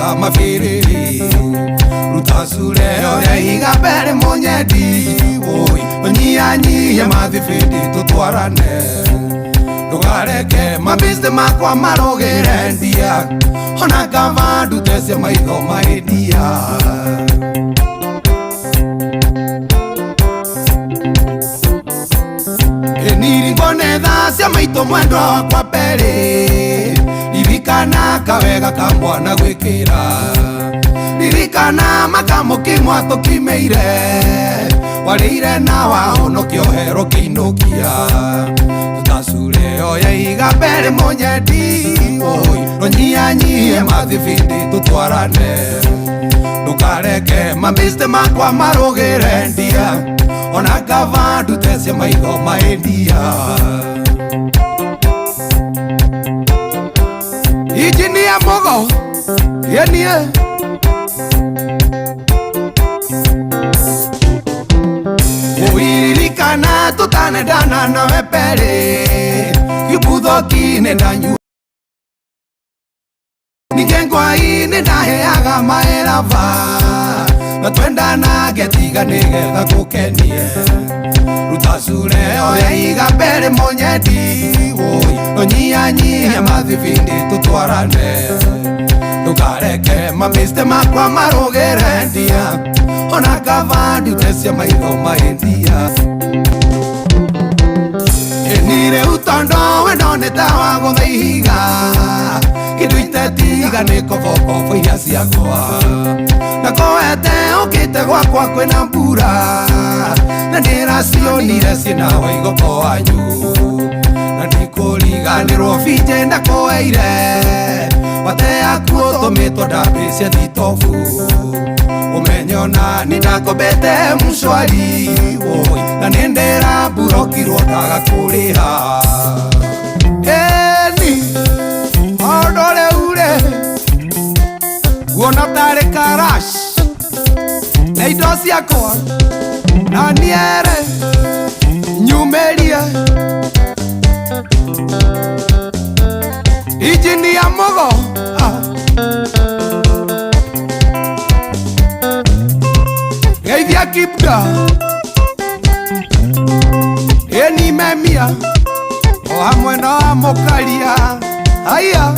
Mabiriri rutacure oya iga mbere munyendi woi onyihanyihie mathibindi tutwarane ndugareke mabiste makwa marugire ndia ona kava ndute cia maitho maendia. Nirigone thaa cia maitũ mwendwa wakwa mbere ririkana kawega ka mwana gwĩkĩra ririkana makamũkimwa tũkimeire warĩire na wahonokio hero kĩinũkia tũtacure oya iga mbere mũnyendi oi rũnyianyihie mathibindi tũtwarane ndukareke mabiste makwa marũgĩre ndia ona kava ndute cia maitho maendia. Injinia Mugo yenie uiririkana tutanendana nawe mbere gĩbuthoki-inĩ ndanyua ningĩ ngwai-inĩ ndaheaga maeraba na twendana ngetiga nĩgetha ngũkenie rutacure oya iga mbere mũnyendi woi rũnyianyihie mathibindi tũtwarane ndukareke mamiste makwa marũgĩre ndia ona kava ndute cia maitho maendia. Nĩ rĩu tondũ wendo nĩ ta wa gũtha ihiga kĩndũ itetiga nĩ kobokobo iria ciakwa na kowete ũkĩte gwakwa kwĩna mbura na ndĩracionire ciĩna waigoko wanyu na ndikũriganĩrwo binje ndakũeire wate yaku ũtũmĩtwo ndambĩ cia thitobu ũmenye ona nĩ ndakombete mshwari woi na nĩ ndĩramburokirwo ndaga kũrĩha. Ĩni tondũ rĩu rĩ guona tarĩ karash na indo ciakwa na niere nyumĩrie Injinia Mugo. Geithia Kipda ĩni memia o hamwe na mũkaria haya.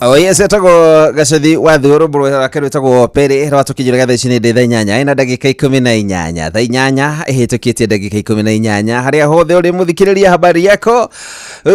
Oh yes, etagwo gacothi wa thuru mburu wake rwĩtagwo Pere rwatũkinyĩra thaa ici nĩ ndĩ thaa inyanya ĩna ndagĩka 18 thaa inyanya ĩhĩtũkĩtie ndagĩka 18 harĩa hothe ũrĩ mũthikĩrĩria habari yako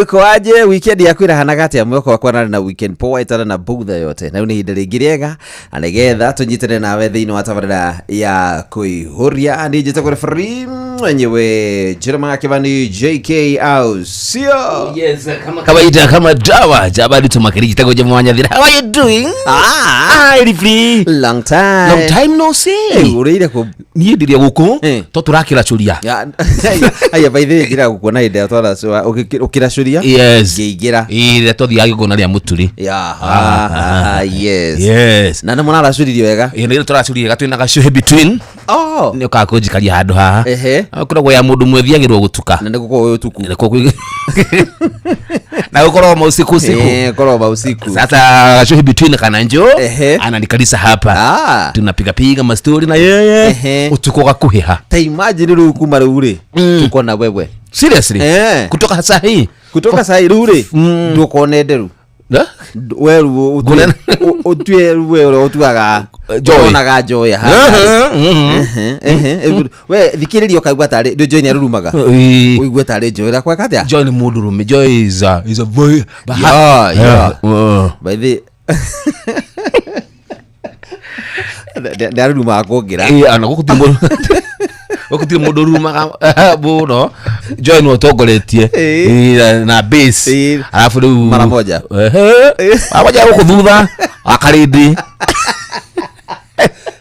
uko aje weekend yaku ĩrahanaga atĩa mwĩhoko wakwa narĩ na weekend poa ĩtarĩ na bugtha yote na rĩu nĩ ihinda rĩngĩ rĩega na nĩgetha tũnyitane nawe thĩinĩ wa tabarĩra ya kũihũria niĩ njĩtagwo referee mwenyewe Jeremiah Kibani JK au sio? Yes, kama kawaida kama dawa jabali tumakiri jitago jamwanyathira. How are you doing? Ah, Hi, referee. Long time. Long time no see. Ũrĩire kũ? Niĩ ndiria gũkũ Eh. to tũrakĩracuria. Ya, aya by the way ngira gukuona hĩndĩ ĩrĩa twaracua ũkĩracuria Yes. ngĩingĩra. Ĩĩ rĩrĩa twathiaga gĩgongona rĩa mũturi. Ya, ah, yes. Yes. Na nĩ mũraracuririe wega? Ĩĩ nĩ tũracuririe gatwĩna gacuhĩ between. Oh. Nĩ ũkaga kũnjikaria handũ haha. Ehe. Kũragwo ya mũndũ mwethiagĩrwo gũtuka. Na nĩ gũkorwo gwĩ ũtukũ. Nĩ kũ- Na gũkorwo mausiku usiku. Eh, korwo mausiku. Sasa gacuhĩ between kana njoo Ehe. ananikalisa hapa. Ah. Tunapiga piga mastori na yeye Ehe. utuku ũgakuhĩha. Ta imagine rĩu kuma rĩu rĩ tuko na wewe. Seriously? Eh. Kutoka saa hii? Kutoka saa hii rĩu rĩ ndũkone nderu. Eh? We rĩu Ngũnene. ũtue rĩu we ũrĩa ũtuaga Joy. ũronaga Joy haha. Mhm. Ehe, ehe. We thikĩrĩria ũkaigua tarĩ ndũ Joy nĩarurumaga. Ĩĩ. Ũigue tarĩ Joy ĩrakweka atĩa? Joy nĩ mũndũrũme. Joy is a boy. Yeah, yeah. Uh. By the nĩarurumaga kũngĩra. Ĩĩ, ana gũkũ ti mũndũ gũkũ ti mũndũ ũrurumaga mũno. Joy nĩwe ũtongoretie. Ĩĩ. Ĩĩ, na bass. Ĩĩ. Alafu rĩu Mara moja. Ehe. Mara moja gũkũ thutha akarĩndĩ.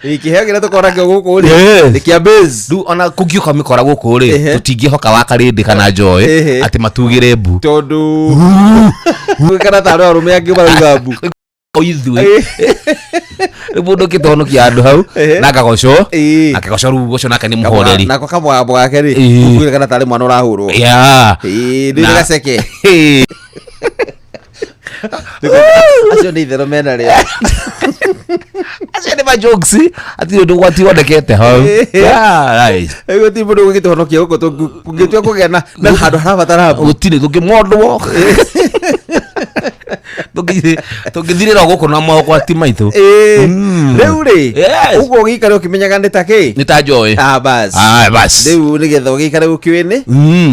Ĩĩ, kĩheo kĩrĩa tũkoragwo nakĩo gũkũ rĩ Yes. nĩ kĩa bass. Rĩu ona kũngĩũka mĩkora gũkũ rĩ Ehe. tũtingĩhoka wakarĩndĩ kana Joy Ehe. atĩ matugĩre mbu. Tondũ kana tarĩ arũme angĩ marauga mbu. O ithuĩ rĩu mũndũ ũkĩtonokia handũ hau Ehe. na kagoco Ĩĩ. na kagoco rĩu goco nake nĩ mũhoreri. Nako kamũgambo gake rĩ Ĩĩ. ũkuĩre kana tarĩ mwana ũrahũrwo. Yeah. Ĩĩ, rĩu nĩ Na- gaceke. Ĩĩ. Acio nĩ itherũ mena rĩo. Acio nĩ majokes, hatirĩ ũndũ ũgwati wonekete hau. Yeah, right. Gũtirĩ mũndũ ũgĩtũhonokia gũkũ tũngĩtua kũgĩa na handũ harabatara mbu. Gũtirĩ tũngĩmondwo, tũngĩthirĩra gũkũ na mogwati maitũ. Rĩu rĩ, Yes. ũguo ũgĩikare ũkĩmenyaga nĩ ta kĩ? Nĩ ta njoĩ. Ah, bas. Ah, bas. Rĩu nĩgetha ũgĩikare ũkĩũĩ nĩ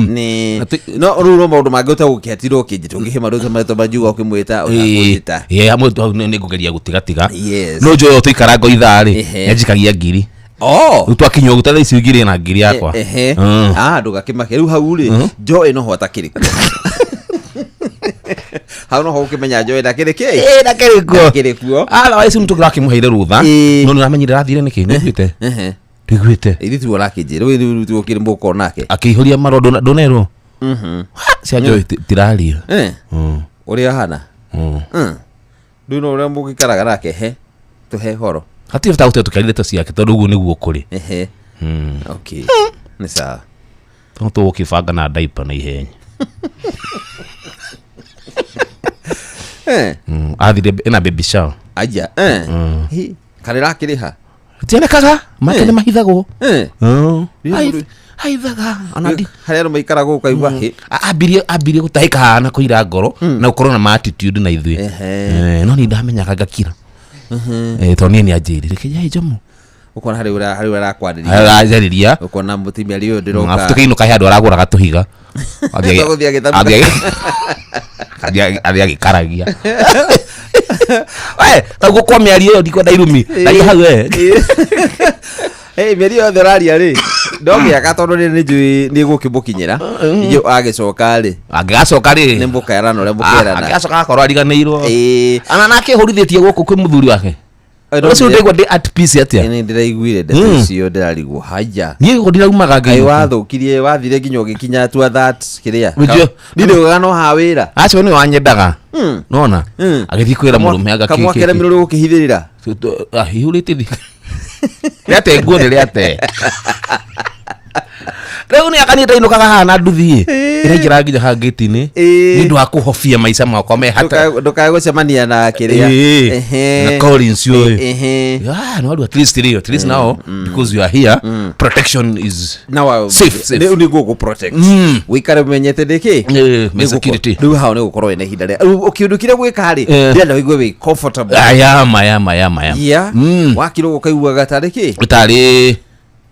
nĩ Atĩ- no rĩu no maũndũ mangĩ ũtagũkĩatirwo ũkĩnjĩta ũngĩhĩma rĩu marĩtwa manjuga ũkĩmwĩta ũtakũnjĩta. Ĩĩ, hamwe tu hau nĩ ngũgeria gũtigatiga. Yes. No njoĩ tũikaranga ithaa rĩ, nĩanjikagia ngiri. Oh. Rĩu twakinya ũguo ta thaa ici ngiri na ngiri yakwa. Ehe. Ah, ndũgakĩmake rĩu hau rĩ, njoĩ noho atakĩrĩ kuo. Hau noho ũkĩmenya njoĩ ndakĩrĩ kĩ? Ĩĩ, ndakĩrĩ kuo. Ndakĩrĩ kuo. Otherwise mũndũ ũrakĩmũheire rũtha. No nĩũramenyire arathire nĩkĩ? Nĩũiguĩte? Ehe. Nduiguĩte? Ithuĩ tiwe ũrakĩnjĩra rĩu rĩu tiwe ũkĩrĩ mũko nake. Akĩihũria marũa ndũnerwo? Cia njoĩ tiraria. Ũrĩa ahana. Rĩu no ũrĩa mũgĩikaraga nake he tũhe horo. Hatirĩ bata gũtiga tũkĩaria ndeto ciake tondũ ũguo nĩguo kũrĩ. Ehe. Okay. Nĩ sawa. Tondũ tũgũkĩbanga na diaper na ihenya. Athire ena baby shower. Aja. Hi, kana ĩrakĩrĩha? Tionekaga make nĩ mahithagwo. Haithaga ona ndi Harĩa andũ maikaraga ũkaigua hĩ. Ambirie gũtahĩka haha na kũira ngoro na gũkorwo na ma attitude na ithuĩ. No niĩ ndamenyaga ngakira. Tondũ niĩ nĩanjĩrire kĩnyai njomo. Ũkona harĩ ũrĩa harĩ ũrĩa arakwarĩria. Aranjarĩria. Ũkona mũtumia ũyũ ndĩroka. Arabu tũkĩinũka he handũ aragũraga tũhiga. Tũgũthiĩ agĩthambaga. Athiĩ agĩkaragia. We, tau gũkwa mĩario ĩyo ndikwenda irumi. Ndaria hau we. Hey, mĩario yothe ũraria rĩ, ndongĩaka tondũ nĩ nĩnjũĩ nĩ gũkĩmũkinyĩra. Inyuĩ agĩcoka rĩ, Angĩgacoka rĩ. nĩ mũkerana ũrĩa mũkerana. Angĩgacoka agakorwo ariganĩirwo. Ĩĩ. Ana nake hũrithĩtie gũkũ kwĩ mũthuri wake. Ũcio ndaigua ndĩ at peace atĩa? Nĩ ndĩraiguire ndeto icio ndĩrarigwo haja. Niĩ gũkũ ndiraumaga Kaĩ ngai. wathũkirie wathire nginya ũgĩkinya tua that kĩrĩa. Ũjue- Niĩ ndĩugaga no ha wĩra. Acio nĩwe wanyendaga. Nona? Agĩthiĩ kwĩra mũrũme anga Kamwakere mĩrũrĩ gũkĩhithĩrĩra. Ihurĩte thi. Rĩate nguo nĩ rĩate. Rĩu nĩ aka niĩ ndainũkaga haha na nduthi ĩraingĩra nginya haha ngĩti-inĩ nĩ ũndũ wa kũhobia maica makwa me hata. Ndũkae gũcemania na kĩrĩa. Ĩĩ. Ehe. Na Collins ũyũ. Ehe. Ah, no, at least rĩ, at least now because you are here, protection is Now, safe, safe. Rĩu nĩ ngũgũ protect. Wĩikare ũmenyete nĩkĩ? My security. Rĩu hau nĩ gũkorwo wĩna ihinda rĩa. Rĩu kĩũndũ kĩrĩa gwĩka rĩ, ndĩrenda wĩigue wĩ comfortable. I am, I am, I am, I am. Yeah. Wakirwo ũkaiguaga tarĩ kĩ? Tarĩ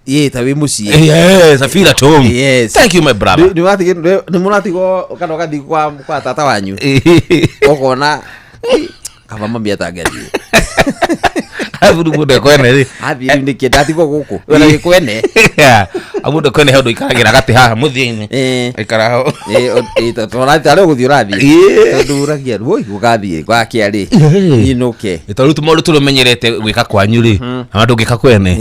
Ĩĩ, ta wĩ mũciĩ. Yes, I feel at home. Yes. Thank you, my brother. Nĩ mũratigwo kana ũgathiĩ kwa tata wanyu ũkona kaba mami atangathiĩ. Abu mũndũ ekwene rĩ. Athiĩ rĩu nĩkĩ ndatigwo gũkũ wena gĩkwene. Abu mũndũ ekwene he ũndũ ikaragĩra gatĩ haha mũthia-inĩ. Aikara ho. Tarĩ ũgũthiĩ ũrathiĩ. Tondũ ũragia woi gũgathiĩ gwakĩa rĩ nyinũke. Tondũ tũmaũndũ tũrĩa ũmenyerete gwĩka kwanyu rĩ, na ndũngĩka kwene.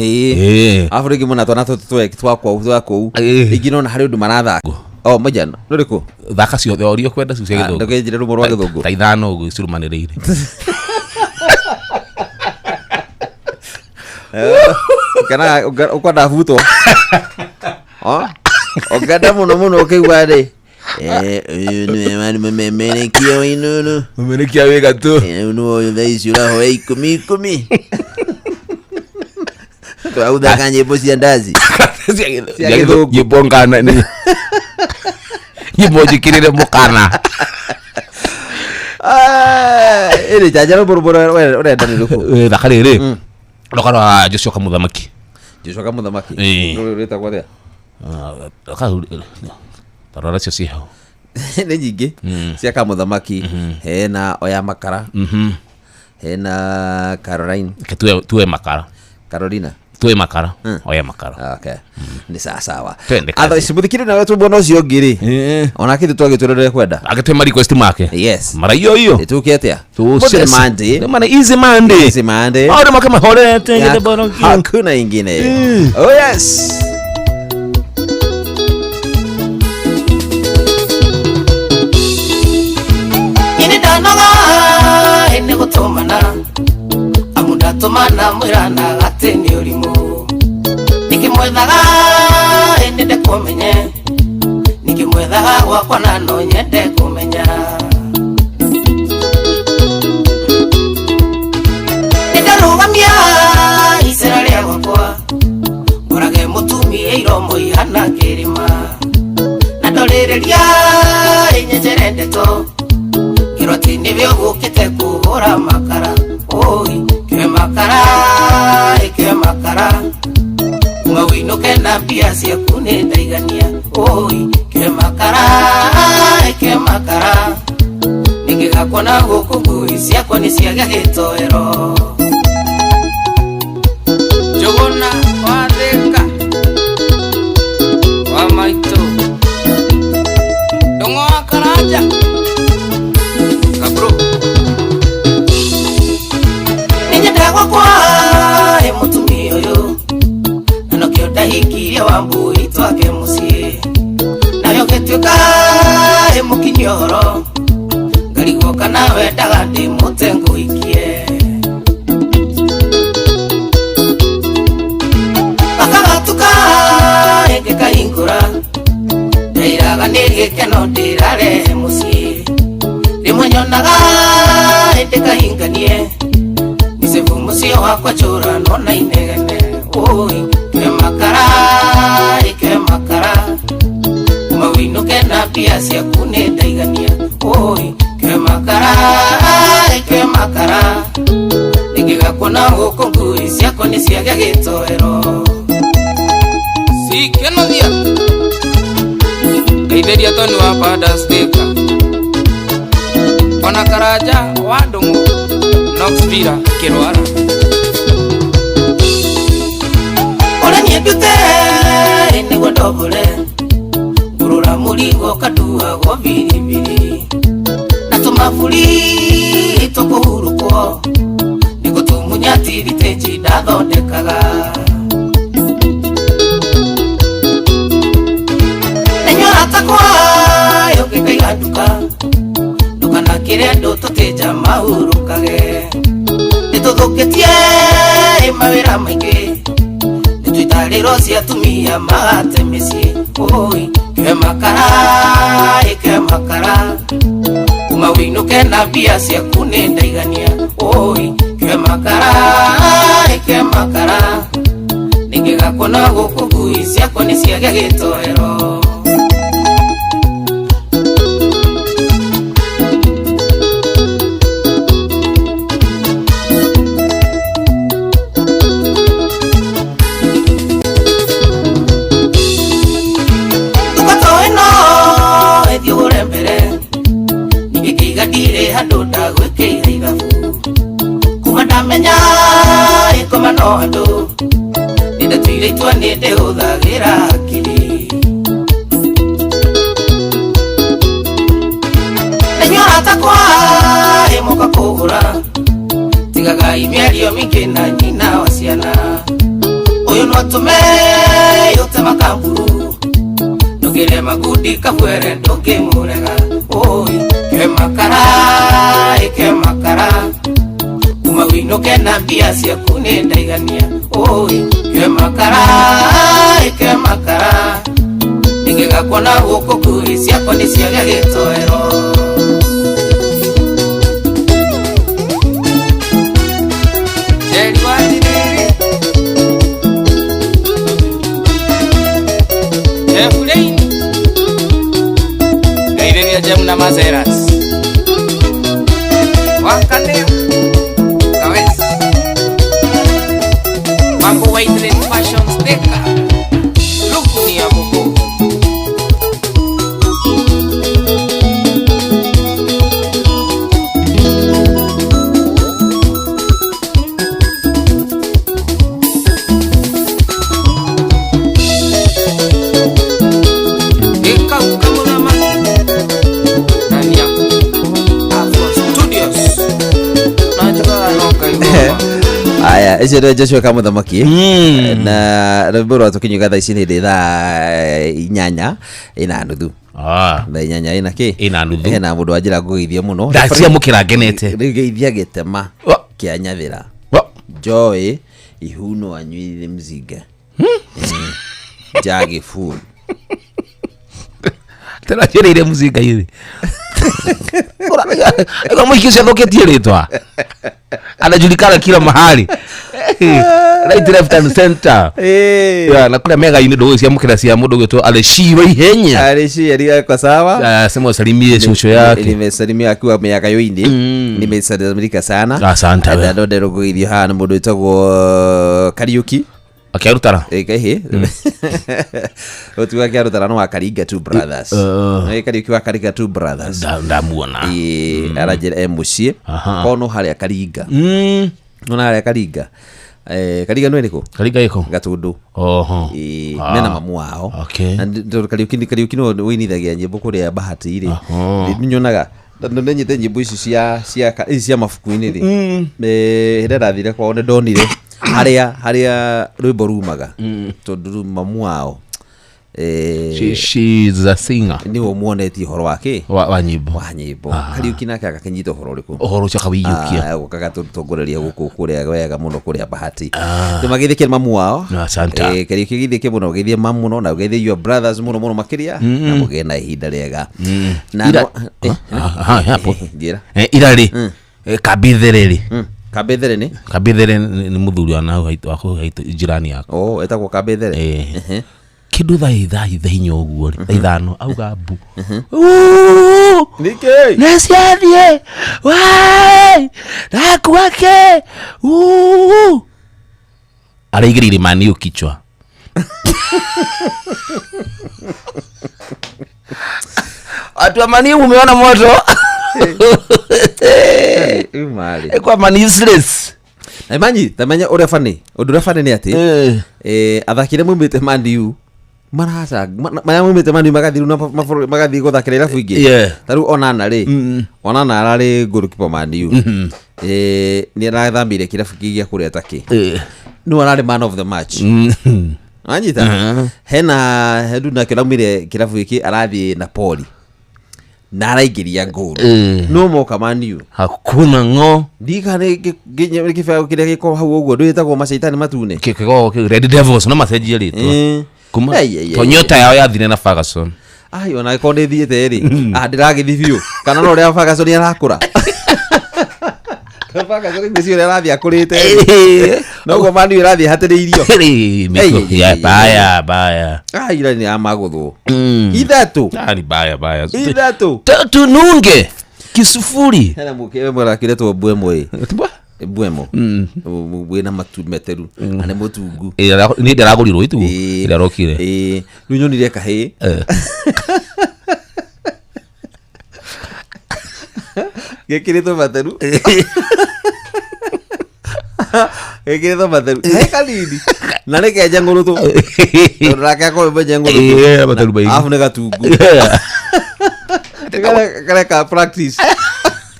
Arabu rĩngĩ mũna twana tũtũ twakwa twa kũu rĩngĩ nona harĩ ũndũ marathaka. Oh, mũjana rũrĩkũ? Thaka ciothe o ũrĩa ũkwenda cia gĩthũngũ. Ndũkĩnjĩre rũmwe rwa gĩthũngũ. Ta ithano ũguo cirumanĩrĩire. Kana ũkwenda butwo. Ũngenda mũno mũno ũkĩigua rĩ. Ũyũ nĩwe warĩ mũmemerekia wa Inooro. Mũmemerekia wĩ gatũ. Rĩu nĩwe ũyũ thaa ici ũrahoya ikũmi ikũmi. Twagũthaka nyĩmbo cia ndaci. Cia gĩthũngũ. Nyĩmbo ngana nĩ nyĩmbo njĩkĩrĩre mũkana. Ĩrĩ janja rũmbo rũmwe ũrenda nĩ rũkũ? Thaka rĩrĩ. Rũka rwa Joshua Kamũthamaki. Joshua Kamũthamaki. Ĩĩ. Rũrũ rwĩtagwo atĩa? Tarora cio ciĩ hau. Nĩ nyingĩ cia Kamũthamaki. Hena Oya Makara. Hena Caroline. Reke tuwe makara. Carolina. Tuwe makara. Oya makara. Okay. Nĩ sawa sawa. Twende kazi. Otherwise mũthikĩrĩria nawe twĩ mwena ũcio ũngĩ rĩ. Ona kĩndũ twagĩtwĩra ũrĩa kwenda. Agĩtwe ma request make. Yes. Maraiyo iyo. Tũke atĩa? Mũthĩ nĩ Monday. Nĩ Monday, easy Monday. Easy Monday. Maũndũ make mahorete ngĩte bono kĩu. Hakuna ingine. Oh yes. Ini ndanoga ĩnĩ gũtũmana amu ndatũmana mwĩrana atĩ nĩ ũrimũ nĩkĩmwethaga ĩndĩ ndekũmenye nĩkĩmwethaga gwakwa na no nyende kũmenya. na mbia ciaku nĩ ndaigania oi kemakara kemakara ningĩgakuona gũkũ ngui ciakwa nĩ ciagĩa gĩtoero. Njũgũna wa Thĩka wa maitũ Ndũng'ũ wa Karanja Kabro. Nĩnyendaga gwakwa ĩ mũtumia ũyũ na nokĩo ndahikirie wa mbui twake mũciĩ nayo gĩtuĩka ĩ mũkinyia ũhoro ngarigwo kana wendaga ndĩmũte ngũhikie akagatuka ĩngĩkahingũra ndairaga nĩ gĩkeno ndĩrarehe mũciĩ rĩmwe nyonaga ĩndĩkahinganie mĩcebu mũciĩ wakwa njũrano na inegene oi kemakara ĩkemakara kuma wĩinũke na mbia ciaku nĩ ndaigania oi kemakara ĩkemakara ningĩgakuona gũkũ ngui ciakwa nĩ ciagĩa gĩtoero. Sikenothia Ngeithĩria Toni wa Padas Thĩka ona Karanja wa Ndũng'ũ Knox Villa Kĩrwara. Ũrĩa niĩ ndute nĩguo ndombore ngũrũra mũrigo kanduagwo biribiri na tũmaburi tũkũhurũkwo nĩguo tũmunya tiritĩnji ndathondekaga nenyora takwa yũkĩkaiga nduka ndũkanakĩre andũ tũtĩnja mahurũkage nĩtũthũkĩtie mawĩra maingĩ nĩtwĩtarĩro cia atumia magate mĩciĩ oi kemakara ĩkemakara kuma wĩinũke na mbia ciaku nĩ ndaigania oi kemakara ĩkemakara ningĩgakuona gũkũ ngui ciakwa nĩ ciagĩa gĩtoero. Nduka ĩno ĩthiĩ ũgũre mbere ningĩkĩiga ndirĩ handũ ndagwĩkĩire ithabu kuma ndamenya ĩkoma no andũ nĩndatuire itua nĩ ndĩhũthagĩra hakiri nenyora takwa ĩmoka kũgũra tigagai mĩario mĩingĩ na nyina wa ciana ũyũ no atũme yũte makamburu ndũngĩre magundi kabwere ndũngĩmũrega oi kemakara ĩkemakara kuma wĩinũke na mbia ciaku nĩ ndaigania oi kemakara ĩkemakara ningĩgakuona gũkũ ngui ciakwa nĩ ciagĩa gĩtoero. Njeri wa Ndiriri Jeff Lane Ngeithĩria Jem na Mazeras Wakanea Kawes Mambo White Red Fashion Steka Luku ni ya Boko. Gĩkau kamũthamaki ndani ya Afro Studios na njugaga no ngaigua. Aya icio nĩ Joshua Kamũthamaki na rwĩmbo rwa tũkinyuga thaa ici nĩ ndĩ thaa 8:15. Thaa 8 ina kĩ Ina nuthu. Hena mũndũ wanjĩra ngũgeithie mũno. Ndaciamũkĩra ngenete. Rĩu geithia gĩtema kĩa Nyathĩra Joy ihuno anyuire mzinga njagi full. Tena njĩrĩire mzinga irĩ ĩgo mũhiki ũcio athũkĩtie rĩtwa anajulikana kila mahali right left and center. Yeah, na kũrĩa mega-inĩ ndũgũciamũkĩra cia mũndũ ũgwĩtwo Aleshiwa ihenya. Aleshi aliga kwa sawa. Sema usalimie shosho yake. Nimesalimia akiwa miaka yoini. Nimesalimika sana. Asante we. Ndonderwo kũgeithio haha nĩ mũndũ wĩtagwo Kariuki. Akĩarutara. Ĩkaihi ũtiga kĩarutara no wa Karinga Two Brothers. Kariũki wa Karinga Two Brothers. Ndamuona. Ĩĩ, aranjĩra e mũciĩ. Aha. Kono harĩa Karinga. Nona harĩa Karinga. Karinga nĩ ĩrĩkũ? Karinga ĩkũ? Gatũndũ. Oho. Ĩĩ, Ah. mena mamu wao. Okay. Na tondũ Kariũki nĩwe ũinithagia nyĩmbo kũrĩa Bahati rĩ. Aha. Nyonaga nĩnyite nyĩmbo ici cia cia ici cia mabuku-inĩ rĩ. Hĩndĩ ĩrĩa ndathire kwao nĩ ndonire harĩa rwĩmbo rumaga tondũ rĩu mamu wao She is a singer. nĩwe ũmuonetie ũhoro wa kĩ Wa nyĩmbo. wa nyĩmbo. Kariũki nake agakĩnyita ũhoro ũrĩkũ? Ũhoro ũcio akawĩiyũkia. Gũkagatũtongoreria gũkũ kũrĩa wega mũno kũrĩa Bahati. Nĩ magĩthĩkĩre mamu wao. Asante. Kariũki gĩthĩke mũno gĩthiĩ mamu mũno na ũgeithie your brothers mũno mũno makĩria na mũgĩe na ihinda rĩega. Na Aha, hapo. Njĩra. Ira rĩ, Kabithere rĩ. Kabithere nĩ? Kabithere nĩ mũthuri wa nau haitũ haitũ jirani yakwa. Oh, etagwo Kabithere. Kĩndũ thaa inya ũguo rĩ, thaa ithano auga mbu. Nĩkĩ? Nĩciathiĩ wai ndakua kĩ araigĩrĩire maniũ kichwa. Watu wa maniu mumeona moto. Umarĩ. Kwa mani useless. Na imanyi tamenya ũrĩa bani ũndũ ũrĩa bani nĩ atĩ athaki arĩa maumĩte Man U maraca marĩa maumĩte Man U magathiĩ rĩu na mabũrũri magathiĩ gũthakĩra irabu ingĩ. Yeah. Ta rĩu Onana rĩ, Onana ararĩ goalkeeper Man U. Nĩ arathamĩire kĩrabu kĩngĩ gĩa kũrĩa Turkey. Nĩwe ararĩ man of the match. Wanyita? Hena Hedu nake ũraumire kĩrabu gĩkĩ arathiĩ Napoli na araingĩria ngũru. No moka Man U. Hakuna ng'o. Ndika nĩ kĩbeo kĩrĩa gĩkoragwo hau ũguo ndwĩtagwo macaitani matune. Kĩgo Red Devils no macenjie rĩtwa. Kuma Ai, ai, ai, to nyota yao yathire na Ferguson. Ai, ona ĩkorwo nĩ thiĩte rĩ, ndĩragĩthiĩ biũ kana no ũrĩa Ferguson arakũra. Ferguson ngwĩciria ũrĩa arathiĩ akũrĩte rĩ, noguo Man U ĩrathiĩ ĩhatĩrĩirio. Miko, Ei, ei, ya ei, ei. baya baya. Ira nĩ amagũthwo ithatũ. Ni baya baya. Ithatũ. Tununge kisufuri. Hena mũkĩre mũrakiretwo Mbwemo ĩ. Tibwa? Mbwemo wĩna matu meteru na nĩ mũtungu. Nĩ ndaragũrirwo itu Ĩĩ. ĩrĩa arokire. Ĩĩ, rĩu nyonire kahĩĩ gekĩrĩtwo matheru gekĩrĩtwo matheru he kanini na nĩ kenje ng'ũrũtũ tondũ nake akorwo mwenje ng'ũrũtũ. Matheru maingĩ. Arabu nĩ gatungu. Kareka practice.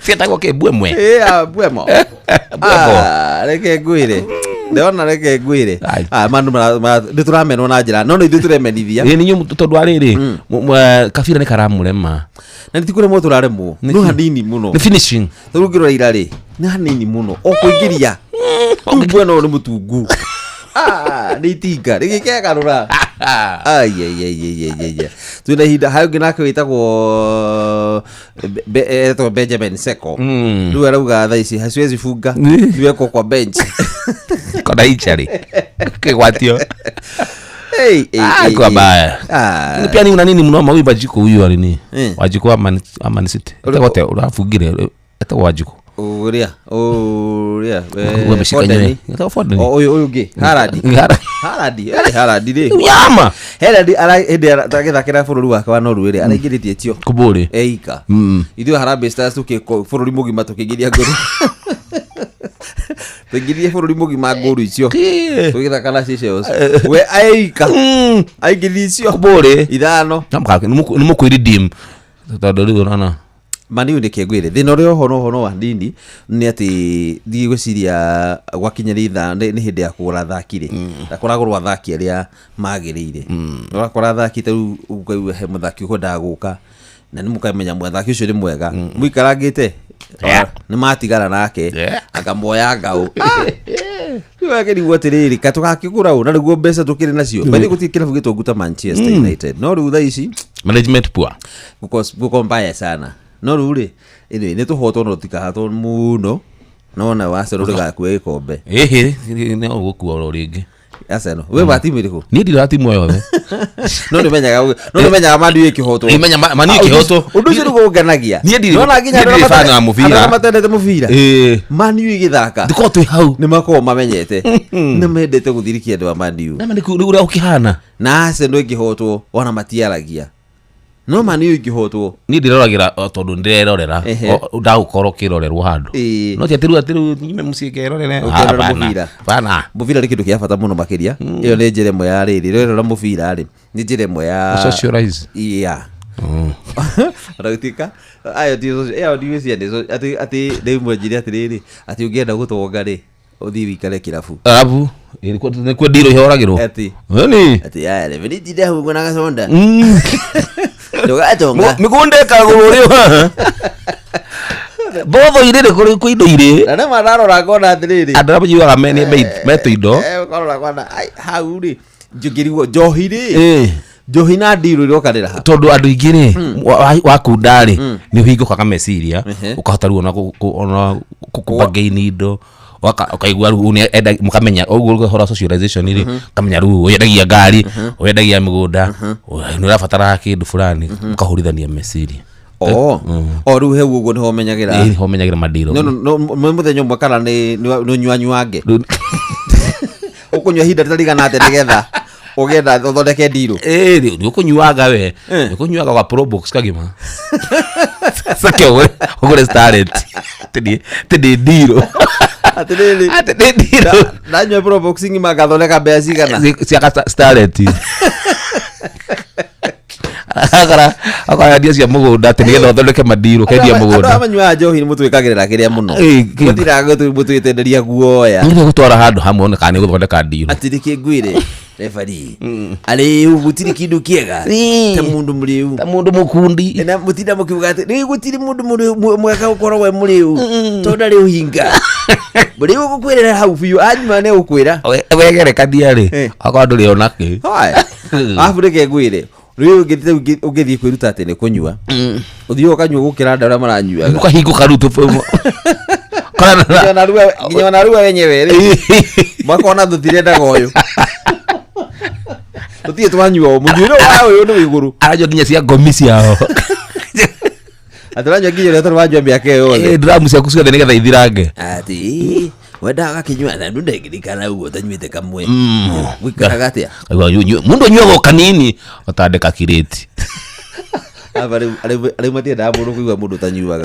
Cietagwo kĩ mbwemwe? Ĩĩ, mbwemo. Reke ngwĩre ndĩrona reke ngwĩre. Ai. Mandu nĩ tũramenwo na njĩra no nĩ ithuĩ tũremenithia. Ĩĩ, nĩ inyuĩ tondũ wa rĩrĩ kabira nĩ karamũrema. Na nĩ ti kũremwo tũraremwo no hanini mũno. Nĩ finishing. Rĩu ũngĩrora ira rĩ nĩ hanini mũno o kũingĩria rĩu mbwena ũyũ nĩ mũtungu. Nĩ itinga rĩgĩkegarũra. Ai, ai, ai, ai, ai, ai, ai. Twĩna ihinda harĩ ũngĩ nake wĩtagwo etagwo Benjamin Seko. Rĩu arauga thaa ici hasiwezi funga rĩu ekwo kwa bench. Kona injury. Kĩgwatio. Hey, hey, hey, Kwa hey. baya. Pia ni una nini mnoma huyu Wanjiku huyu alini. Wanjiku wa Man City. Etagwo atĩa ũrabungire etagwo Wanjiku. Ũrĩa ũrĩa Huyu ameshika Foden. nywele. Etagwo Foden. O, ũyũ ũngĩ Haaland. Haaland, Haaland rĩ. Nyama. Haaland hĩndĩ agĩthakĩra bũrũri wake wa Norway rĩ araingĩrĩtie tio. Kuburi. Eika. Ithuĩ Harambee Stars bũrũri mũgima tũkĩingĩria ngũru. Tũingĩrie bũrũri mũgima ngũru icio. Tũgĩthaka na Seychelles. We eika. Aingĩrie icio. Kuburi. Ithano. Nĩ mũkwĩredeem. Tondũ rĩu ũrona. Maniu nĩ kĩngwĩre thĩna ũrĩa ũho ũhoro wa ndini nĩ atĩ ndigwĩciria gwakinya ithaa nĩ hĩndĩ ya kũgũra athaki rĩ na kũragũrwo athaki arĩa magĩrĩire. Ũrakora athaki ta rĩu ũkaigua he mũthaki ũkwendaga gũka na nĩ mũkamenya mũthaki ũcio nĩ mwega mũikarangĩte nĩ matigara nake akamuoya ngau. Rĩu akĩrigwo atĩrĩrĩ ka tũgakĩgũra ũ na nĩguo mbeca tũkĩrĩ nacio. By the way, gũtirĩ kĩrabu gĩtongu ta Manchester United no rĩu thaa ici Management poor. Gũko mbaya sana. No rĩu rĩ anyway nĩ tũhotwo no tũtikahatwo mũno no na Arsenal ndĩgakue gĩkombe. Ĩhĩ nĩ ũgũkua oro rĩngĩ. Arsenal we wa timu ĩrĩkũ? Niĩ ndirĩ wa timu o yothe. No nĩ menyaga Man U ĩkĩhotwo. Nĩmenya Man U ĩkĩhotwo. Ũndũ ũcio nĩguo ũngenagia. Niĩ ndirĩ- Nĩwona nginya niĩ ndirĩ andũ arĩa fan wa mũbira. andũ arĩa matendete mũbira, Ĩĩ. Man U ĩgĩthaka, ndikorwo twĩ hau. nĩ makoragwo mamenyete nĩ mendete gũthirikia andũ a Man U. Nama nĩ ũrĩa ũkĩhana. Na Arsenal ĩngĩhotwo ona matiaragia, no Man U ĩngĩhotwo. Niĩ ndĩroragĩra o tondũ ndĩrerorera. Ndagũkorwo ũkĩrorerwo handũ. No ti atĩ rĩu atĩ rĩu nyume mũciĩ ngerorere. Ũkerorera Hapana. mũbira. Bana. Mũbira nĩ kĩndũ kĩa bata mũno makĩria. Ĩyo nĩ njĩra ĩmwe ya rĩrĩ rĩrora mũbira rĩ, nĩ njĩra ĩmwe ya Socialize. Yeah. Ona gũtuĩka ayo ti ĩyo ndigwĩciria nĩ atĩ rĩu mwanjire atĩrĩrĩ, atĩ ũngĩenda gũtonga rĩ, ũthiĩ wĩikare kĩrabu. Arabu nĩkuo ndiro ihoragĩrwo. Atĩ Ĩni. atĩ aya rĩ hau ũguo na gaconda ndũgatonga. Mĩgũnda ĩkagũrwo rĩu haha mbotho irĩ nĩ kũrĩ kwĩ indo irĩ. Na nĩma ndarora ngona atĩrĩrĩ, andũ arĩa manyiuaga metũ indo. Ũkarora ngona ai, hau rĩ njũngĩrigwo njohi rĩ, njohi na ndirũ irokanĩra ha. Tondũ andũ aingĩ rĩ, wakunda rĩ, nĩ ũhingũkaga meciria. Ũkahota rĩu ona ona kũbangĩini indo. Ũkaigua rĩu nĩ enda mũkamenya ũguo ũhoro wa socialization rĩ, ũkamenya rĩu ũyũ endagia ngari, ũyũ endagia mĩgũnda, ũyũ nĩ ũrabatara kĩndũ fulani, mũkahũrithania meciria. O rĩu hau ũguo nĩho ũmenyagĩra. Ĩĩ, nĩho ũmenyagĩra mandiro. No mũthenya ũmwe kana nĩ ũnyuanyuange. Rĩu- Ũkũnyua ihinda rĩtarigana atĩa nĩgetha ũgĩe na ũthondeke ndirũ? Ĩĩ, nĩ ũkũnyuaga we. Nĩ ũkũnyuaga ga Probox kagima sake ũgũre Starlet atĩ nĩ ndiro. Atĩrĩrĩ, Atĩ nĩ ndiro. Ndanyua Probox ng'ima ngathondeka mbeca cigana? Cia Starlet akara akaendia cia mũgũnda atĩ nĩgetha ũthondeke mandiro kendia Andũ aya mũgũnda. manyuaga njohi nĩ mũtwĩkagĩrĩra kĩrĩa mũno. Ĩĩ, Mũtiraga mũtwĩtenderia guoya. Nĩ gũtwara handũ hamwe one kana nĩ gũthondeka ndiro. Atĩ nĩkĩ ngwĩre refari arĩu gũtirĩ kĩndũ kĩega ta mũndũ mũrĩu. Ta mũndũ mũkundi. Na mũtinda mũkiuga atĩ rĩu gũtirĩ mũndũ mũrĩu mwega gũkorwo we mũrĩu tondũ ndarĩ ũhinga mũrĩu ũgũkwĩrĩra hau biũ anyua nĩ ũkwĩra. Wegerekania rĩ, akorwo ndũrĩ ona kĩ. Haya. Arabu reke ngwĩre, rĩu ũngĩthiĩ kwĩruta atĩ nĩ kũnyua, ũthiĩ ũkanyua gũkĩra andũ arĩa maranyuaga. Ũkahingũka rĩu Nginya ona rua wenyewe rĩ, makona tũtirendaga ũyũ, tũtirĩ twanyua ũũ mũnyuĩre wa ũyũ nĩ wĩ igũrũ. Aranyua nginya cia ngomi ciao. Atĩ ũranyua nginya ũrĩa ũtarĩ wanyua mĩaka ĩyo yothe. Dramu ciaku ciothe nĩgetha ithirange. Atĩ wendaga gakĩnyua na ndũ ndengirikana ũguo ũtanyuĩte kamwe gũikaraga atĩa? Aigua mũndũ anyuaga o kanini ũtandĩka kirĩti. Aba rĩu matiendaga mũndũ kũigua mũndũ ũtanyuaga.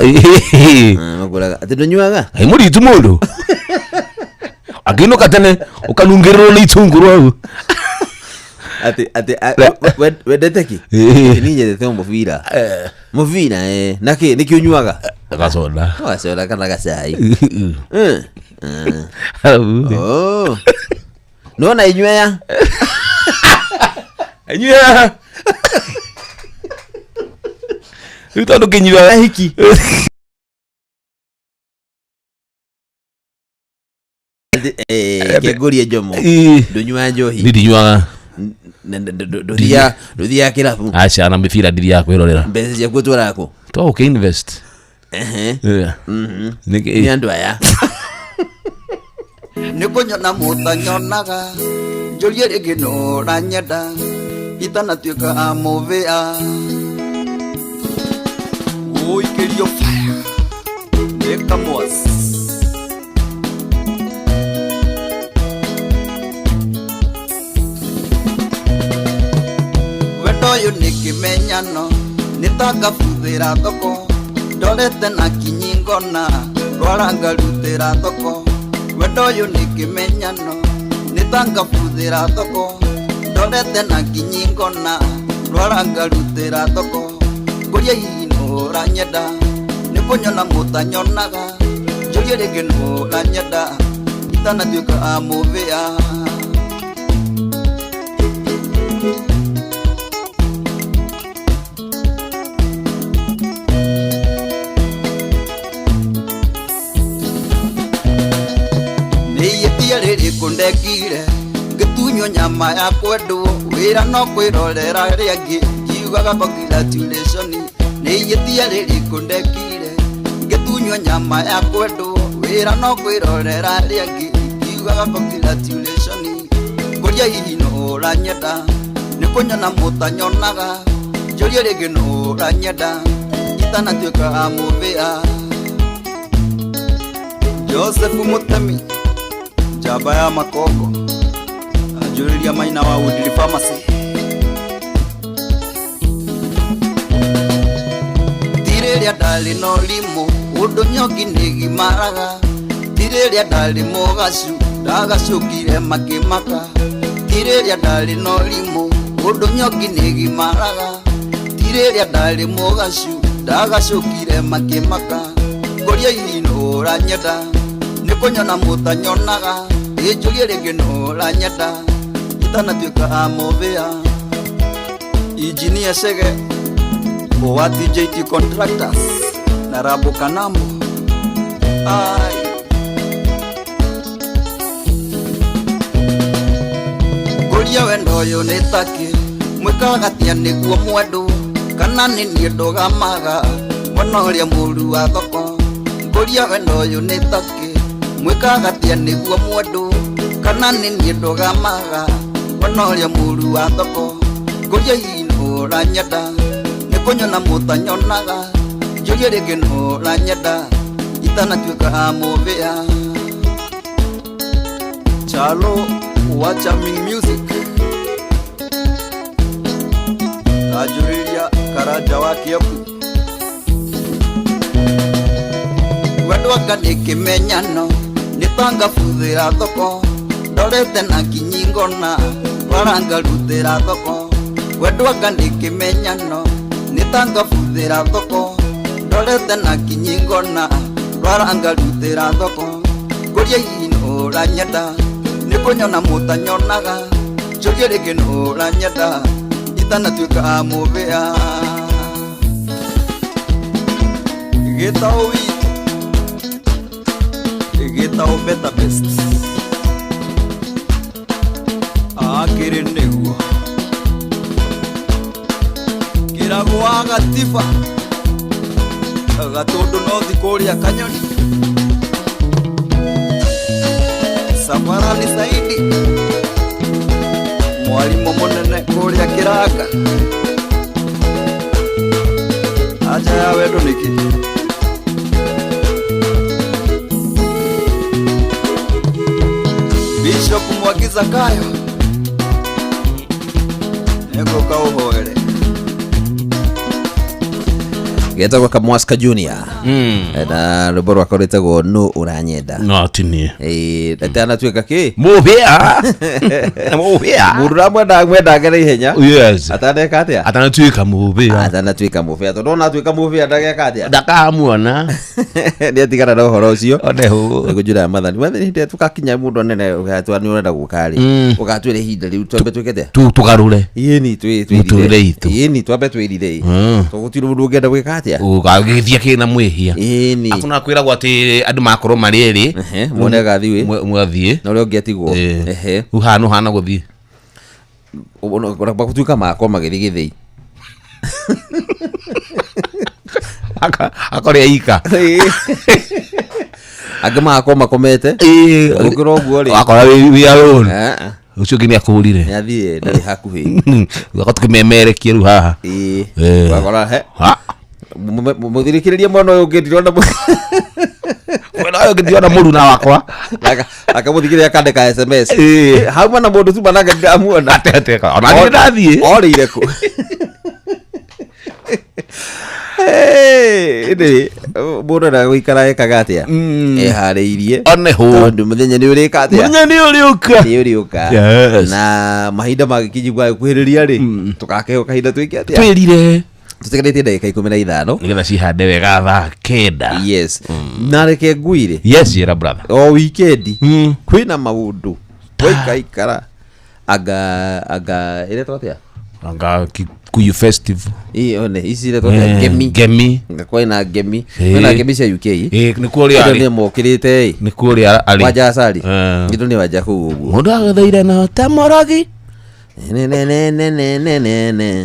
Makwĩraga atĩ ndũnyuaga. Ai mũritu mũndũ akĩinũka tene ũkanungĩrĩrwo nĩ itũngũrũ hau. Atĩ wendete kĩ? Niĩ nyendete o mũbira, mũbira na kĩ nĩkĩ ũnyuaga? Gacoda. Gacoda kana gacai? Oh. Nona inyuaya. Inyuĩ rĩu tondũ kĩnyua hiki. Kĩngũrie njomo. Ndũnyua njohi. Niĩ ndinyuaga. Ndũthiaga kĩrabu. Aca na mĩbira ndithiaga kwĩrorera. Mbeca ciaku ũtwaraga kũ? Twagũkĩ invest. Yeah. Nĩ andũ aya. Nĩ kũnyona mũtanyonaga njũrie rĩngĩ nũranyenda itanatuĩka amũvĩa ũikĩrio fire nĩ kamwas. Wendo ũyũ nĩ kĩmenyano nĩ ta ngabuthĩra thoko ndorete na kinyi ngona rwara ngarutĩra thoko. Wendo ũyũ nĩ kĩmenyano nĩ ta ngabuthĩra thoko ndorete na kinyi ngona rwara ngarutĩra thoko ngũria hihi nũranyenda nĩ kũnyona mũtanyonaga njũrie rĩngĩ nũranyenda itanatuĩka amũvĩa. Nĩihĩtia rĩrĩkũ ndekire ngĩtunywo nyama ya kwendwo wĩra no kwĩrorera rĩangĩ ngiugaga congratulation. Nĩihĩtia rĩrĩkũ ndekire ngĩtunywo nyama ya kwendwo wĩra no kwĩrorera rĩangĩ ngiugaga congratulation. Ngũria hihi nũ ũranyenda nĩ kũnyona mũtanyonaga njũrie rĩngĩ nũ ũranyenda itanatuĩka mũthĩa. Joseph Mutemi njamba ya makongo anjũrĩria maina wa Woodley Pharmacy. Ti rĩrĩa ndarĩ na ũrimũ ũndũ nyongi nĩgimaraga, ti rĩrĩa ndarĩ mũgacu ndagacũkire makĩmaka, ti rĩrĩa ndarĩ na ũrimũ ũndũ nyongi nĩgimaraga, ti rĩrĩa ndarĩ mũgacu ndagacũkire makĩmaka. Ngũria hihi nũ ũranyenda nĩ kũnyona mũtanyonaga, ĩnjũrie rĩngĩ nũ ũranyenda itanatuĩka mũthĩa. Injinia Chege wa TJT Contractors na Rabo Kanambo. Ai ngũria wendo ũyũ nĩ takĩ mwĩkaga atĩa nĩguo mwendwo, kana nĩ niĩ ndũgamaga mwena ũrĩa mũru wa thoko. Ngũria wendo ũyũ nĩ takĩ mwĩkaga atĩa nĩguo mwendwo, kana nĩ niĩ ndũgamaga mwena ũrĩa mũru wa thoko. Ngũria hihi nũ ũranyenda nĩ kũnyona mũtanyonaga, njũrie rĩngĩ nũ ũranyenda itanatuĩka mũthĩa. Chalo wa Charming Music anjũrĩria Karanja wa Kiambu. Wendo anga nĩ kĩmenyano nĩ tangabuthĩra thoko, ndorete na kinyi ngona rwarangarutĩra thoko. Wendo anga nĩ kĩmenyano nĩ tangabuthĩra thoko, ndorete na kinyi ngona rwarangarutĩra thoko. Ngũria hihi nũ ũranyenda nĩ kũnyona mũtanyonaga, njũrie rĩngĩ nũ ũranyenda itanatuĩka mũthĩa. Gĩtaũ witũ gĩtaũ better best akĩrĩ nĩguo kĩragũ wa gatiba gatũndũ no thi kũrĩa kanyoni. Safarani Saidi mwarimũ mũnene kũrĩa kĩranga. Aja ya wendo nĩkĩ? Bishop Mwangi Zakayo nĩngũka ũhoere. Getagwo Kamwaska Junior na rwĩmbo rwakwa rwĩtagwo nũ ũranyenda. No tinie. Atanatuĩka kĩ Mũthĩa. Mũthĩa. mũndũ ũramwenda mwendage na ihenya. Yes. Ataneka atĩa? Atanatuĩka mũthĩa. Atanatuĩka mũbĩa, tondũ ona atuĩka mũbĩa ndageka atĩa? Ndakamuona. Nĩ atigana na ũhoro ũcio. One hũ. Nĩngũnjũra mathani mathani hĩndĩ ĩrĩa tũgakinya mũndũ anene ũgatwa nĩ ũrenda gũka rĩ, ũgatwĩra ihinda rĩu twambe twĩke atĩa? Tu tũgarũre. Ĩni twĩrire. Mũtũrĩre itũ. Ĩni twambe twĩrire. Tondũ gũtirĩ mũndũ ũngĩenda gwĩka atĩa? Ũgagĩthiĩ kĩna mwĩhia. Ĩni. Akuna kwĩragwo atĩ andũ makorwo marĩ erĩ. Ehe, mwone agathiĩ. Mwathiĩ. Na ũrĩa ũngĩ atigwo. Ehe. Rĩu haha nĩ ũhana gũthiĩ. Gũtuĩka makorwo magĩthiĩ gĩthĩi. Akorĩa ika. Angĩ magakorwo makomete. Gũkĩra ũguo rĩ. Wakora wĩ alone. Eh, Ũcio ũngĩ nĩ akũrire. nĩ athiĩ ndarĩ hakuhĩ. Ũgakorwo tũkĩmemerekia rĩu haha. Ĩĩ. Eh. Ũgakora he Ha. Mũthirĩkĩrĩrie mwena ũyũ ũngĩ ndirona Mwena ũyũ ũngĩ ndirona mũruna wakwa. Akamũthikĩrĩria akandĩka SMS. Ĩĩ. Hauma na mũndũ tuma nake ndiramuona. Ate ate. Ona niĩ ndathiĩ. Orĩire kũ? Ĩndĩ mũndũ endaga gũikara ekaga atĩa? Eharĩirie. One hũ. Tondũ mũthenya nĩ ũrĩka atĩa? Mũthenya nĩ ũrĩũka. Nĩ ũrĩũka. Yes. Na mahinda magĩkinyia gwĩkuhĩrĩria rĩ, tũgakĩheo kahinda twĩke atĩa? Twĩrire. Tũtigarĩtie ndagĩka 15. Nĩgetha cihande wega thaa 9. Yes. Na reke ngwire. Yes, yera brother. O wikendi kwĩna maũndũ waikaikara anga ĩretwo atĩa? Anga Kikuyu festival. Ĩ, one ici iretwo atĩa? Ngemi. Ngemi. Nga kwĩna ngemi. Ĩ. Kwĩna ngemi cia UK. Ĩ, nĩkuo ũrĩa Andũ arĩ. nĩ mokĩrĩte ĩ. Nĩkuo ũrĩa arĩ. Wanja Asali. Eh. Gĩtũ nĩ wanja kũu ũguo. Mũndũ agĩthaire na ta mũrogi. Ne, ne, ne, ne, ne, ne, ne, ne.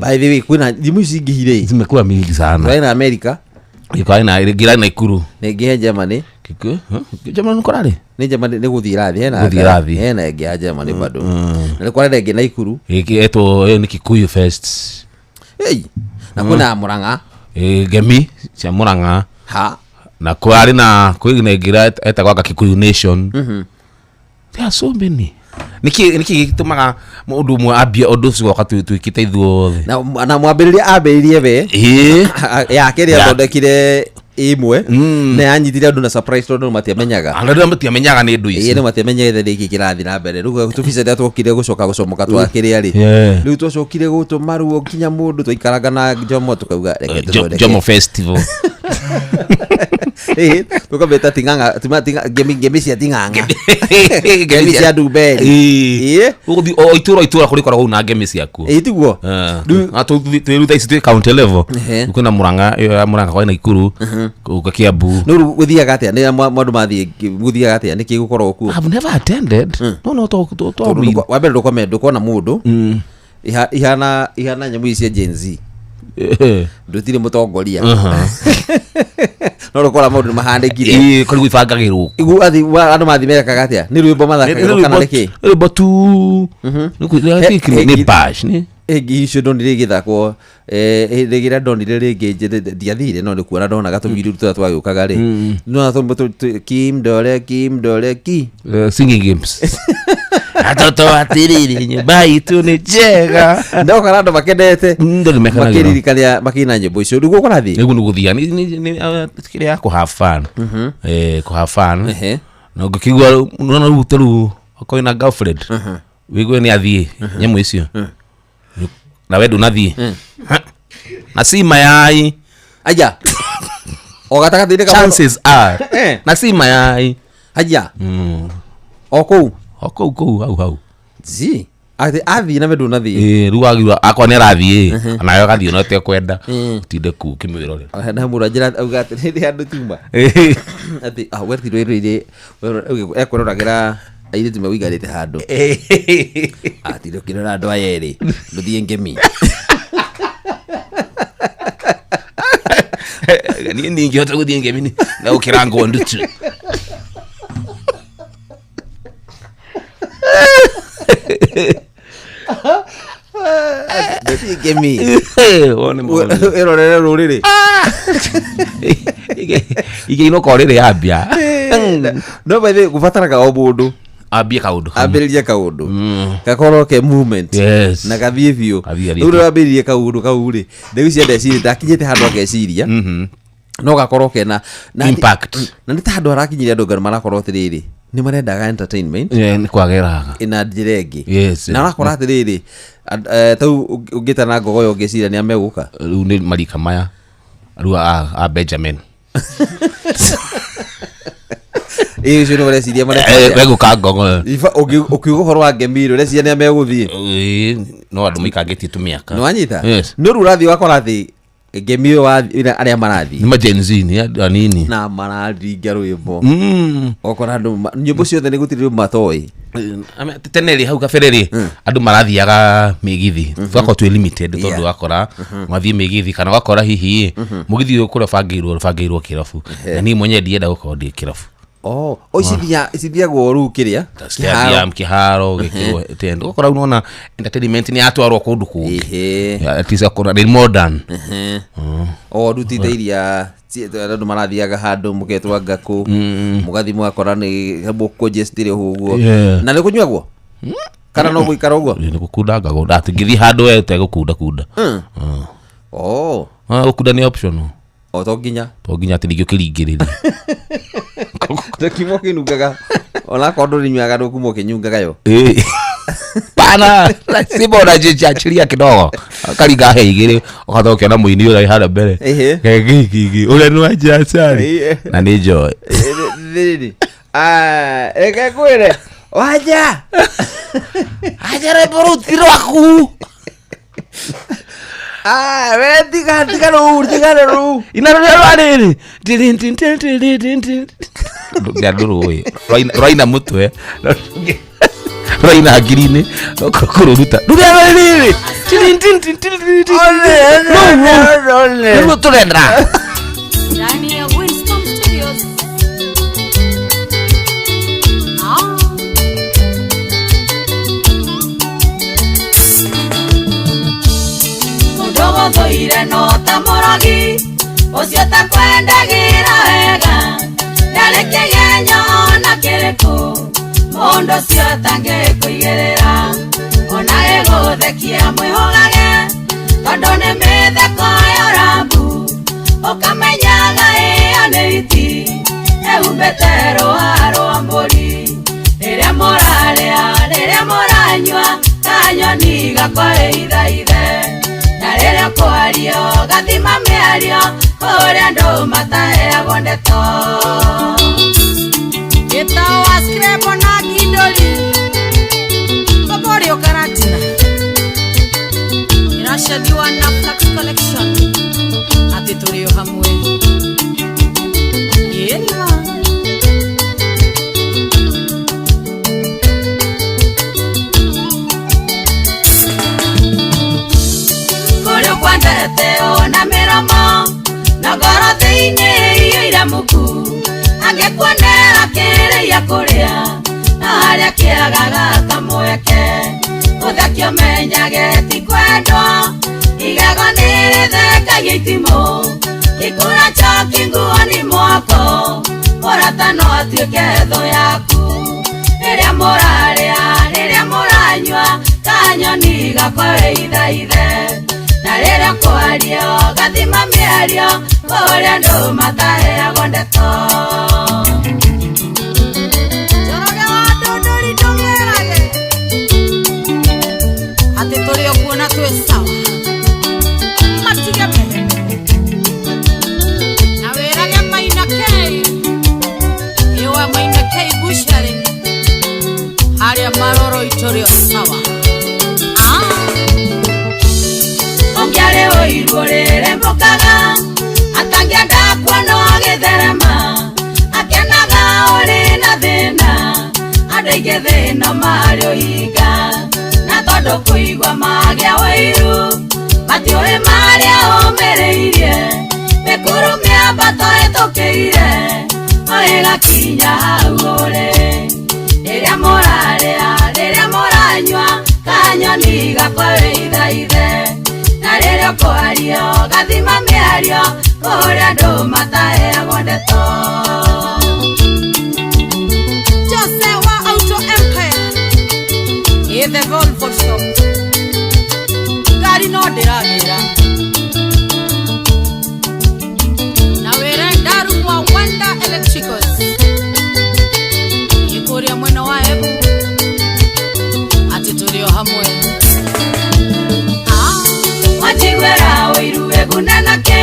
By the way, kwĩna thimũ ici ingĩhire ĩ. Zimekuwa mingi sana. Kwĩna America, Ĩkwarĩ na ĩngĩ ĩrarĩ Naikuru. na ĩngĩ he Germany, Kikuyu Germany kũrarĩ Nĩ Germany nĩ gũthiĩ ĩrathiĩ hena Gũthiĩ ĩrathiĩ. Hena ĩngĩ ya Germany bado na nĩ kwarĩ ĩngĩ Naikuru. Gĩkĩ etwo ĩyo nĩ Kikuyu Fest. Ei, na kwĩna ya Murang'a. Ngemi cia Murang'a. Ha. Na kwarĩ na kwĩ na ĩngĩ etagwo anga Kikuyu Nation. There are so many. Nĩkĩ gĩtũmaga mũndũ ũmwe ambie ũndũ ũcio goka twĩkĩte ithuothe? Na mwambĩrĩria ambĩrĩirie we yake ĩrĩa athondekire ĩmwe na yanyitire andũ na surprise tondũ matiamenyaga. Andũ arĩa matiamenyaga nĩ ndũ ici. Ĩĩ, nĩ matiamenyete nĩkĩ kĩrathiĩ na mbere. Rĩu tũbica rĩrĩa twokire gũcoka gũcomoka twakĩrĩa rĩ, rĩu twacokire gũtũma ruo nginya mũndũ twaikaranga na Jomo tukauga reke tũthondeke. Jomo Festival. Ĩĩ, tũkamĩta ting'ang'a, ngemi cia ting'ang'a. Ngemi cia ndumberi. Ĩĩ. Ũgũthiĩ o itũra itũra kũrĩkoragwo na ngemi ciakuo. Ĩĩ, tiguo. Twĩruta ici twĩ county level. Kwĩna Murang'a, ĩyo ya Murang'a kwĩ Naikuru, gũka Kiambu. No rĩu gũthiaga atĩa? Nĩ andũ mathiĩ gũthiaga atĩa? Nĩkĩ gũkoragwo kuo? I've never attended. No to to to. Wa mbere ndũkona mũndũ. Ihana nyamũ ici cia Gen Z. Ndũtirĩ mũtongoria. No rũkora maũndũ mahanĩkire. Ĩĩ, kũrĩ gwĩbangagĩrwo. Andũ mathiĩ mekaga atĩa? Nĩ rwĩmbo mathakagĩrwo kana nĩkĩ? Rwĩmbo tu. Nĩ bash nĩ. Ĩngĩ icio ndonire igĩthakwo, rĩrĩa ndonire rĩngĩ ndiathire no nĩ kuona ndonaga tũbiri tũrĩa twagĩũkaga rĩ. Nona tũmbo kim dore kim dore ki. Singing games. Atoto atiriri nyũmba itũ nĩ njega. Ndokora andũ makenete. Makĩririkania makĩina nyĩmbo icio. Rĩu gũkũrathiĩ? Rĩu nĩ gũthiĩ. Nĩ kĩrĩa ya kũ have fun. Kũ have fun. Na ũngĩkĩigua nona rĩu ta rĩu okorwo wĩna girlfriend. Wĩigue nĩ athiĩ nyamũ icio. Na we ndũnathiĩ. Na si mayai. Aya. O gatagatĩ-inĩ ka Chances are. Na si mayai. Aya. O kũu. O kũu kũu hau hau. Ji. Atĩ athiĩ na we ndũnathiĩ. Ĩĩ, rĩu wagĩrĩirwo akorwo nĩ arathiĩ, onawe ũgathiĩ ona ũtekwenda, ũtinde kũu ũkĩmwĩrorera. Na mũndũ anjĩra auga atĩ rĩrĩa andũ tuma. Atĩ we ti rwĩrĩire, ekwĩroragĩra airĩtu megũikarĩte handũ. Atinde ũkĩrora andũ aya erĩ, ndũthiĩ ngemi. Niĩ ndingĩhota gũthiĩ ngemi na gũkĩra nguo ndutu. Ndũthiĩ ngemi. Wone maũndũ. Ĩrorere rũrĩrĩ. Igĩinũka o rĩrĩ yambia. No by the way, gũbataraga o mũndũ ambie kaũndũ. Ambĩrĩrie kaũndũ. Gakorwo ke movement. Yes. Na gathiĩ biũ. Gathiĩ Rĩu rĩrĩa wambĩrĩrie kaũndũ kau rĩ, rĩu cienda eciria ndakinyĩte handũ ageciria. No gakorwo kena impact. Na nĩ ta handũ harakinyire andũ ngano marakorwo atĩrĩrĩ, nĩ marendaga entertainment. Nĩ kwagĩraga. Ĩna njĩra ĩngĩ. Yes. Na ũrakora atĩrĩrĩ, tau ũngĩtana ngogoyo ũngĩciria nĩ amegũka. Rĩu nĩ marika maya. Rĩu a Benjamin. Ĩĩ, ũcio nĩ ũreciria mareka. Megũka ngogoyo. Ũkiuga ũhoro wa ngemi rĩ, ũreciria nĩ amegũthiĩ. Ĩĩ, no andũ maikangĩtie tũmĩaka. Nĩ wanyita? Yes. No rĩu ũrathiĩ ũgakora atĩ ngemi ĩyo arĩa marathiĩ. Nĩ ma Gen Z, nĩ andũ anini. Na mararinga rwĩmbo. Ũgakora andũ nyĩmbo ciothe nĩ gũtirĩ rwĩmbo matoĩ. Tene rĩ, hau kabere rĩ, andũ marathiaga mĩgithi. Tũgakorwo twĩ limited tondũ ũgakora mwathiĩ mĩgithi kana ũgakora hihi mũgithi ũyũ kũrĩa ũbangĩirwo kĩrabu. Na niĩ mwenyewe ndienda gũkorwo ndĩ kĩrabu. Oh, icithiagwo rĩu kĩrĩa? Stadium, kĩharo, gĩkĩrwo tent. Ũgakora rĩu nĩwona entertainment nĩ yatwarwo kũndũ kũngĩ. At least ũgakora nĩ modern. O rĩu ti ta iria andũ marathiaga handũ mũketwo ngakũ, mũgathiĩ mũgakora nĩ mũcongested ũguo. Na nĩ kũnyuagwo? Kana no gũikara ũguo? Nĩ gũkundangagwo. Ndatingĩthiĩ handũ we ũtegũkunda kunda. Gũkunda nĩ optional. O to nginya. To nginya atĩ ningĩ ũkĩringĩrĩria. Ndũkimo kĩnungaga. Onakorwo ndũrĩnyuaga ndũkuma ũkĩnyungaga yo. Pana, lazima unajiachilia kidogo. Karinga he igĩrĩ ũkatha ũkĩona mũini ũrĩa harĩa mbere. Gĩgĩgĩ ũrĩa nĩ wanjia acari. Na nĩ joy. Rĩrĩ. Reke ngwĩre. Wanja. Aja rwĩmbo rũu ti rwaku. We tiga tiga rũu, tiga rũu. Ina rũrĩa rwa rĩrĩ. Tirin, tin, tin, tirin, tin, tin. Ndũngĩa ndũrũĩ. Rwaina mũtwe. Rwaina hakiri-inĩ. Kũrũruta. Rũrĩa rwa rĩrĩ. Tirin, tin, tin, tin, tin, tin. Rũu, rũu. Nĩruo tũrenda. Ndani ya Winston Studios. Ũcio takwendagĩra wega ndarĩ kĩgenyo ona kĩrĩkũ mũndũ ũcio atangĩkũigĩrĩra ona gĩgũthekia mwĩhũgage tondũ nĩ mĩtheko ya ũrambu ũkamenyaga ĩyo nĩ iti ehumbĩte rũa rwa mbũri rĩrĩa mũrarĩa rĩrĩa mũranyua kanyoni gakwa ithaithe na rĩrĩa kwario gathima mĩario kũrĩa andũ mataheagwo ndeto Gĩtawa screbo na kindori Koborio karatina Iracathiwa na Flax Collection Atĩ tũrĩ o hamwe Ĩnima Kũrĩa ũkwendete ona mĩromo na ngoro thĩinĩ iyũire muku angĩkuonera kĩrĩa kũrĩa na harĩa kĩagaga kamweke ũthekio menyage ti kwendwo igego nĩ rĩthekagia itimũ gĩkũra njoki nguo-inĩ mwako mũrata no atuĩke thũ yaku rĩrĩa mũrarĩa rĩrĩa mũranyua kanyoni gakwa wĩithaithe na rĩrĩa kwario gathima mĩario kũrĩa andũ mataheagwo ndeto Njoroge wa ndũndũri ndũmwĩrage Atĩ tũrĩ o kuo na twĩ sawa Matige mehemehe Na wĩrage Maina K Ĩwa Maina K Bushari Harĩa maroro itũrĩ o sawa Ũngĩarĩ ũiru ũrĩrĩmbũkaga atangĩenda kuona ũgĩtherema akenaga ũrĩ na thĩna andũ aingĩ thĩna marĩ ũhinga na tondũ kũigua magĩa ũiru matiũĩ marĩa ũmĩrĩirie mĩkuru mĩambato ĩtũkĩire o ĩgakinya hau ũrĩ rĩrĩa mũrarĩa rĩrĩa mũranyua kanyoni gakwa wĩithaithe na rĩrĩa kwario gathima mĩario kũrĩa andũ mataheagwo ndeto Jose wa Auto Empire Ĩ the Volvo shop Ngari no ndĩragĩra Na wĩre Ndaru wa Wanda Electricals Ĩ kũrĩa mwena wa Embu Atĩ tũrĩ o hamwe Wajiguĩra ũiru wĩgune nake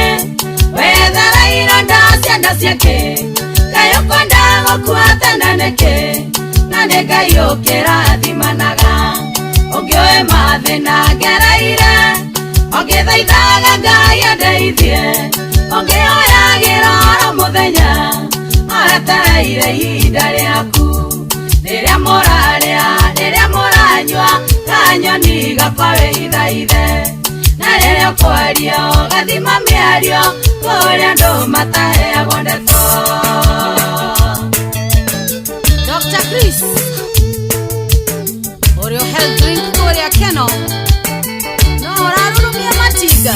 wethera ironda ciana ciake kaĩ ũkwenda gũkua tene nĩkĩ na nĩ Ngai ũkĩrathimanaga ũngĩũĩ mathĩna ngereire ũngĩthaithaga Ngai andeithie ũngĩhoyagĩra oro mũthenya aretereire ihinda rĩaku rĩrĩa mũrarĩa rĩrĩa mũranyua kanyoni gakwa wĩithaithe na rĩrĩa kwario gathima mĩario kũrĩa andũ mataheagwo ndeto Dr. Chris Ũrĩ o health drink kũrĩa Keno No ũrarurumia matinga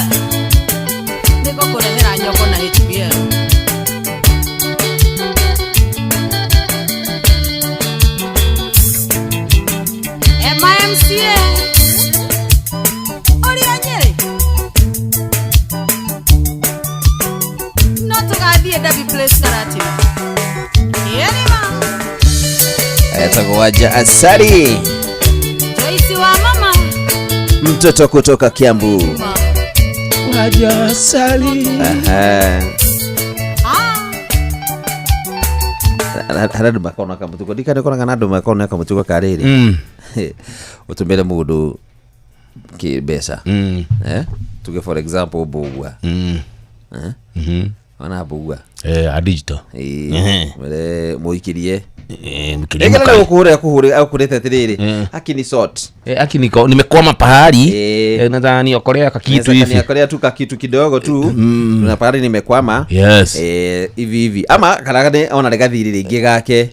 Nĩngũkũrehera nyongo na HBL MIMCA Ũrĩa Nyĩrĩ No tũgathiĩ Derby Place Karatina Ĩrima Etagwo Wanja Asari Joyce wa mama mtoto kutoka Kiambu Wanja Asari Aha. Harĩa andũ makona kamũtugo ndikane konaga na andũ makona kamũtugo ka rĩrĩ ũtũmĩre mũndũ kĩmbeca tuge for example mbũgua ona mbũgua a digital mere mũikirie mkirie Rĩngĩ mũkali. gũkũhũrĩra kũhũrĩra akũrĩte atĩrĩrĩ akini sort Aki nimekwama pahali nadhani okolea kakitu hivi Niokolea tu kakitu kidogo tu na pahali nimekwama Yes. Hivi hivi ama kana nĩ ona rĩgathiri rĩngĩ gake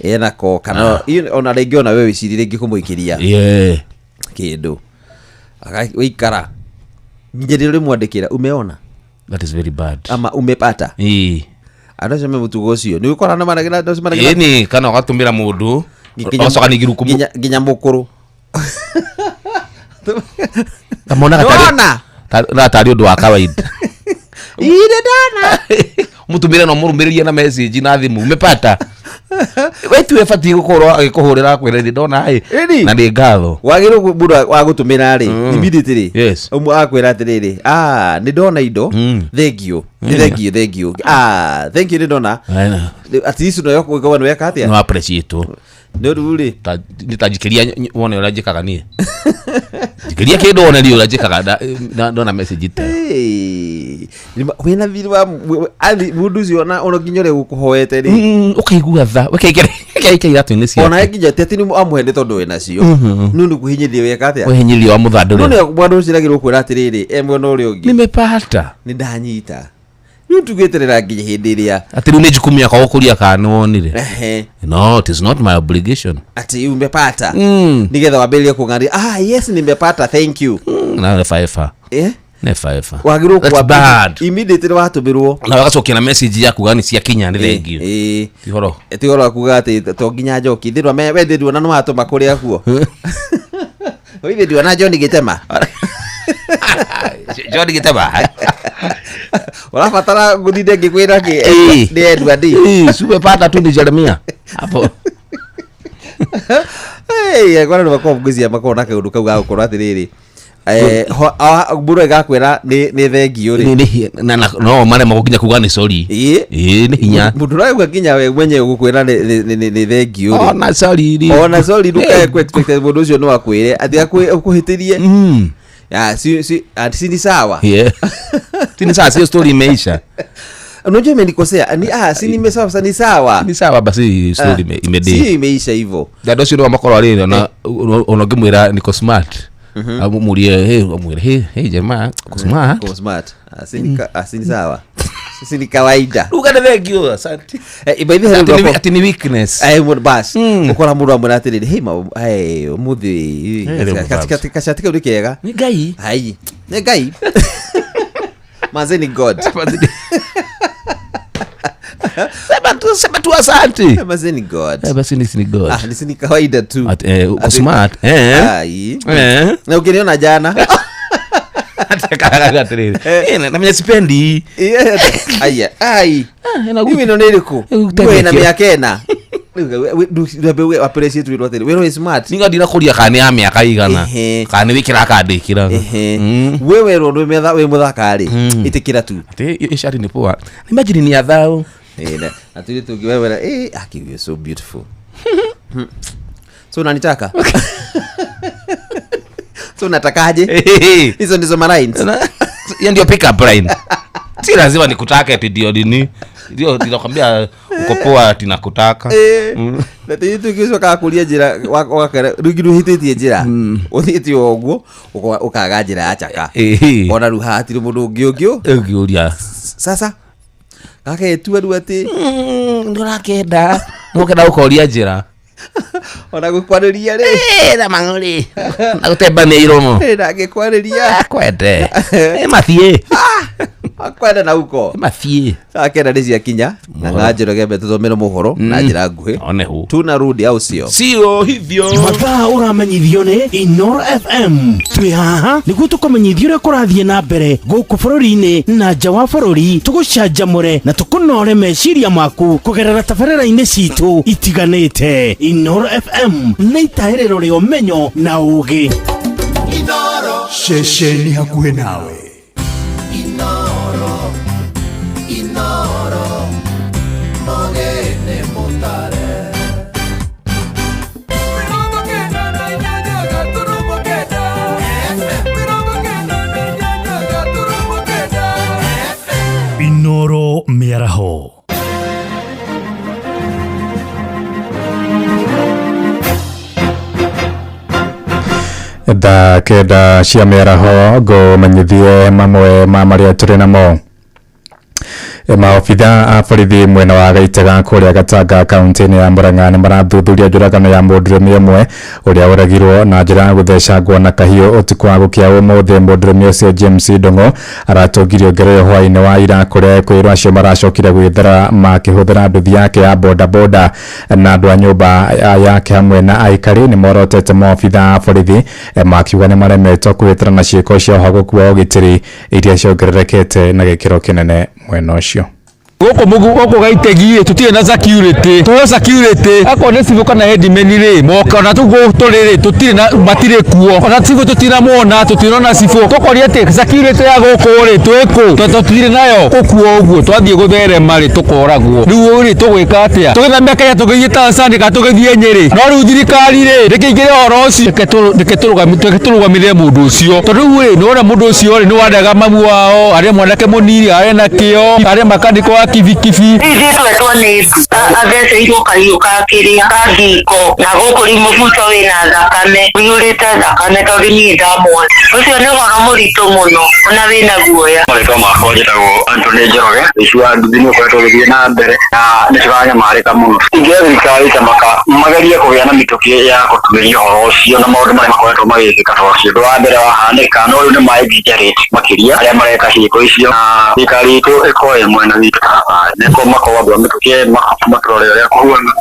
enako kana ona rĩngĩ ona we wĩcirie rĩngĩ kũmũikĩria kĩndũ wĩikara nginya rĩrĩa ũrĩmwandĩkĩra umeona That is very bad. Ama umepata. Ĩĩ. Andũ acio me mũtugo ũcio nĩ ũkorana maragĩra andũ acio maragĩra Ĩni kana ũgatũmĩra mũndũ ũgacoka ningĩ rĩu nginya mũkũrũ. Monaga tarĩ Ndona. na tarĩ ũndũ wa kawaida. Ire ndona. Mũtũmĩre no mũrũmĩrĩrie na message na thimũ umepata. We tiwe batiĩ gũkorwo agĩkũhũrĩra akwĩra nĩ ndona ĩ Ĩni. na nĩ ngatho. Wagĩrĩirwo mũndũ wa gũtũmĩra rĩ immediately. Yes. Ũmwe akwĩra atĩrĩrĩ, ah, nĩ ndona indo, thank you. Nĩ thank you, thank you. Ah, thank you nĩ ndona. At least no yokuga nĩ weka atĩa? No appreciate. Nĩ ũndũ rĩ. Nĩ ta njikĩria wone ũrĩa njĩkaga niĩ. Njikĩria kĩndũ wone niĩ ũrĩa njĩkaga ndona message ta. Hey, wĩna thirĩ wa mũndũ ũcio ona nginya ũrĩa gũkũhoete rĩ. Ũkaigua tha ũkaingĩra iratũ-inĩ ciake. Ona nginya ti atĩ nĩ amũhe nĩ tondũ wĩ nacio. No nĩ kũhinyĩrĩria weka atĩa? Ũhinyĩrĩria wa mũthandũre. No nĩ mwana ũcio agĩrĩirwo kwĩra atĩrĩrĩ, e mwena ũrĩa ũngĩ. Nimepata. Nĩ ndanyita. Rĩu tugĩterera nginya hĩndĩ ĩrĩa. Atĩ rĩu nĩ jukumu yakwa gũkũria kana nĩ wonire. Ehe. No, it is not my obligation. Atĩ umepata. Nĩgetha wambĩrĩrie kũng'aria, ah yes nimepata, thank you. Na nĩ faefa. Eh? Nĩ faefa. Wagĩrĩirwo That's bad. Immediately watũmĩrwo. Na wagacokia na message ya kuga nĩ ciakinya nĩ thank you. Ĩĩ. Ti ũhoro. Ti ũhoro wa kuga atĩ to nginya njoki. Thĩ ndwa we thĩ nduona nĩ watũma kũrĩa kuo. Ithe nduona John Gĩtema. John Gĩtema. Ũrabatara gũthinda ngĩkwĩra kĩ? Nĩ Edward. Ĩĩ, sumepata tu ni Jeremia. Hapo. Hey, kwara nĩ makoragwo ngwĩciria makoragwo na kaũndũ kau ga gũkorwo atĩrĩrĩ. Mũndũ agakwĩra nĩ thengio rĩ. No maremagwo nginya kuga nĩ sorry. Ĩĩ. Nĩ hinya. Mũndũ ũrauga nginya we mwenyewe gũkwĩra nĩ thengio rĩ. Ona sorry rĩ. Ona sorry ndũkae kũ expect mũndũ ũcio no akwĩre atĩ akũhĩtĩrie. Ya, si ati si ni sawa. Yeah. Si ni sawa, sio story imeisha. Unajua imenikosea. Ni si nimesawa sasa ni sawa. Ni sawa basi story imede. Si imeisha hivyo. Andũ acio nĩo makorwo rĩ ona ũngĩmwĩra niko smart. Amurie hey, amwĩre hey, hey jamaa, uko smart. Uko smart. Si ni sawa. Si ni kawaida. Uga nĩ thank you, asante. By the way, Ati ni weakness. Bas. Ukora mũndũ amwĩra atĩrĩrĩ, hey ma, hey ũmũthĩ kacati kau nĩ kega. Nĩ Ngai. Hai. Nĩ Ngai. Manze ni God. Sema tu asante. Manze ni God. Basi ni God. Ah, ni kawaida tu. Uko smart. Ai. Na ukiniona jana. Atakaga atĩrĩrĩ. Na mimi sipendi. Aya, ai. Mimi ino nĩ ĩrĩkũ? Ngwe na mĩaka ĩna. Rĩu appreciate wĩrwo atĩrĩ, wĩrwo smart. Ninga ndinakũria kana nĩ ya mĩaka igana. Kana nĩ wĩkĩra kana ndĩkĩraga. We werwo wĩ mũthaka rĩ, ĩtĩkĩra tu. Atĩ icati nĩ poa. Imagine ni ya thao. Na tũirĩtu tũngĩ wewera, aki you're so beautiful. So unanitaka? So unatakaje? Hizo ndizo malines. Hiyo ndio pick up line. Si lazima nikutake ati ndio nini. Ndio ninakwambia uko poa ati nakutaka. Na tũirĩtu tũngĩ ũcokaga kũria njĩra wakera rĩngĩ ndũhĩtĩtie njĩra. Ũthiĩte o ũguo ũkaga njĩra ya chaka. Ona rĩu haha hatirĩ mũndũ ũngĩ ũngĩũria. Sasa gaketua rĩu atĩ ndũrakenda. Nũkenda gũkoria njĩra. Ona gũkwarĩria rĩ. Na mang'ũrĩ. Na gũtembania iromo. Na ngĩkwarĩria. Akwende. Mathiĩ. Akwenda na uko. Mathiĩ. Akenda nĩ ciakinya. Na Njoroge tũthomere mohoro na njĩra nguhĩ. One hu. Tunarudi au sio? Sio hivyo. Mathaa ũramenyithio nĩ Inoro FM. Twĩ haha nĩguo tũkũmenyithia ũrĩa kũrathiĩ na mbere gũkũ bũrũri-inĩ na nja wa bũrũri, tũgũcanjamũre na tũkũnore meciria maku kũgerera tabarĩra-inĩ citũ itiganĩte. Inoro FM nĩ itahĩrĩro rĩa ũmenyo na ũũgĩ. Inoro ceceni hakuhĩ nawe. Inoro, Inoro, mogene mutare. Inoro mĩaraho. Thaa kenda cia mĩaraho ngũmenyithie mamwe ma marĩa tũrĩ namo. Maobitha a borithi mwena wa Gaitega kũrĩa Gatanga kaunti-inĩ ya Murang'a nĩ marathuthuria njũragano ya mũndũrũme ũmwe ũrĩa ũragirwo na njĩra ya gũthecangwo na kahiũ ũtukũ wa gũkĩa ũmũthĩ. Mũndũrũme ũcio James Ndung'u aratũngirio ngero ĩyo hwaĩ-inĩ wa ira kũrĩa ekũĩrwo acio maracokire gwĩthara makĩhũthĩra nduthi yake ya bodaboda na andũ a nyũmba yake hamwe na aikari nĩ morotete maobitha a borithi makiuga nĩ maremetwo kwĩtara na ciĩko cia ũhagũku wa ũgitĩri iria ciongererekete na gĩkĩro kĩnene mwena ũcio. Gũkũ Gaitegi tũtirĩ na security, tũheo security akorwo nĩ civil kana headman rĩ moka ona tũguo tũrĩ rĩ tũtirĩ na matirĩ kuo ona civil tũtinamwona tũtinona civil tũkoria atĩ security ya gũkũ rĩ twĩkũ tũtirĩ nayo gũkuo ũguo twathiĩ gũtherema rĩ tũkoragwo rĩu rĩ tũgwĩka atĩa tũgĩthamia Kenya tũgĩthiĩ Tanzania kana tũgĩthiĩ Nyĩrĩ no rĩu thirikari rĩ rĩkĩingĩre ũhoro ũcio reke tũrũgamĩrĩre mũndũ ũcio tondũ rĩu rĩ nĩwona mũndũ ũcio rĩ nĩwandaga mamu wao arĩa mwanake mũnini arĩa na kĩo arĩa makaniko wa kibikibi itwetwo nĩ atheceirwo kahiũ ka kĩrĩa ka ngingo na gũkũ rĩu mũbuto wĩna thakame ũiyũrĩte thakame tondũ niĩ ndamuona ũcio nĩ ũhoro mũritũ mũno ona wĩna guoya. Marĩtwa makwa njĩtagwo Anthony Njoroge. Ũici wa nduthi nĩ ũkoretwo ũgĩthiĩ na mbere na nĩ tũranyamarĩka mũno. Ingĩoya thirikari ta maka magerie kũgĩa na mĩtũkĩ ya gũtuĩria ũhoro ũcio na maũndũ marĩa makoretwo magĩkĩka tondũ ũcio ũndũ wa mbere wahanĩka no rĩu nĩ ma exaggerate makĩria arĩa mareka ciĩko icio na thirikari itũ ĩkorwo ĩ mwena witũ nĩko makorwo andũ a mĩtũkĩ matũrore ũrĩa kũhuana.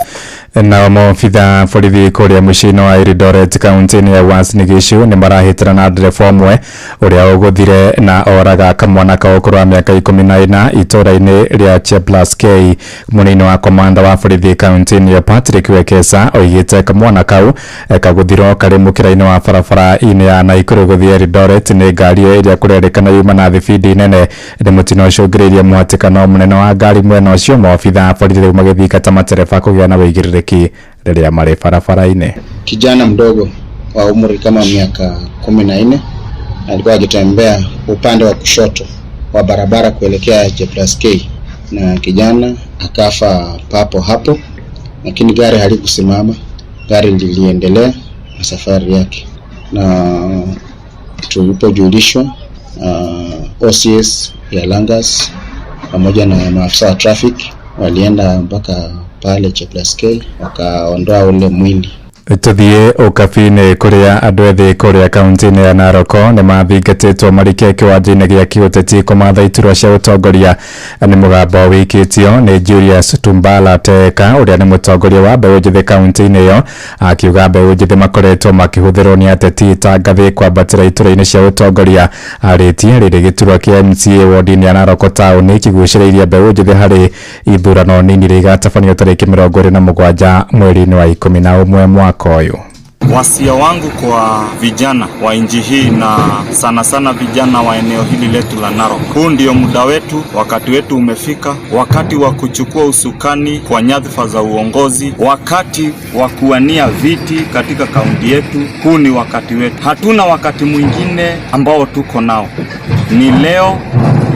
Nao maobitha borithi kũrĩa mũciĩ-inĩ wa Eldoret kaunti-inĩ ya Uasin Gishu nĩ marahĩtana na ndereba ũmwe ũrĩa ũgũthire na oraga kamwana ka ũkũrũ wa mĩaka 14 itũũra-inĩ rĩa Cheplaskei. Mũnini wa komanda wa borithi kaunti-inĩ ya Patrick Wekesa oigĩte kamwana kau kagũthirwo karĩ mũkĩra-inĩ wa barabara-inĩ ya Naikuru gũthiĩ Eldoret nĩ ngari ĩrĩa kũrerĩkana yuma na thibindi nene. Nĩ mũtino ũcũngĩrĩirie mũhatĩkano mũnene wa ngari mwena ũcio. Maobitha a borithi rĩu magĩthingata matereba kũgĩa na wĩigĩrĩrĩki rĩrĩa marĩ barabara-inĩ. Kijana mdogo wa umri kama miaka 14 alikuwa akitembea upande wa kushoto wa barabara kuelekea J+K na kijana akafa papo hapo, lakini gari halikusimama, gari liliendelea na safari yake, na tulipojulishwa OCS ya Langas pamoja na maafisa wa traffic walienda mpaka pale J+K wakaondoa ule mwili. Tuthiĩ ũkabi-inĩ kũrĩa andũ ethĩ kũrĩa kaunti-inĩ ya Narok nĩ mathingatĩtwo marike kĩwanja-inĩ gĩa kĩũteti kũmatha iturwa cia ũtongoria. Nĩ mũgambo wĩkĩtio nĩ Julius Tumbala Teka ũrĩa nĩ mũtongoria wa mbeũ njĩthĩ kaunti-inĩ ĩyo, akiuga mbeũ njĩthĩ makoretwo makĩhũthĩrwo nĩ ateti ta ngathĩ kwambatĩra iturwa-inĩ cia ũtongoria. Arĩtie rĩrĩ gĩturwa kĩa MCA wodi-inĩ ya Narok taũni kĩgucĩrĩirie mbeũ njĩthĩ harĩ ithurano nini iria igatabanio tarĩki 27 mweri-inĩ wa 11 mwaka ũyũ. Wasia wangu kwa vijana wa nchi hii na sana sana vijana wa eneo hili letu la Narok, huu ndio muda wetu, wakati wetu umefika, wakati wa kuchukua usukani kwa nyadhifa za uongozi, wakati wa kuwania viti katika kaunti yetu. Huu ni wakati wetu, hatuna wakati mwingine ambao tuko nao, ni leo,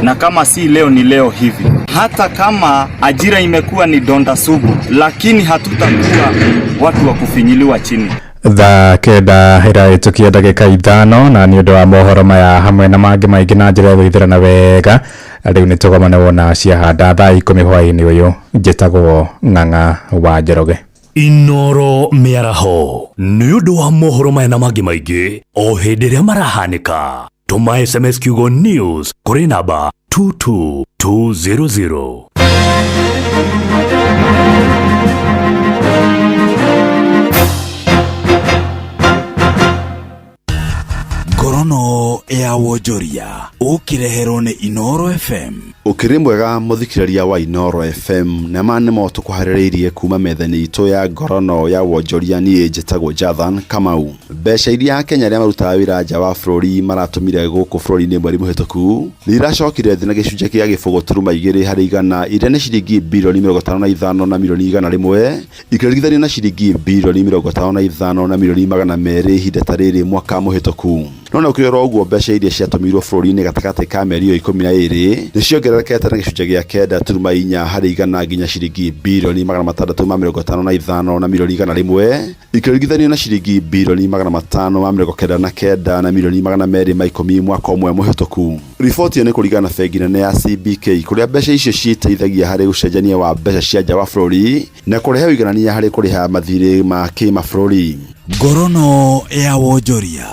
na kama si leo ni leo hivi. Hata kama ajira imekuwa ni donda sugu, lakini hatutakuwa watu wa kufinyiliwa chini. Thaa 9 ĩrahĩtũkia ndagĩka 5 na nĩ ũndũ wa mohoro maya hamwe na mangĩ maingĩ na njĩra ya gũithĩrana wega rĩu nĩ tũgomane wona ciahanda thaa 10 hwaĩ-inĩ ũyũ. Njĩtagwo Ng'ang'a wa Njoroge. Inoro mĩaraho nĩ ũndũ wa mohoro maya na mangĩ maingĩ o hĩndĩ ĩrĩa marahanĩka. Tũma SMS kiugo news kũrĩ namba 22200. Ngorono ya wonjoria ũkĩreherwo nĩ Inoro FM. Ũkĩrĩ mwega mũthikĩrĩria wa Inoro FM, na ma nĩmo tũkũharĩrĩirie kuma metha-inĩ itũ ya ngorono ya wonjoria. Niĩ njĩtagwo Jathan Kamau. Mbeca iria Akenya arĩa marutaga wĩra nja wa bũrũri maratũmire gũkũ bũrũri-inĩ mweri mũhĩtũku nĩ iracokire thĩ na gĩcunjĩ kĩa 0.2 harĩ igana, iria nĩ ciringi birioni 55 na milioni 100 ikĩringithanio na ciringi birioni 55 na milioni 200 ihinda ta rĩrĩ mwaka mũhĩtũku. No na ũkĩrora ũguo mbeca mbeca iria ciatũmirwo bũrũri-inĩ gatagatĩ ka mĩeri ĩyo 12 nĩ ciongererekete na gĩcunjĩ gĩa 9.4% nginya ciringi birioni 655 na mirioni 100 ikĩringithanio na ciringi birioni 599 na mirioni 210 mwaka ũmwe mũhĩtũku. Riboti ĩyo nĩ kũringana na bengi nene ya CBK kũrĩa mbeca icio citeithagia harĩ ũcenjania wa mbeca cia nja wa bũrũri na kũrehe ũiganania harĩ kũrĩha mathirĩ ma kĩmabũrũri. Ngorono ya wonjoria.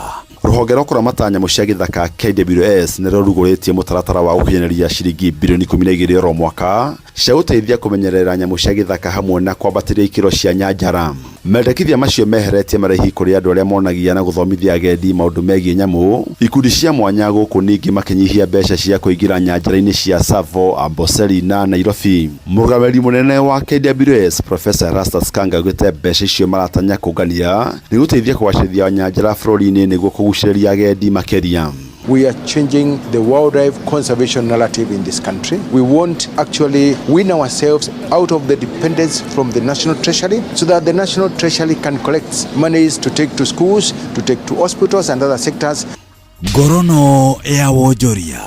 Rũhonge rwa kũramata nyamũ cia gĩthaka KWS nĩ rũrugũrĩtie mũtaratara wa gũkinyanĩria ciringi birioni 12 oro mwaka cia gũteithia kũmenyerera nyamũ cia gĩthaka hamwe na kwambatĩria ikĩro cia nyanjara. Mendekithia macio meheretie marĩhi kũrĩ andũ arĩa monagia na gũthomithia agendi maũndũ megiĩ nyamũ, ikundi cia mwanya gũkũ ningĩ makĩnyihia mbeca cia kũingĩra nyanjara-inĩ cia Tsavo, Amboseli na Nairobi. Mũrũgamĩrĩri mũnene wa KWS Professor Erastus Kanga augĩte mbeca icio maratanya kũngania nĩ gũteithia kũgacĩrithia nyanjara bũrũri-inĩ nĩguo kũgucĩrĩria agendi makĩria. We are changing the wildlife conservation narrative in this country. We want actually win ourselves out of the dependence from the National Treasury so that the National Treasury can collect monies to take to schools, to take to hospitals and other sectors. Ngorono ya wonjoria.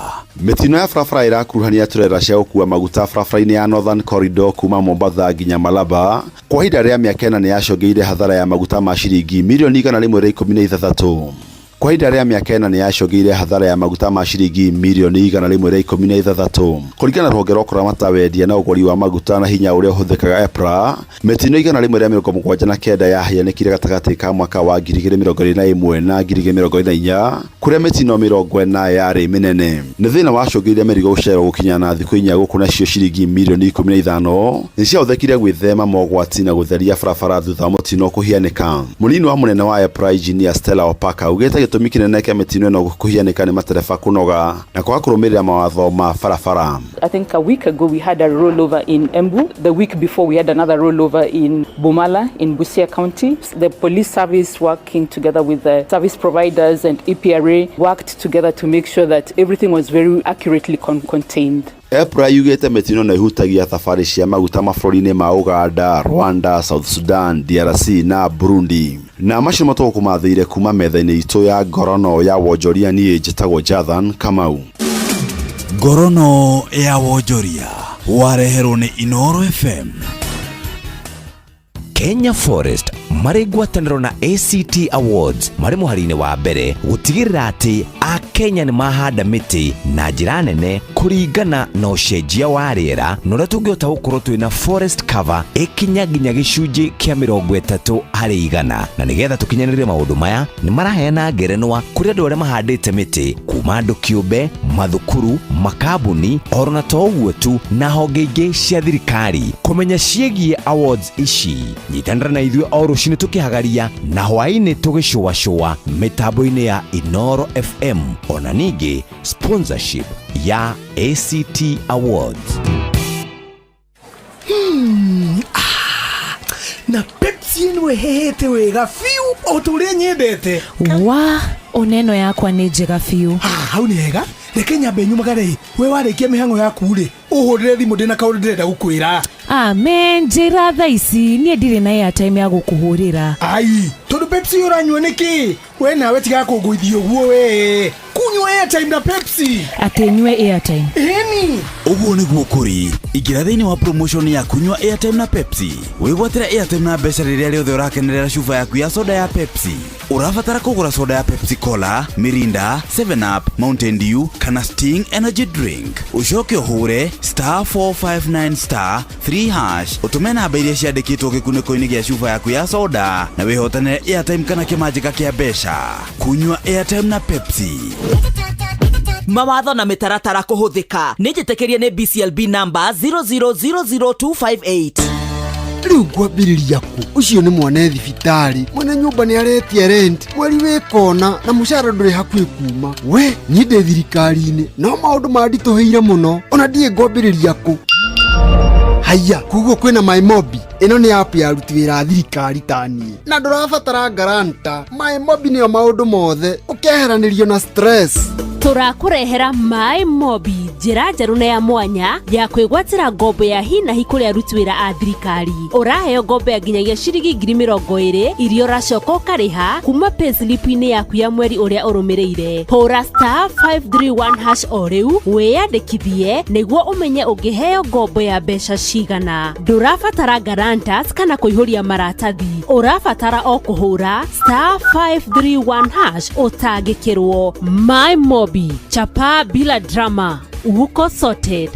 Mĩtino ya barabara ĩrakuruhania turera cia gũkua maguta barabara-inĩ ya Northern Corridor kuma Mombatha nginya Malaba kwa ihinda rĩa mĩaka 4 nĩ yacũngĩire hathara ya maguta ma ciringi mirioni 116. Kwa ihinda rĩa mĩaka 4 nĩ yacũngĩire hathara ya maguta ma ciringi mirioni 116. Kũringana na rũhonge rwa kũramata wendia na ũgũri wa maguta na hinya ũrĩa ũhũthĩkaga EPRA, mĩtino 179 yahianĩkire gatagatĩ ka mwaka wa 2021 na 2024 kũrĩa mĩtino 40 yarĩ mĩnene. Nĩ thĩna wacũngĩrĩirie mĩrigo gũcererwo gũkinya na thikũ 4 gũkũ nacio ciringi mirioni 15 nĩ ciahũthĩkire gwĩthema mogwati na gũtheria barabara thutha wa mũtino kũhianĩka. Mũnini wa mũnene wa EPRA Engineer Stella Opaka augĩte gĩtũmi kĩnene kĩa mĩtino ĩno kũhianĩka nĩ matereba kũnoga na kwaga kũrũmĩrĩra mawatho ma barabara. I think a week ago we had a rollover in Embu. The week before we had another rollover in Bumala in Busia County. The police service working together with the service providers and EPRA worked together to make sure that everything was very accurately contained. EPRA yugĩte mĩtino ĩno ĩhutagia thabarĩ cia maguta mabũrũri-inĩ ma Uganda, Rwanda, South Sudan, DRC na Burundi. Na macio nĩmo tũgũkũmathĩire kuma metha-inĩ itũ ya ngorono ya wonjoria. Niĩ njĩtagwo Jathan Kamau. Ngorono ya wonjoria wareherwo nĩ Inoro FM. Kenya Forest marĩ ngwatanĩro na ACT Awards marĩ mũhari-inĩ wa mbere gũtigĩrĩra atĩ Akenya nĩ mahanda mĩtĩ na njĩra nene kũringana na ũcenjia wa rĩera na ũrĩa tũngĩhota gũkorwo twĩna forest cover ĩkinya nginya gĩcunjĩ kĩa 30% na nĩgetha tũkinyanĩrie maũndũ maya nĩ maraheana ngerenwa kũrĩ andũ arĩa mahandĩte mĩtĩ kuma andũ kĩũmbe, mathukuru, makambuni oro na to ũguo tu na honge ingĩ cia thirikari. Kũmenya ciĩgiĩ awards ici nyitanĩra na ithuĩ o rũcinĩ tũkĩhagaria na hwaĩ-inĩ tũgĩcũacũa mĩtambo-inĩ ya Inoro FM ona ningĩ sponsorship ya ACT Awards. Na Pepsi ĩno ĩhehete wega biũ o ta ũrĩa nyendete. Wa oneno yakwa nĩ njega biũ. Hau nĩ hega, reke nyambe nyumagare. We warĩkia mĩhang'o yaku rĩ, ũhũrĩre thimũ ndĩna kaũndũ ndĩrenda gũkwĩra. Amen, njĩra thaa ici niĩ ndirĩ na airtime ya gũkũhũrĩra. Ai, tondũ Pepsi ũranyua nĩkĩ? We nawe tiga kũngũithia ũguo we. Kunyua airtime na Pepsi. Atĩ nyue airtime? Ĩni. Ũguo nĩguo kũrĩ. Ingĩra thĩinĩ wa promotion ya kunyua airtime na Pepsi. Wĩgwatĩre airtime na mbeca rĩrĩa rĩothe ũrakenerera cuba yaku ya soda ya Pepsi. Ũrabatara kũgũra soda ya Pepsi Cola, Mirinda, 7 Up, Mountain Dew kana Sting Energy Drink. Ũcoke ũhũre *459 *3# ũtũme namba iria ciandĩkĩtwo gĩkunĩko-inĩ gĩa cuba yaku ya soda na wĩhotanĩre airtime kana kĩmanjĩka kĩa mbeca. Kunyua airtime na Pepsi. Mawatho na mĩtaratara kũhũthĩka nĩ njĩtĩkĩrie nĩ BCLB number 0000258. Rĩu ngwambĩrĩria kũ? Ũcio nĩ mwana thibitarĩ, mwene nyũmba nĩ aretia rent mweri wĩ kona na mũcara ndũrĩ hakuhĩ kuma. We niĩ ndĩ thirikari-inĩ no maũndũ manditũhĩire mũno, ona ndiĩ ngwambĩrĩria kũ. Haiya, koguo kwĩna MyMobi. Ĩno nĩ app ya aruti wĩra a thirikari ta niĩ na ndũrabatara guarantor. MyMobi nĩyo maũndũ mothe, ũkeheranĩrio na stress. Tũrakũrehera Maĩ Mobi, njĩra njerũ na ya mwanya ya kwĩgwatĩra ngombo ya hi na hi kũrĩ aruti wĩra a thirikari. Ũraheo ngombo ya nginyagia ciringi 20,000 iria ũracoka ũkarĩha kuma payslip-inĩ yaku ya mweri ũrĩa ũrũmĩrĩire. Hũra star 531 hash o rĩu wĩyandĩkithie nĩguo ũmenye ũngĩheo ngombo ya mbeca cigana. Ndũrabatara guarantors kana kũihũria maratathi, ũrabatara o kũhũra star 531 hash ũtangĩkĩrwo. My Mobi, chapa bila drama, uko sorted.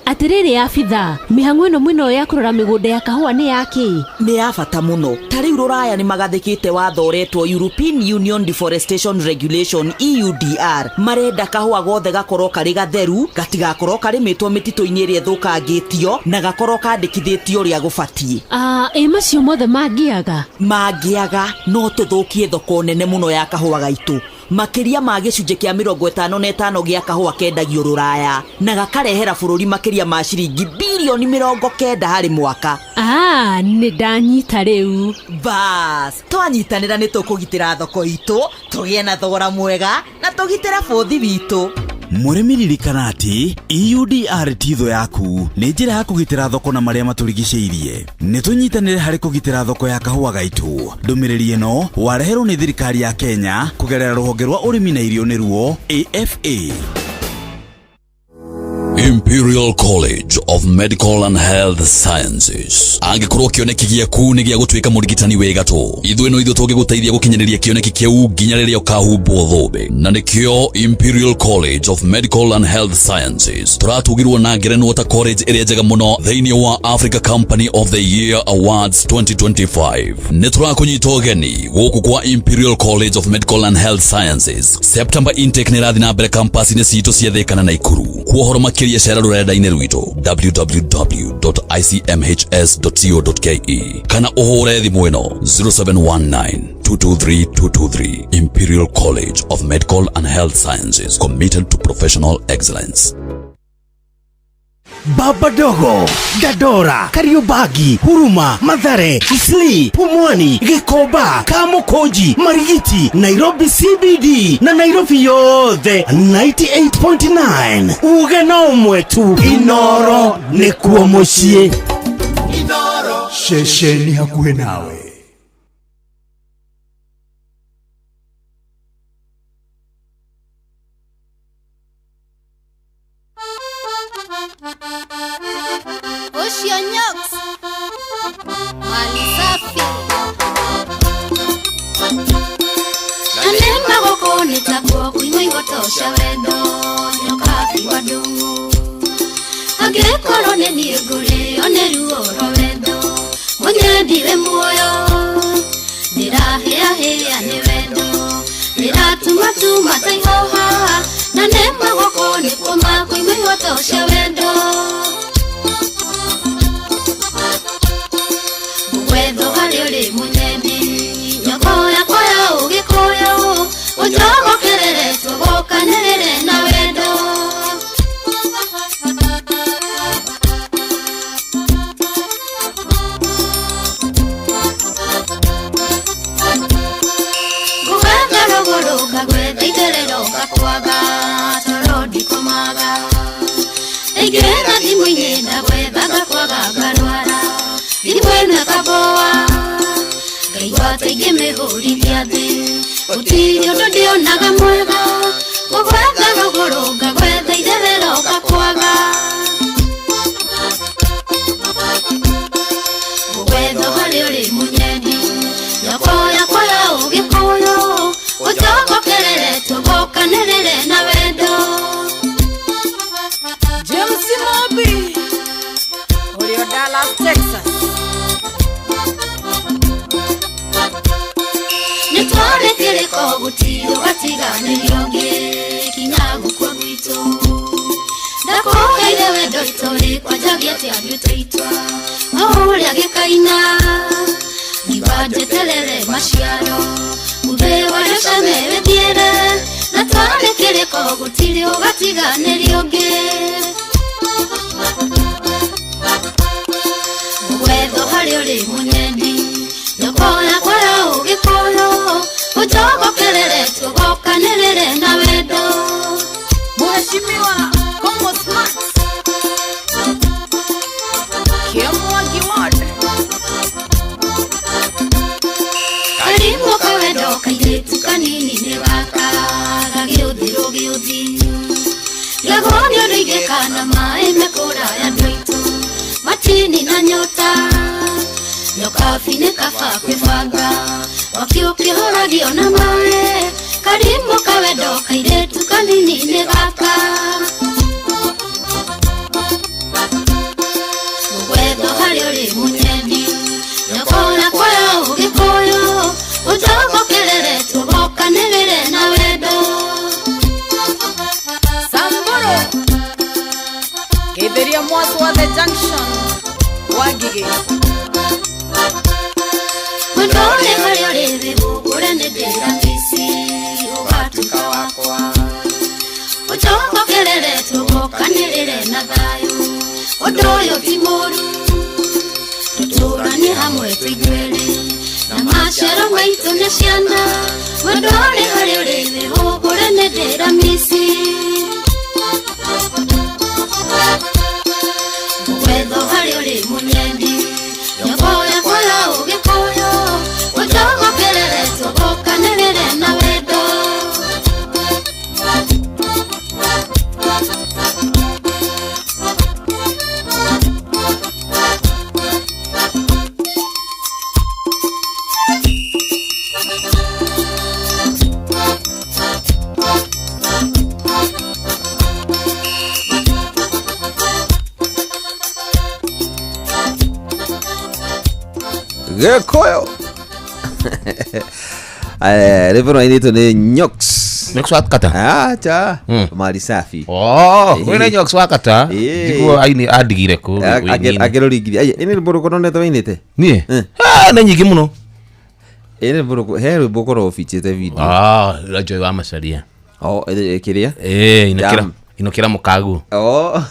Atĩrĩrĩ abitha, mĩhang'o ĩno mwĩnayo ya kũrora mĩgũnda ya kahũa nĩ yakĩ? Nĩ ya bata mũno. Ta rĩu rũraya nĩ magathĩkĩte watho ũretwo European Union Deforestation Regulation EUDR. Marenda kahũa gothe gakorwo karĩ gatheru, gatigakorwo karĩmĩtwo mĩtitũ-inĩ ĩrĩa ĩthũkangĩtio na gakorwo kandĩkithĩtio ũrĩa gũbatiĩ. Ĩ macio mothe mangĩaga? Mangĩaga no tũthũkie thoko nene mũno ya kahũa gaitũ. Makĩria ma gĩcunjĩ kĩa 55 gĩa kahũa kendagio rũraya na gakarehera bũrũri makĩria ma ciringi birioni 90 harĩ mwaka. Nĩ ndanyita rĩu. Bas, twanyitanĩra nĩ tũkũgitĩra thoko itũ, tũgĩe na thogora mwega na tũgitĩre bũthi witũ. Mũrĩmi ririkana atĩ EUDR ti thũ yaku, nĩ njĩra ya kũgitĩra thoko na marĩa matũrigicĩirie. Nĩ tũnyitanĩre harĩ kũgitĩra thoko ya kahũa gaitũ. Ndũmĩrĩri ĩno wareherwo nĩ thirikari ya Kenya kũgerera rũhonge rwa ũrĩmi na irio nĩruo AFA. Imperial College of Medical and Health Sciences. Angĩkorwo kĩoneki gĩaku nĩ gĩa gũtuĩka mũrigitani wĩ gatũ, ithuĩ no ithuĩ tũngĩgũteithia gũkinyanĩria kĩoneki kĩu nginya rĩrĩa ũkahumbwo thũmbĩ. Na nĩkĩo Imperial College of Medical and Health Sciences tũratugirwo na ngerenwa ta college ĩrĩa njega mũno thĩinĩ wa Africa Company of the Year Awards 2025. Nĩ tũrakũnyita ũgeni gũkũ kwa Imperial College of Medical and Health Sciences. September intake nĩ ĩrathiĩ na mbere campus-inĩ citũ cia Thĩka na Naikuru. Kwa ũhoro makĩria cera rũrenda-inĩ rwitũ www.icmhs.co.ke kana ũhũre thimũ ĩno 0719 223 223. Imperial College of Medical and Health Sciences, committed to professional excellence. Baba Dogo, Dandora, Kariobangi, Huruma, Mathare, Isli, Pumwani, Gikomba, Kamukunji, Marigiti, Nairobi CBD na Nairobi yothe 98.9. Uge no ũmwe tu, Inoro nĩkuo mũciĩ. Ceceni hakuhĩ nawe. Ucio Nyox mali safi anema gũkũ nĩ takuo kuima igotosha wendo nyokabi wa ndung'u angĩkorwo nĩ niĩ ngũrĩo nĩ ruo rwa wendo mũnyendi wĩ muoyo ndĩrahĩahĩa nĩ wendo ndĩratumatuma ta ihoha na nema gũkũ nĩkuo makuima igotosha wendo. Wetho harĩ ũrĩ mũnyendi nyoko yakwa ya ũgĩkũyũ ũnjogokerere tũgokanĩrĩre na wendo. Ngũgwetha rũgũrũ ngagwetha itherero ngakwaga toro ndikomaga ndaingĩra thimũ-inĩ ndagwetha ngakwaga ngarwara thimũ ĩno ĩkaboa ngaigua ta ingĩmĩhũrithia thĩ gũtirĩ ũndũ ndĩonaga mwega ngũgwetha rũgũrũ ngagwetha itherero ngakwaga. Ngũgwetha harĩ ũrĩ mũnyendi nyoko yakwa ya ũgĩkũyũ ũnjogokerere tũgokanĩrĩre na wendo. James Mobi ũrĩ Dallas, Texas. Nĩtwarĩ kĩrĩko gũtirĩ ũgatiganĩria ũngĩ kinya gũkua gwitũ ndakũheire wendo itũrĩ kwanjagia atĩa nduĩte itua o ũrĩa gĩkaina ngiuga njeterere maciaro muthĩ warĩo came wĩthiĩre na twarĩ kĩrĩko gũtirĩ ũgatiganĩria ũngĩ. Ngũgwetha harĩ ũrĩ mũnyendi nyoko yakwa ya ũgĩkũyũ ũnjogokerere Mheshimiwa Congo Smart Kiamwagi Ward. Karimbo kawendo kairĩtu kanini nĩ gaka gagĩũthĩ rũgĩũthi Ngagwo nĩ ũndũ ingĩkana maĩ mekũraya andũ aitũ matini na nyota nyokabi nĩ kaba kwĩbanga wakĩ ũkĩhoragio na maĩ karimbo kawendo kairĩtu kanini nĩ gaka Mũgwetho harĩ ũrĩ mũnyendi nyokona kwaya ũgĩkũyũ ũtogokerere tũgokanĩrĩre na wendo. Samburu Kitheria Mwasu wa The Junction Wangige. Mwendo ũrĩ harĩa ũrĩ wĩhũgũre nĩ ndĩramisi ũgatuĩka wakwa ũtogokerere tũgokanĩrĩre na thayũ ũndũ ũyũ ti mũũru tũtũranie hamwe tũiguĩre na maciaro maitũ nĩ ciana mwendo ũrĩ harĩa ũrĩ wĩhũgũre nĩ ndĩramisi Mũgwetho harĩa ũrĩ mũnyendi nyoboya kwaya ũgĩkũyũ ũtogokerere tũgokanĩrĩre na wendo. Gĩkũyũ. Rwĩmbo rwainĩtwo nĩ Nyox. Nyox wa Kata? Acha. Mali safi. Oh, kwĩna Nyox wa Kata. Ndiguo aini andigire kũ. Akĩrũringithia. Ĩ nĩ rwĩmbo rũrĩkũ nonete wainĩte? Niĩ? Nĩ nyingĩ mũno. Ĩ nĩ rwĩmbo rũrĩkũ? He rwĩmbo ũkoragwo ũbichĩte video. Ah, Joy wa Macharia. Oh, kĩrĩa? Ĩ, inokĩra mũkagu. Oh.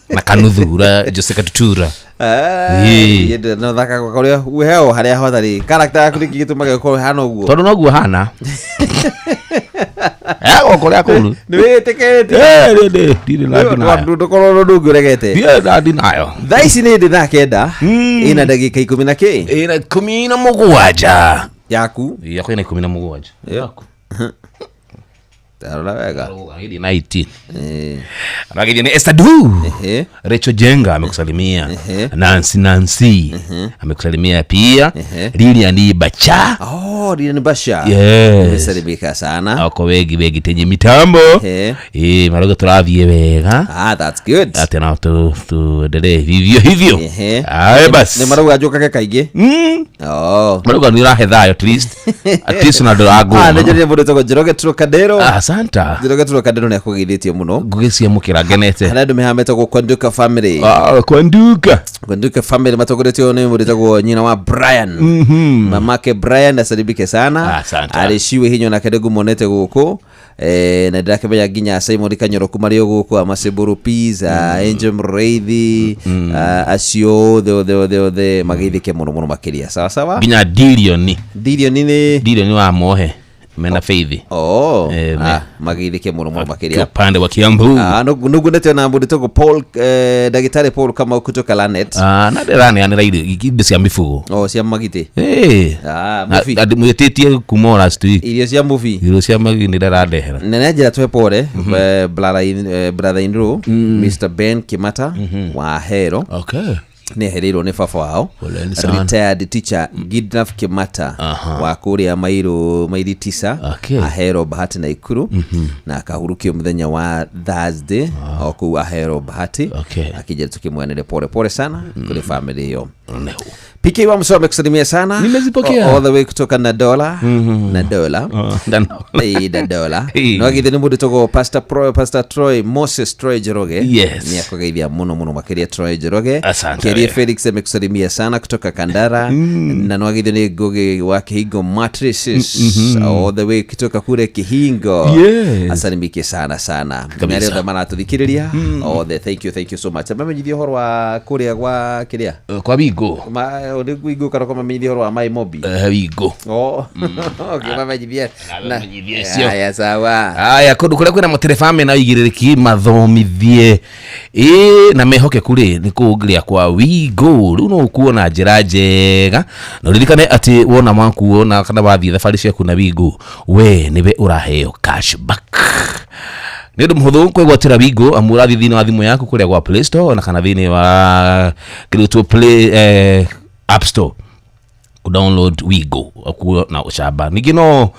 Na kanuthura Jose Katutura. No thaka kũrĩa heo harĩa hotharĩ character yaku nĩkĩ gĩtũmaga ũkorwo hana ũguo tondũ noguo hana gũkũ ũrĩa kũru nĩ wĩtĩkĩrĩtie ndirĩ na denial. Ndũkorwo ũndũ ũngĩ ũregete Ndirĩ na denial. Thaa ici nĩ ndĩ thaa 9 ĩna ndagĩka 10 na kĩ ĩna 17 yaku yakwa ĩna 17 yaku Tarora wega. Hili 19. Anageje ni Esther Du. Rachel Jenga amekusalimia. Nancy amekusalimia pia. Lilian Bacha. Oh, Lilian Bacha. Yes. Amesalimika sana. Ako wegi wegi tenye mitambo. Maroga turathie wega. Ah, that's good. Ate na tuendelee vivyo hivyo. Aye bas. Ni maroga njokage kaingĩ. Oh. Maroga ni rahe thayo at least. At least na ndũrangũma. Ah, nĩ mũndũ wĩtagwo Njoroge Trocadero. Ah, asante. Njoroge Trocadero nĩ akũgeithĩtie mũno. Ngũgĩciamũkĩra ngenete. Harĩa andũ mehametagwo Kwanduka family. Ah, Kwanduka. Kwanduka family matongoretio nĩ mũndũ wĩtagwo nyina wa Brian. Mamake Brian asalimike sana. Asante. Arĩciwe hinyo nake ndĩngũmonete gũkũ. Na ndĩrakĩmenya nginya Simon Kanyoroku marĩ o gũkũ, Amaseburu Pizza, Angel Mreithi, acio othe othe othe othe mageithĩke mũno mũno makĩria. Sawa sawa. Nginya Dilioni. Dilioni nĩ Dilioni wa Mohe. Mena Faith. Oh, mageithĩke mũno mũno makĩria. Upande wa Kiambu. Nũguonete na mũndũ wĩtagwo Paul, Ndagĩtarĩ Paul Kamau kutoka Lanet. Na ndĩraneanĩra indo cia mifugo. Oh, cia magitĩ. Mubi. Mwĩtĩtie kuma last week. Irio cia mubi. Irio cia magi nĩ ndĩrandehera. Na nĩ njĩra tũhe pole, brother in law, Mr. Ben Kimata wa Ahero. Okay. Nĩ ehereirwo nĩ baba wao. Retired teacher Gidnaf Kimata wa kũrĩa mairi 9 Ahero Bahati Naikuru na akahurũkio mũthenya wa Thursday o kũu Ahero Bahati. Akija tukimwanĩre pole pole sana kule family hiyo. PK wa Msoma amekusalimia sana. Nimezipokea. All the way kutoka Nadola. Nadola. Nadola. No agithe nĩ mũndũ wĩtagwo Pastor Troy Moses Troy Njoroge. Yes. Ni akũgeithia mũno mũno makĩria Troy Njoroge. Asante. Kerie Felix amekusalimia sana kutoka Kandara. Na no agithe nĩ Ngugi wa Kihingo Mattresses. All the way kutoka kule Kihingo. Yes. Asalimike sana sana. Na arĩa othe maratũthikĩrĩria. All the thank you so much. Mamenyithie ũhoro wa kũrĩa gwa kĩrĩa? Kwa Bingo. Nĩ ngũka kũmamenyithia ũhoro wa Mai Mobi. Wingo. Oh, ũkĩmamenyithia. Namenyithia icio. Aya, sawa. Aya, kũndũ kũrĩa kwĩna matereba mena ũigĩrĩrĩki mathomithie ĩ na mehokeku rĩ, nĩ kũngĩrĩa kwa Wigo. Rĩu no ũkuo na njĩra njega, na ũririkane atĩ wona makuo na kana wathiĩ thabarĩ ciaku na Wigo, we nĩwe ũraheo cashback. Nĩ ũndũ mũhũthũ kwĩgwatĩra Wigo, amu ũrathiĩ thĩinĩ wa thimũ yaku kũrĩa gwa Play Store ona kana thĩinĩ wa kĩrĩtwo Play App Store, download Wigo ũkuo na ũcamba. Ningĩ no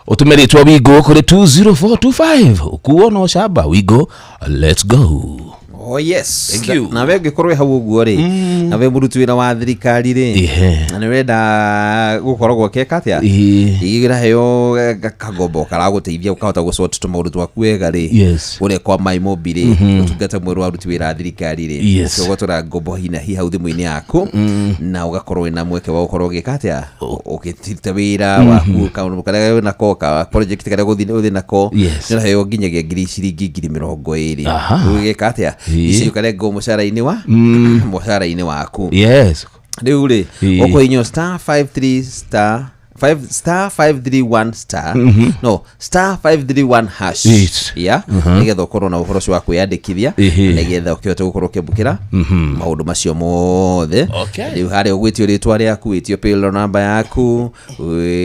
ũtũme rĩtwa Wigo kũrĩ 20425, ũkuo na ũcamba. Wigo, let's go. Oh yes. Thank you. Na we ũngĩkorwo wĩ hau ũguo rĩ, na we mũruti wĩra wa thirikari rĩ, na nĩ ũrenda gũkoragwo ũkĩka atĩa, ĩraheo kagombo karagũteithia ũkahota gũsort tũmaũndũ twaku wega rĩ, ũrĩa kwa Mai Mobi rĩ, ũtungata mwerũ wa aruti wĩra a thirikari rĩ, ũkĩgwatũra ngombo hi na hi hau thimũ-inĩ yaku, na ũgakorwo wĩna mweke wa gũkorwo ũgĩka atĩa, ũkĩruta wĩra waku, kaũndũ karĩa wĩnako, ka project karĩa ũgũthiĩ nako, nĩ ũraheo nginyagia ngiri ciringi 20,000. Ũgĩka atĩa, icio ũkarengwo mũcara-inĩ wa mũcara-inĩ waku. Rĩu rĩ, ũkũhihinywo star 53 star 5 star 531 star, no star 531 hash, ya nĩgetha ũkorwo na ũhoro ũcio wa kwĩyandĩkithia, nĩgetha ũkĩhote gũkorwo ũkĩamũkĩra maũndũ macio mothe. Rĩu harĩa ũgwĩtio rĩtwa rĩaku, wĩtio payroll number yaku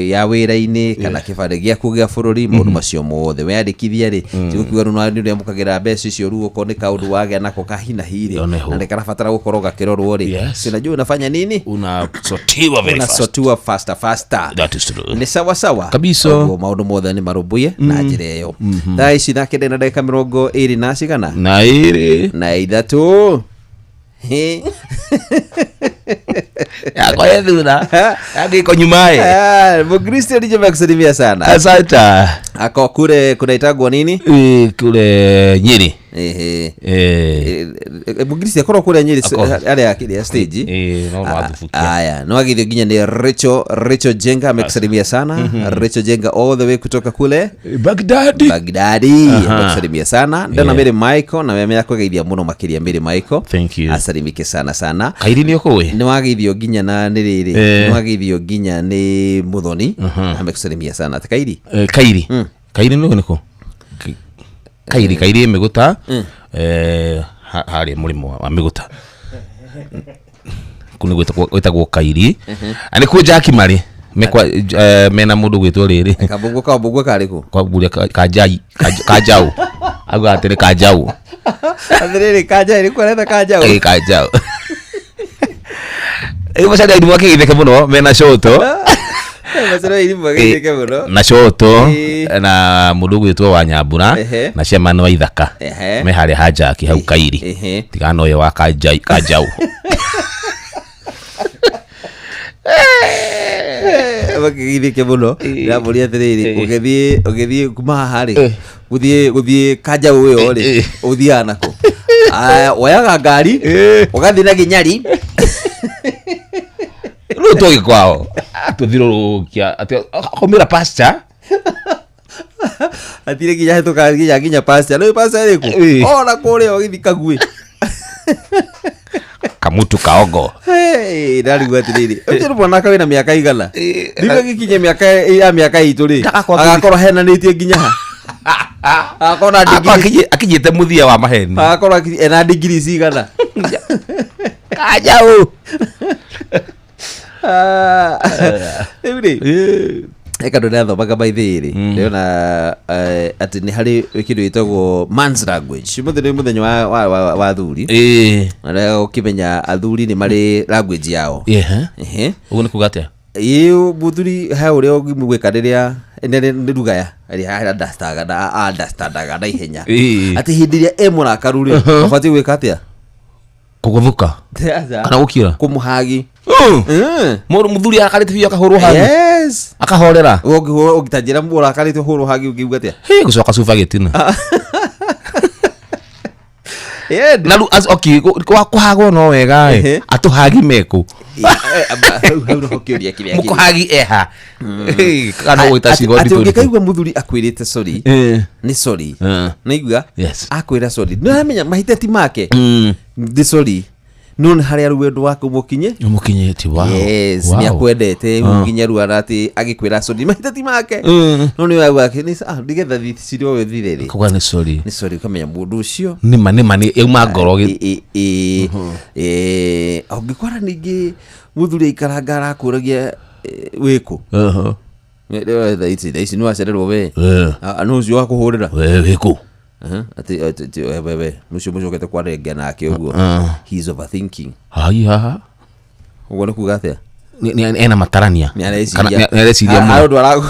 ya wĩra-inĩ, kana kĩbandĩ gĩaku gĩa bũrũri, maũndũ macio mothe weyandĩkithia rĩ, tigũkiuga rĩu nĩ ũrĩamũkagĩra mbeca icio. Rĩu okorwo nĩ kaũndũ wagĩa nako ka hi na hi rĩ, na nĩ karabatara gũkorwo gakĩrorwo rĩ, si unajua unafanya nini? Unasotiwa very fast. Unasotiwa faster faster. That is true. Nĩ sawa sawa kabisa. Ũguo maũndũ mothe nĩ marũmbũiye na njĩra ĩyo. Thaa ici thaa 9 na ndagĩka 20 na cigana? Na ĩrĩ. Na ithatũ. Yakwa ye thutha, yangĩko nyuma ĩ. Mkristo ndicho kusalimia sana. Asante. Ako kule kunaitagwo nini? Kule Nyeri. Ehe. Mkristo akorwo kule Nyeri arĩa akĩrĩa stage. No wathubukia. Aya, no agithio nginya ni Rachel Jenga amekusalimia sana. Rachel Jenga all the way kutoka kule Baghdad. Baghdadi amekusalimia sana. Ndona Mary Michael na meme yako geithia mũno makĩria Mary Michael. Thank you. Asalimike sana sana. Kairi nĩ ũkũĩ? Nĩ wagithio nginya na nĩ rĩrĩ. Nĩ wagithio nginya nĩ Muthoni. Amekusalimia sana. Ta Kairi. Kairi. Kairi nĩ nĩkũ? Kairi Kairi Mĩgũta, harĩa mũrĩmo wa Mĩgũta. Kũ nĩ gwĩtagwo Kairi. Na nĩ kuo Jaki marĩ. Mekwa mena mũndũ gwĩtwo rĩrĩ. Kabũguo kabũguo karĩ kũ? Kwa buria Kanjai, Kanjau. Auga atĩrĩ Kanjau. Atĩrĩrĩ Kanjai nĩ kũretha Kanjau. Ĩ Kanjau. Ĩ macari aini makĩgeithĩke mũno mena coto. Macari aini makĩgeithĩke mũno. Na coto na mũndũ gwĩtwo wa Nyambura na chairman wa Ithaka. Me harĩa ha Jaki hau Kairi. Tigana ũyũ wa Kanjai Kanjau. Makĩgeithĩke mũno. Ndĩramũria atĩrĩrĩ, ũgĩthiĩ kuma haha rĩ, gũthiĩ Kanjau ũyũ rĩ, ũthiaga nakũ? Aya, woyaga ngari, ũgathiĩ na Gĩnyari. Rĩu tũgĩ kwao, atũthirũrũkia, atĩ akaumĩra pastor. Atirĩ nginya hetũka nginya pastor. Rĩu pastor ĩrĩ kũ? Ona kũrĩa ũgĩthiĩ Kaguĩ. Kamutu kaogo. Hey, ndarigwo atĩrĩrĩ, ũcio nĩ mwanake wĩna mĩaka igana? Nĩguo gĩkinye mĩaka ya mĩaka itũ rĩ, agakorwo ahenanĩtie nginya ha? Agakorwo na degree. Akinyĩte mũthia wa maheni. Agakorwo ena degree cigana? Kanjau. Rĩu rĩ, eka ndĩrathomaga by the way rĩ, ndĩrona atĩ nĩ harĩ kĩndũ gĩtagwo man's language. Ũmũthĩ nĩ mũthenya wa athuri. Na ũkĩmenya athuri nĩ marĩ language yao. Ũguo nĩ kuga atĩa? Ĩĩ, mũthuri he ũrĩa ũngĩmwĩka rĩrĩa nĩ lugha ya ĩrĩa understandaga na ihenya. Atĩ hĩndĩ ĩrĩa e mũrakaru rĩ, ũbatiĩ gwĩka atĩa? Kũgũthũka. Kana gũkira? Kũmũhagi. Mũndũ mũthuri arakarĩte biũ akahũrwo hagi. Yes. Akahorera. Ũngĩtanjĩra mũrakarĩte ũhũrwo hagi ũngiuga atĩa? Hĩ, gũcoka cuba gĩtina. Na rĩu okay, kũhagwo no wega ĩ, atũhagi mekũ? Hau noho kĩũria kĩrĩa kĩrĩ. Mũkũhagi eha. Kana ũgwĩta ciugo Atĩ nditũ nditũ. ũngĩkaigua mũthuri akwĩrĩte sorry, nĩ sorry. Nĩigua? Akwĩra sorry. Nĩũramenya mahĩtia ti make. Nĩ sorry. No nĩ harĩa rĩu wendo waku mũkinye Mũkinyĩte, wow. Yes, Wow. nĩ akwendete Ah. nginya rĩu arati agĩkwĩra sorry mahĩtia ti make. No nĩ wauga nĩ nĩgetha thiciri o ĩthire rĩ. Kuga nĩ sorry. Nĩ sorry, ũkamenya mũndũ ũcio Nĩma nĩma nĩ yauma ngoro Ũngĩkora ningĩ mũthuri aikaranga arakũragia wĩkũ. Thaa ici nĩ wacererwo we. Nũ ũcio wakũhũrĩra? We wĩkũ? Atĩ we nũ ũcio mũcokete kwarengia nake ũguo. He is overthinking. Hai haha. Ũguo nĩ kuga atĩa? Ena matarania. Nĩ areciria. Kana nĩ areciria mũno. Ũndũ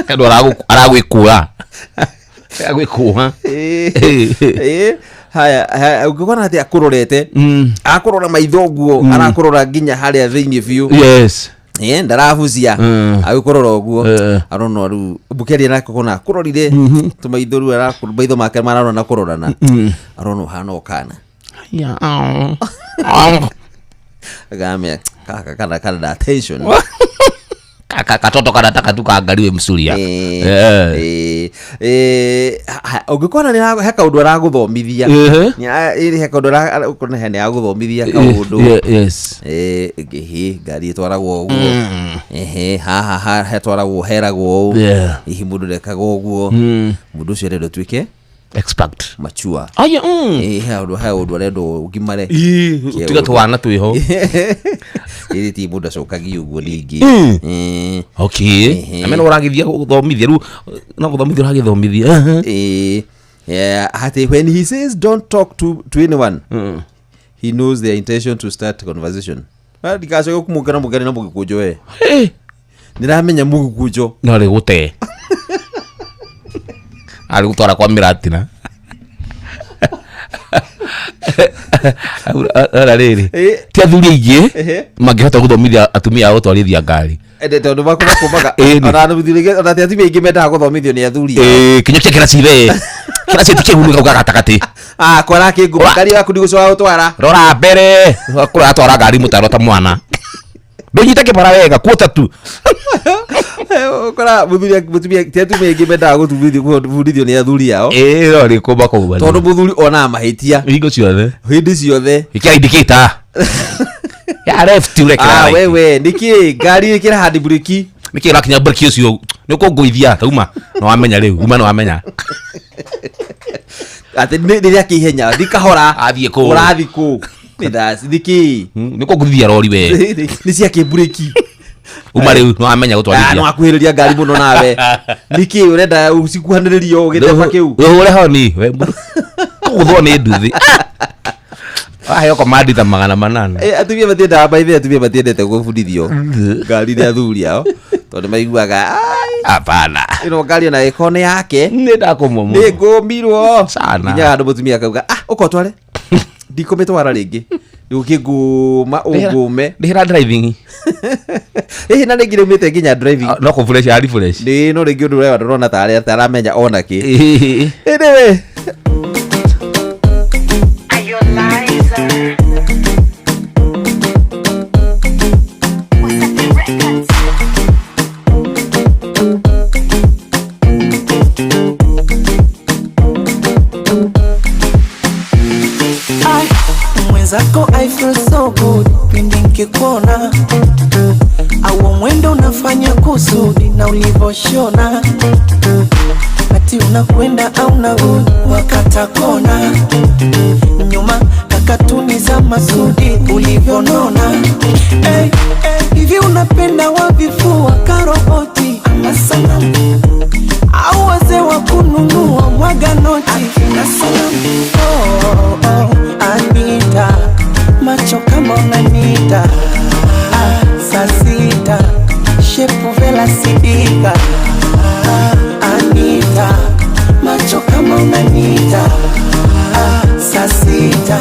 Andũ aragwĩkũra. Aragwĩkũra. Haya, haya, ũngĩkora atĩ akũrorete, akũrora maitho ũguo, arakũrora nginya harĩa thĩinĩ biũ. Yes. Ndarabucia agĩkũrora ũguo, arona rĩu mũkĩaria nake kona akũrorire tũmaitho rĩu maitho make mararora na kũrorana, arona ũhana o kana. Akamenya kaka kana kana attention. Kaka katoto kanataka tu kaangaliwe msuria. Ũngĩkora nĩ he kaũndũ aragũthomithia. He kaũndũ ũkona he nĩ agũthomithia kaũndũ. Yes. Hĩ ngari ĩtwaragwo ũguo. Haha hetwaragwo heragwo ũũ. Hihi mũndũ ndekaga ũguo. Mũndũ ũcio arenda ũtuĩke expert. Mature. Aya. He ũndũ arenda ũgimare. Tiga twana twĩho. Ĩrĩ ti mũndũ acokagia ũguo ningĩ. Okay. Amena ũragithia gũthomithia rĩu no gũthomithia ũragĩthomithia. Atĩ when he says don't talk to anyone, he knows their intention to start conversation. Ndikacoke kũmũkena mũkene na mũgĩkũnjo we. Nĩramenya mũgĩkũnjo. No rĩ gũte. Arĩ gũtwara kwa mĩratina. Ara rĩrĩ ti athuri aingĩ mangĩhota gũthomithia atumia ao gũtwarithia ngari. Tondũ makũmaga ona ti atumia aingĩ mendaga gũthomithio nĩ athuri. Kinya kĩra cibe kĩra ciĩ tikĩgunĩka gũka gatagatĩ. Kwara kĩngũma ngari yaku ndigũcoka gũtwara. Rora mbere kũratwara ngari mũtaro ta mwana. Ndũnyite kĩbara wega kuota tu. Ũkora mũthuri mũtumia ti atumia aingĩ mendaga gũbundithio nĩ athuri ao. No rĩ kũmba kũu. Tondũ mũthuri onaga mahĩtia hingo ciothe. Hĩndĩ ciothe. Ĩkĩra indicator. Ya left ũrekera right. Wewe nĩkĩ ngari ĩkĩra hand brake? Nĩkĩ ũrakinya brake ũcio nĩ ũkũngũithia tauma nĩ wamenya rĩu uma nĩ wamenya. Atĩ rĩrĩa kĩihenya thiĩ kahora. Athiĩ kũ? Ũrathiĩ kũ? Nĩ nĩkĩ? Nĩ ũkũngũithia rori we. Nĩ cia kĩmburĩki. Uma rĩu nĩ wamenya gũtwarithia. Nĩ wakuhĩrĩria ngari mũno nawe. Nĩkĩ ũrenda cikuhanĩrĩrio gĩthemba kĩu? Ũhũre honi we. Kũgũthwo nĩ nduthi. Aheo komandi ta 800. Atumia matiendaga maithe, atumia matiendete gũbundithio ngari nĩ athuri ao tondũ maiguaga hapana. Ĩno ngari ona ĩkorwo nĩ yake nĩ ndakũmũmũ. Nĩ ngũmirwo sana. Nginya handũ mũtumia akauga ũka ũtware. Ndikũmĩtwara rĩngĩ. Ndũkĩngũma ũngũme. Ndĩhĩra driving. Na rĩngĩ rĩumĩte nginya driving. No kũ fresh ari fresh. Nĩ no rĩngĩ ũndũ ũrĩa ndũrona tarĩ ataramenya ona kĩ. Anyway. Mwenzako I feel so good pindi nikikuona, au mwendo unafanya kusudi na ulivoshona, ati unakwenda au narudi wakata kona, nyuma kakatuni za masudi ulivonona. Hey, hivi unapenda wavifua karoboti ama sanamu, au wazee wa kununua mwaga noti na sanamu. Oh, oh, Anita, macho kama unanita. Saa sita, shepu vela sidika. Anita, macho kama unanita. Saa sita,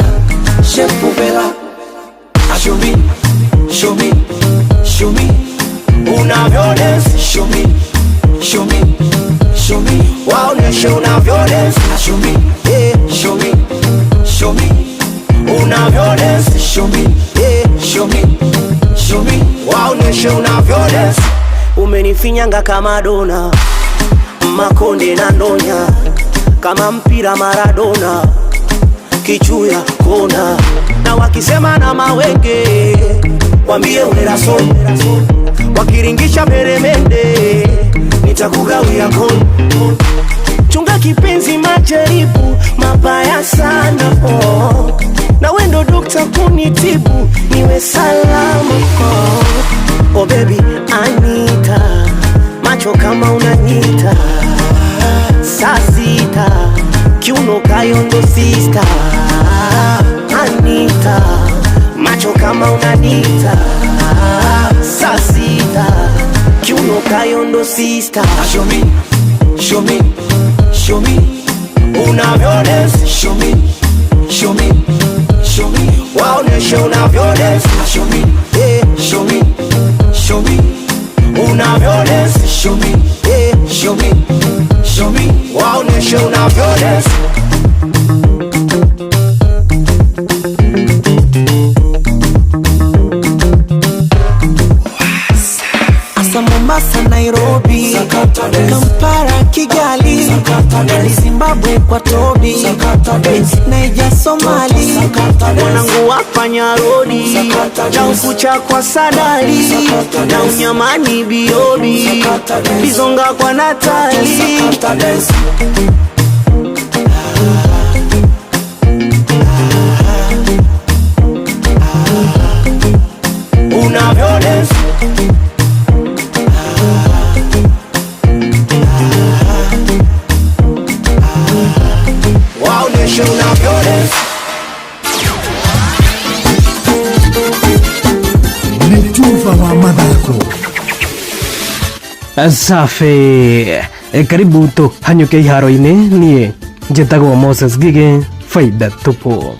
shepu vela. Show me, show me, show me unavyo dance. Show me, show me, show me waoneshe unavyo dance. Show me, yeah, show me, show me unavyo dance. Show me, yeah, show me, show me waoneshe unavyo dance. Umenifinyanga kama dona, makonde na ndonya, kama mpira Maradona, kichuya kona, na wakisema na mawenge wambie uneraso, wakiringisha peremende nitakugawia kona. Chunga kipenzi, majaribu mabaya sana oh. Na wendo dokta kunitibu niwe salama oh. Oh baby Anita, macho kama unanita, saa sita kiuno kayondo sister. Anita, macho kama unanita, saa sita kiuno kayondo sister. Show me, show me, show me unavyo-dance. Show me, show me, show me waoneshe unavyo-dance. Show me, yeah, show me, show me unavyo-dance. Show me, yeah, show me, show me waoneshe unavyo-dance. Asa Mombasa, Nairobi, Kampala, Kigali, Zimbabwe kwa Tobi, Naija, Somali, mwanangu wafanya rodi na ukucha kwa sadali na unyamani biobi bizonga kwa Natali. Unavyo-dance. Waoneshe unavyo-dance. Nĩ tuva wa mathako. Safi. Karibu tuhanyuke iharo-inĩ. Niĩ njĩtagwo Moses Ngigĩ, faida tupu.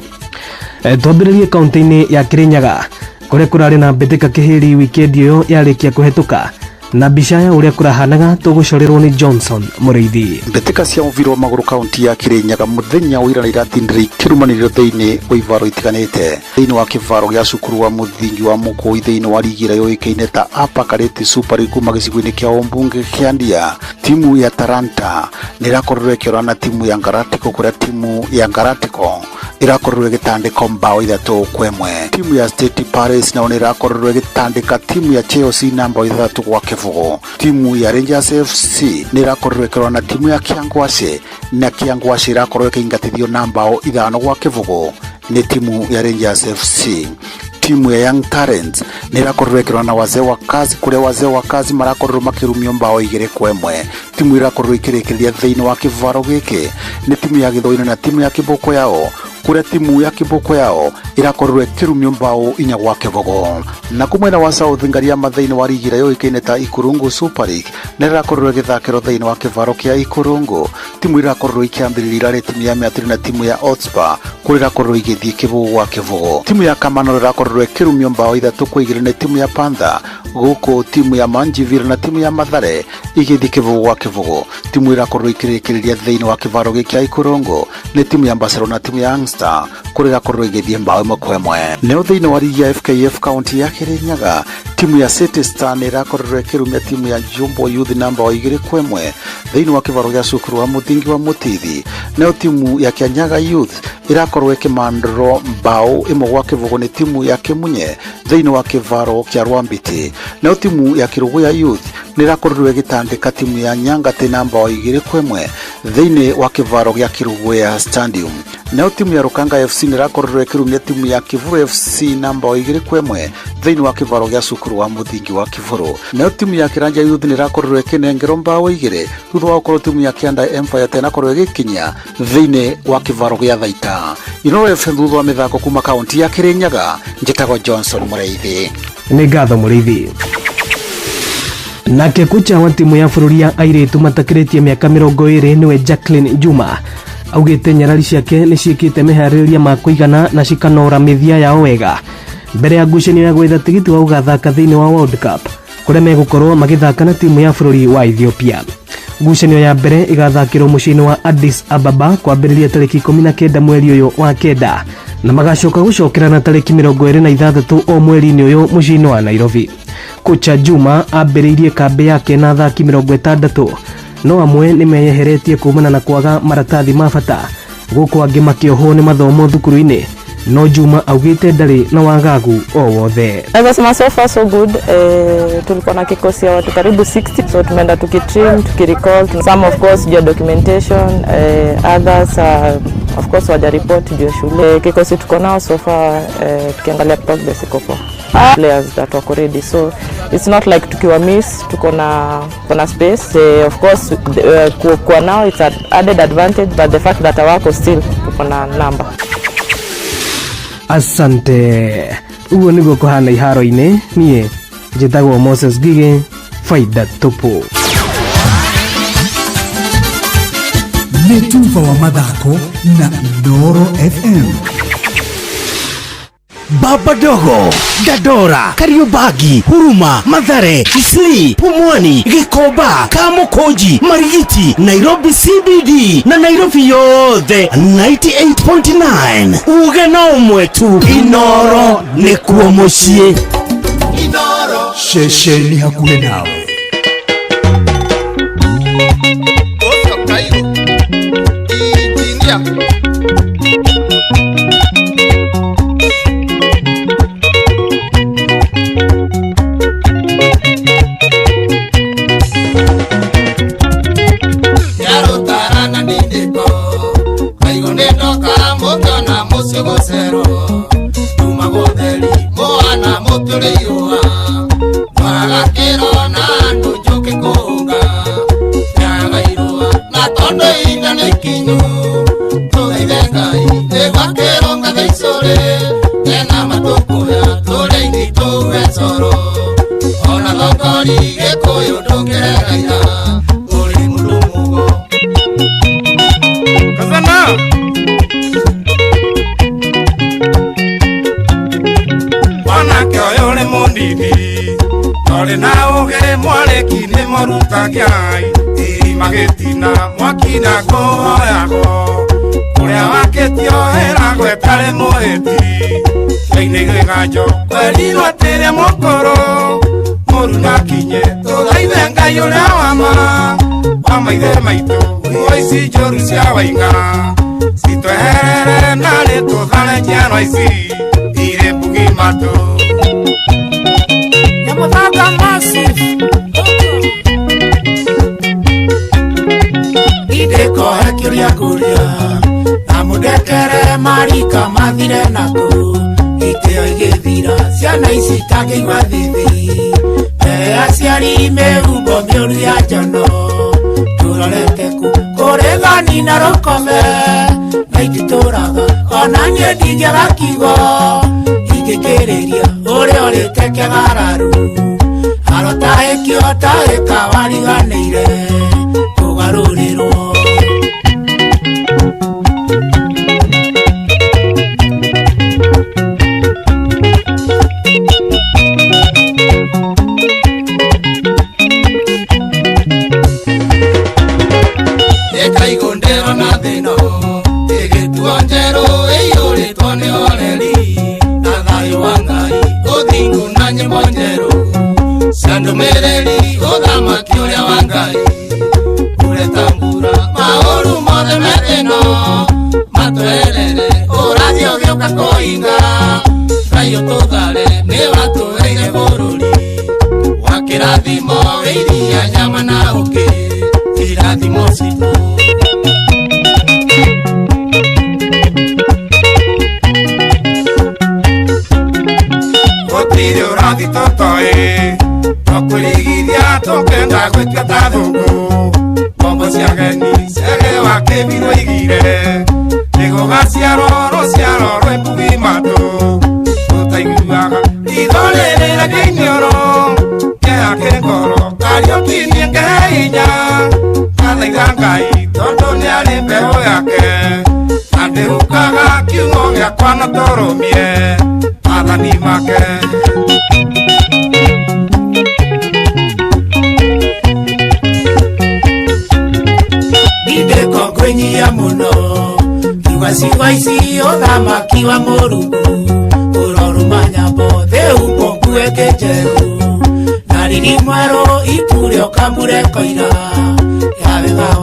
Twambĩrĩrie kaunti-inĩ ya Kirinyaga kũrĩa kũrarĩ na mbĩtĩka kĩhĩri wikendi ĩyo yarĩkia kũhetũka, na mbica ya ũrĩa kũrahanaga tũgũcorerwo nĩ Johnson Mũrĩithi. Mbĩtĩka cia mũbira wa magũrũ kaunti ya Kirinyaga mũthenya wa ira iratinire ikĩrũmanĩrĩrio thĩinĩ wa ivaro itiganĩte. Thĩinĩ wa kĩvaro gĩa cukuru wa mũthingi wa Mũkũi thĩinĩ wa rigi ĩrĩa yũĩkaine ta Upper Kareti Super League kuma gĩcigo-inĩ kĩa ũmbunge kĩa Ndia, timu ya Taranta nĩ ĩrakorirwo ĩkĩorana na timu ya Ngaratiko, kũrĩa timu ya Ngaratiko ĩrakorirwo ĩgĩtandĩka mbao 3-1. Timu ya State Paris nao nĩ ĩrakorirwo ĩgĩtandĩka timu ya Chelsea na mbao 6-0. Timu ya Rangers FC nĩ ĩrakorirwo ĩkĩrora na timu ya Kiangwashe, na Kiangwashe ĩrakorwo ĩkĩingatithio na mbao 5-0 nĩ timu ya Rangers FC. Timu ya Young Talents nĩ ĩrakorirwo ĩkĩrora na Wazee wa Kazi, kũrĩa Wazee wa Kazi marakorirwo makĩrumio mbao 2-1. Timu ĩrakorirwo ĩkĩrĩkĩrĩria thĩinĩ wa kĩvaro gĩkĩ nĩ timu ya Gĩthũinĩ na timu ya Kĩboko yao, kũrĩa timu ya Kĩboko yao ĩrakorirwo ĩkĩrumio mbao 4-0. Na kumwena wa South Ngariama thĩinĩ wa rigi ĩrĩa yũĩkaine ta Ikurungu Super League nĩ ĩrakorirwo ĩgĩthakĩrwo thĩinĩ wa kĩvaro kĩa Ikurungu. Timu ĩrakorirwo ikĩambĩrĩria irarĩ timu ya Mĩatĩrĩ na timu ya Hotspur, kũrĩa ĩrakorirwo igĩthiĩ 0-0. Timu ya Kamano ĩrakorirwo ĩkĩrumio mbao 3-2 nĩ timu ya Panther, gũkũ timu ya Manjivira na timu ya Mathare igĩthiĩ 0-0. Timu ĩrakorirwo ĩkĩrĩkĩrĩria thĩinĩ wa kĩvaro gĩkĩ Ikurungu nĩ timu ya Barcelona na timu ya Youngstar, kũrĩa ĩrakorirwo ĩgĩthiĩ mbao 1-1. Neo thĩinĩ wa rigi ya FKF kaunti ya Kirinyaga, timu ya City Star nĩ ĩrakorirwo ĩkĩrumia timu ya Jumbo Youth na mbao 2-1 thĩinĩ wa kĩvaro gĩa cukuru wa mũthingi wa Mũtithi. Nayo timu ya Kianyaga Youth ĩrakorwo ĩkĩmandĩrwo mbao 1-0 nĩ timu ya Kĩmunye thĩinĩ wa kĩvaro kĩa Rwambiti. Nayo timu ya Kĩrũgũya Youth nĩ ĩrakorirwo ĩgĩtandĩka timu ya Nyangati na mbao 2-1 thĩinĩ wa kĩvaro gĩa Kĩrũgũya Stadium. Nayo timu ya Rukanga FC nĩ ĩrakorirwo ĩkĩrumia timu ya Kivuru FC na mbao 2-1 thĩinĩ wa kĩvaro gĩa cukuru wa mũthingi wa Kivuru. Nayo timu ya Kĩranja Youth nĩ ĩrakorirwo ĩkĩnengerwo mbao 2 thutha wa gũkorwo timu ya Kĩanda Empire ĩnakorwo ĩgĩkinya thĩinĩ wa kĩvaro gĩa Thaita. Inooro FM thutha wa mĩthako kuma kaunti ya Kirinyaga, njĩtagwo Johnson Mũrĩithi. Nĩ ngatho Mũrĩithi. Nake kocha wa timu ya bũrũri ya airĩtu matakĩrĩtie mĩaka 20 nĩwe Jacqueline Juma augĩte nyarari ciake nĩ ciĩkĩte meharĩrĩria ma kũigana na cikanora mĩthia yao wega mbere ya ngucanio ya gwetha tigiti wa gũgathaka thĩinĩ wa World Cup kũrĩa megũkorwo magĩthaka na timu ya bũrũri wa Ethiopia. Ngucanio ya mbere ĩgathakĩrwo mũciĩ-inĩ wa Addis Ababa kwambĩrĩria tarĩki 19 mweri ũyũ wa kenda na magacoka gũcokerana tarĩki 26 o mweri-inĩ ũyũ mũciĩ-inĩ wa Nairobi. Kocha Juma ambĩrĩirie kambĩ yake na athaki 60 no amwe nĩ meyeheretie kumana na kwaga maratathi ma bata, gũkũ angĩ makĩohwo nĩ mathomo thukuru-inĩ. No Juma augite ndarĩ na wagagu o wothe. Naweza sema so far so good. Tulikuwa na kikosi ya watu karibu 60, so tumeenda tukitrim, tukirecall some, of course juu ya documentation, others of course wajaripoti juu ya shule. Kikosi tuko nao so far, tukiangalia progress iko poa. Players that wako ready, so it's not like tukiwa miss tuko na space. Of course kuwa nao it's an added advantage, but the fact that hawako still tuko na number. Asante. Uguo niguo kuhana iharo-inĩ. Niĩ njĩtagwo Moses Ngigĩ, faida tupu. Nĩ tuba wa mathako na Inooro FM. Baba Dogo, Dandora, Kariobangi, Huruma, Mathare, Isli, Pumwani, Gikomba, Kamukunji, Marigiti, Nairobi CBD na Nairobi yothe 98.9. Uge no ũmwe tu, Inooro nĩkuo mũciĩ. Inooro ceceni hakuhĩ nawe.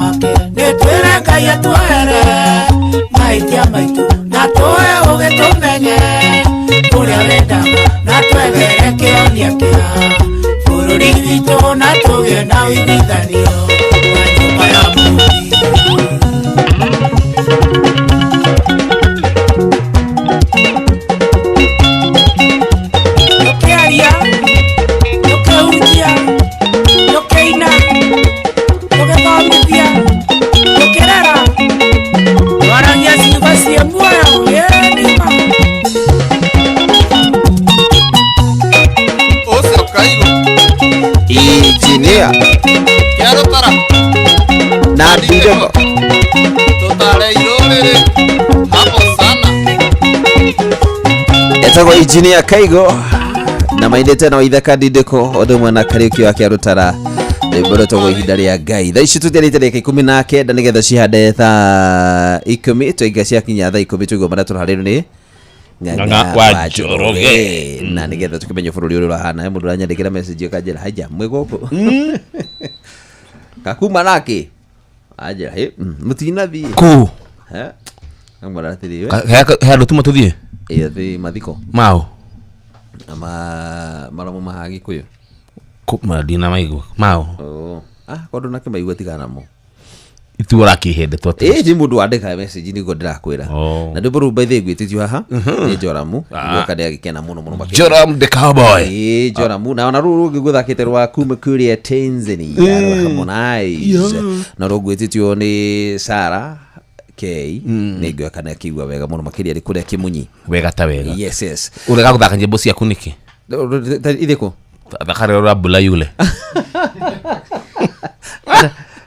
Wake, nĩ twĩre Ngai atwehere mahĩtia maitũ. Na tũhe ũgĩ tũmenye ũrĩa wendaga, na twethere kĩhonia kĩa bũrũri witũ, na tũgĩe na ũiguithanio wa nyũmba ya Mũmbi. Tũkĩaria, tũkĩhunjia, tũkĩina, tũgĩthomithia, tũkĩrera, twaragia ciugo ciĩ muoyo. Ĩĩ nĩ ma. Ũcio Kaigũ. Injinia Kĩarũtara. Na Ndirego. Tũtare irũrĩrĩ hapo sana. Etagwo Injinia Kaigo na maindĩte na Waithaka Ndindĩko ũndũ ũmwe na Kariũki wa Kĩarũtara, rwĩmbo rwĩtagwo Ihinda rĩa Ngai. Thaa ici tũtiarĩte ndagĩka 19 nĩgetha cihande thaa 10. Twainga ciakinya thaa 10 tũigua marĩa tũraharĩrio nĩ Ng'ang'a wa Njoroge. Na nĩgetha tũkĩmenye bũrũri ũrĩa ũrahana. He mũndũ ũranyandĩkĩra message akanjĩra haja mwĩ gũkũ kakuma nake anjĩra hĩ mũtinathiĩ Kũ? He? Ngamwĩra atĩrĩ, we. He andũ tuma tũthiĩ? Ĩĩ, thĩ mathiko. Mao? Ma maromo ma Gĩkũyũ. Ndina maigua mao. Oh. Ah, kwa ndũnakĩmaigua tigana namo. Ithuĩ ũrakĩhende twa. Ĩĩ, nĩ mũndũ wandĩka message nĩguo ndĩrakwĩra. Na rwĩmbo rũu by the way ngwĩtĩtio haha nĩ Joramu. Guoka nĩ agĩkena mũno mũno makĩria. Joram the cowboy. Ĩĩ, Joramu. Na ona rũrũ rũngĩ ngũthakĩte rwa kuma kũrĩa Tanzania rwa Harmonize. Na rũngwĩtĩtio nĩ Sarah K. Nĩ ngĩoka nĩ akĩigua wega mũno makĩria arĩ kũrĩa Kĩmunyi. Wega ta wega. Yes. Ũrega gũthaka nyĩmbo ciaku nĩkĩ? Ithĩkũ? Thaka rĩrĩa ũrambula yule.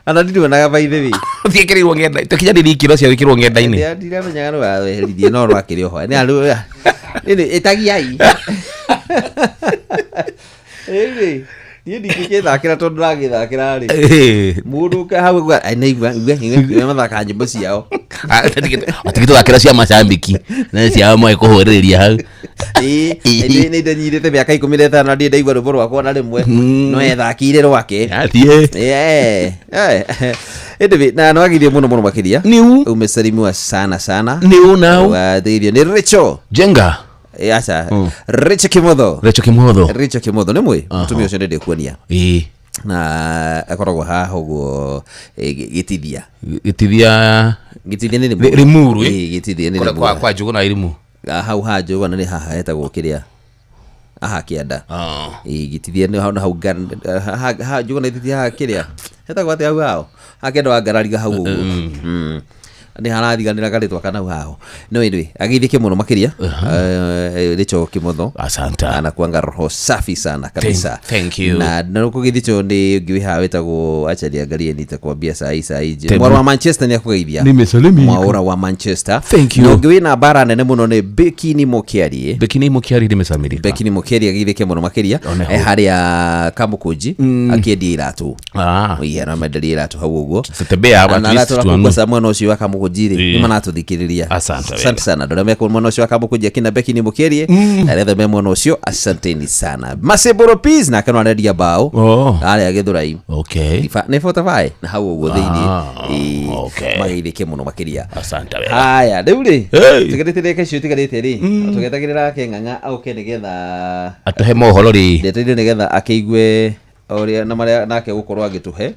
Ana ndirionaga by the way. Thiĩkĩrĩirwo ng'enda tũkinyanĩrie ikĩro cia gwĩkĩrwo ng'enda-inĩ. Ndiramenyaga nĩ weheririe no rwakĩrĩ oho. Nĩ arũ nĩ ĩtagiai. Ĩĩ, niĩ ndingĩgĩthakĩra tondũ ndĩragĩthakĩra rĩ. Mũndũ ũka hau auga, "Ai, nĩigua, igua, igua, mathaka nyĩmbo ciao." Atigĩtũthakĩra cia macambĩki na ciao moe kũhũrĩrĩria hau. Ĩĩ, nĩ ndanyirĩte mĩaka 15 ndirĩ ndaigua rwĩmbo rwakwa na rĩmwe. No ethakĩire rwake. Athiĩ. Ĩndĩ na nĩwagithio mũno mũno makĩria. Nĩu. Umesalimiwa sana sana. Nĩu nau. Wateithio nĩ Rachel. Jenga. Aca. Rachel Kimotho. Rachel Kimotho. Rachel Kimotho nĩ mwĩ? Mũtumia ũcio nĩndĩkuonia. Ĩĩ. Na akoragwo haha ũguo Gĩtithia. Gĩtithia. Gĩtithia nĩ Limuru. Limuru. Ĩĩ, Gĩtithia nĩ Kũrĩa Limuru. kwa Njũgũna Limuru. Hau ha Njũgũna nĩ haha hetagwo kĩrĩa. Aha kĩanda. Ĩĩ, Gĩtithia nĩ hau na hau ha Njũgũna Gĩtithia haha kĩrĩa. Hetagwo atĩa hau hao? Ha kĩanda wa ngarariga hau ũguo. Nĩ harathiganĩra karĩtwa kana hau haho. No anyway, agĩithĩke mũno makĩria. Rachel Kimotho. Asante. Anakuanga roho safi sana kabisa. Thank you. Na kũgĩthĩtwo nĩ ũngĩ wĩ haha wĩtagwo acha niangalie nitakwambia saa hii saa hii. Mwarũ wa Manchester nĩ akũgeithia. Nimesalimika. Mwaũra wa Manchester. Thank you. Na ũngĩ wĩna mbara nene mũno nĩ Bekini Mũkĩarie. Bekini Mũkĩarie nimesalimika. Bekini Mũkĩarie agĩithĩke mũno makĩria. One hau. Harĩa Kamũkũnji akĩendia iratũ. Ĩĩ, aramenderia iratũ hau ũguo. Tutembea hapa Na at least aratũra tuanue. kũu kwa mwena ũcio wa Kamũkũnji rĩ, Ĩĩ. nĩ maratũthikĩrĩria. Asante Asante sana. Andũ arĩa me mwena ũcio wa Kamũkũnji akina Bekini Mũkĩarie, na arĩa othe me mwena ũcio, asanteni sana. Maseboro Peas nake no arendia mbaũ. Harĩa Gĩthũrai. Nĩ 45 na hau ũguo thĩinĩ. Ĩĩ, mageithĩke mũno makĩria. Asante wega. Haya, rĩu rĩ, Hey. tũgerĩte ndagĩka icio itigarĩte rĩ, tũgetagĩrĩra ake Ng'ang'a oke nĩgetha atũhe mohoro rĩ. Ndetereire nĩgetha akĩigue ũrĩa na marĩa nake gũkorwo agĩtũhe,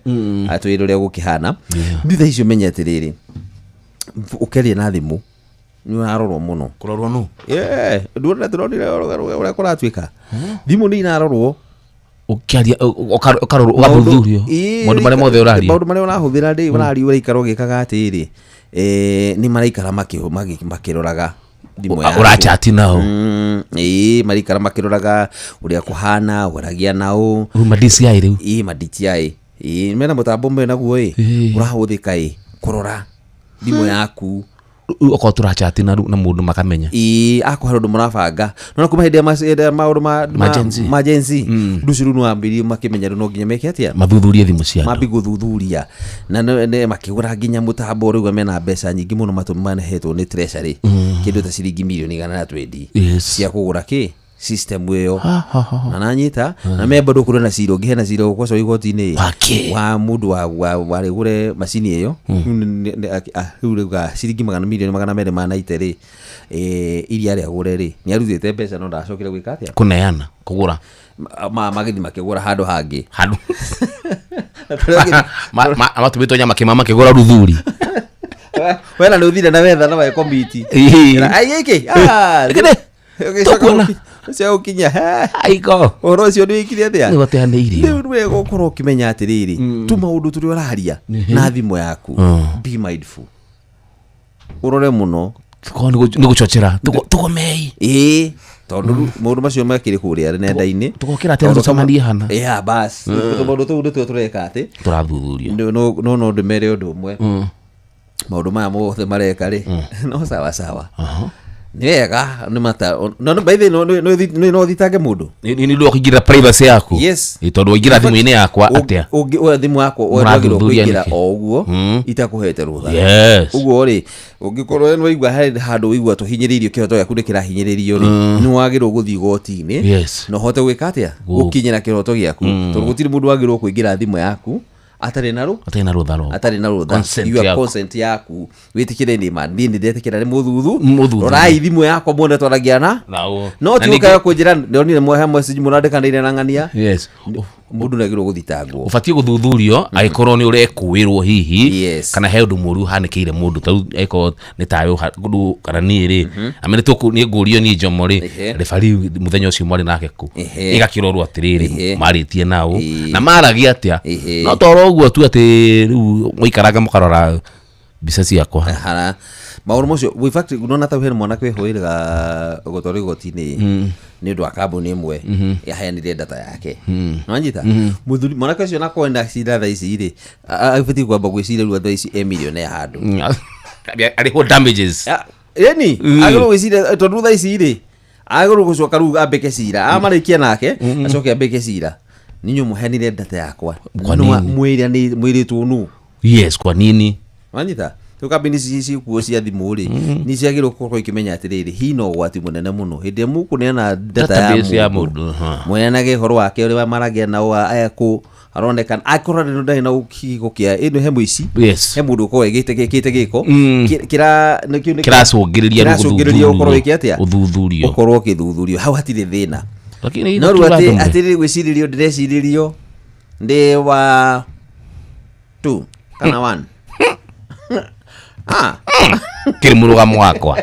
atwĩre ũrĩa gũkĩhana. Niĩ thaa icio menye atĩrĩrĩ, ũkĩaria na thimũ nĩ ũrarorwo mũno. Kũrorwo nũ? Yeah, nduona tũronire ũrĩa kũratuĩka. Thimũ nĩ irarorwo. Ũkĩaria, ũkarorwo, ũgathuthurio. Maũndũ marĩa mothe ũraria. Maũndũ marĩa ũrahũthĩra rĩ, ũraria ũraikara ũgĩkaga atĩrĩ, nĩ maraikara makĩroraga thimũ yaku. Ũrachati nao. Ĩĩ, maraikara makĩroraga ũrĩa kũhana, waragia nao. Rĩu ma DCI rĩu. Ĩĩ, ma DCI. Ĩĩ, mena mũtambo menaguo ĩ, ũrahũthĩka ĩ, kũrora thimũ yaku. Okorwo tũrachati na mũndũ makamenya. Ĩĩ, akorwo harĩ ũndũ mũrabanga. No kuma hĩndĩ ya maũndũ Ma Gen Z. ma Gen Z. Ũndũ ũcio rĩu nĩwambĩrĩirie makĩmenya rĩu no nginya meke atĩa? Mathuthurie thimũ cia andũ. Mambie gũthuthuria. Na makĩgũra nginya mũtambo rĩu mena mbeca nyingĩ mũno mahetwo nĩ Treasury. Kĩndũ ta ciringi mirioni igana na twendi. Cia kũgũra kĩ? System ĩyo na nanyita na me bado kũrĩ na cira ũngĩ hena cira ũgũcoka igoti-inĩ wa mũndũ wa warĩgũre macini ĩyo rĩu rĩuga ciringi milioni 290 rĩ iria rĩagũre rĩ nĩ arutĩte mbeca no ndacokire gwĩka atĩa kũneana kũgũra magĩthiĩ makĩgũra handũ hangĩ handũ matũmĩtwo nyama kĩmama makĩgũra ruthuri wena nĩ ũthire na wetha na wekomiti gĩkĩ ũcio ũkinya aiko ũhoro ũcio nĩ wĩkire atĩa nĩ wateanĩirio rĩu nĩ gũkorwo ũkĩmenya atĩrĩrĩ tu maũndũ tũrĩa ũraria na thimũ yaku be mindful ũrore mũno nĩ gũchochera tũgomei ĩĩ tondũ maũndũ macio makĩrĩ kũrĩa nenda-inĩ tũgokĩra atĩa tũcemanie hana yeah bas maũndũ tũu nĩtuo tũreka atĩ tũrathuthuria no ndĩmere ũndũ ũmwe maũndũ maya mothe mareka rĩ no sawa sawa nĩ wega nĩ mata no by the way no thitange mũndũ nĩ ndå kũingĩra privacy yaku yes tondũ waingĩra thimũ-inĩ yakwa atĩa ũngĩ thimũ yakwa wagĩrĩirwo kũingĩra o ũguo itakũhete rũtha yes ũguo rĩ ũngĩkorwo nĩ waigua harĩ handũ waigua tũhinyĩrĩirio kĩhoto gĩaku nĩ kĩrahinyĩrĩrio rĩ nĩ wagĩrĩirwo gũthiĩ igoti-inĩ na ũhote gwĩka atĩa gũkinyĩra kĩhoto gĩaku tondũ gũtirĩ mũndũ wagĩrĩirwo kũingĩra thimũ yaku atarĩ na rũtha your consent yaku wĩtĩkĩre nĩ ma niĩ nĩndetĩkĩra nĩ mũthuthu rorai thimũ yakwa muone twaragia na no ti ũkaga kũnjĩra ndonire mwe message mũrandĩkanĩire na ng'ania yes mũndũ nĩagĩrĩirwo gũthitangwo ũbatiĩ gũthuthurio angĩkorwo nĩ ũrekũĩrwo hihi kana he ũndũ mũũru ũhanĩkĩire mũndũ ta rĩu angĩkorwo nĩ tayo kana niĩ rĩ amene nĩ ngũrio niĩ Njomo rĩ referee mũthenya ũcio mwarĩ nake kũ ĩgakĩrorwo atĩrĩrĩ marĩtie nao na maragia atĩa no toro ũguo tu atĩ rĩu mũikaranga mũkarora mbica ciakwa maũndũ macio in fact unaona ta hena mwanake wĩhũĩraga gũtwarwo igoti-inĩ nĩ ũndũ wa kambuni ĩmwe yaheanire data yake nĩwanyita mũthuri mwanake ũcio nakorwo ena cira thaa ici rĩ abatiĩ kwamba gwĩciria rĩu thaa ici e millionaire handũ arĩhwo damages ĩni agĩrĩirwo gwĩciria tondũ thaa ici rĩ agĩrĩirwo gũcoka rĩu ambĩke cira amarĩkia nake acoke ambĩke cira ninyi mũheanire data yakwa mwĩrĩtwo nũ yes kwa nini wanyita rĩu kambuni ici cikuo cia thimũ rĩ nĩ ciagĩrĩirwo gũkorwo ikĩmenya atĩrĩrĩ hina ũgwati mũnene mũno hĩndĩ ĩrĩa mũkũneana data ya mũndũ mũneanage ũhoro wake ũrĩa maragia nao ekũ aronekana akorwo ndarĩ na kĩgiko kĩa ĩno he mũici he mũndũ ũkorwo ĩgĩte gĩko kĩracũngĩrĩria ũkorwo wĩke atĩa ũthuthurio ũkorwo ũkĩthuthurio hau hatirĩ thĩna no rĩu atĩrĩrĩ gwĩcirĩrio ndĩrecirĩrio ndĩ wa 2 kana 1 kĩrĩ mũrũgamo wakwa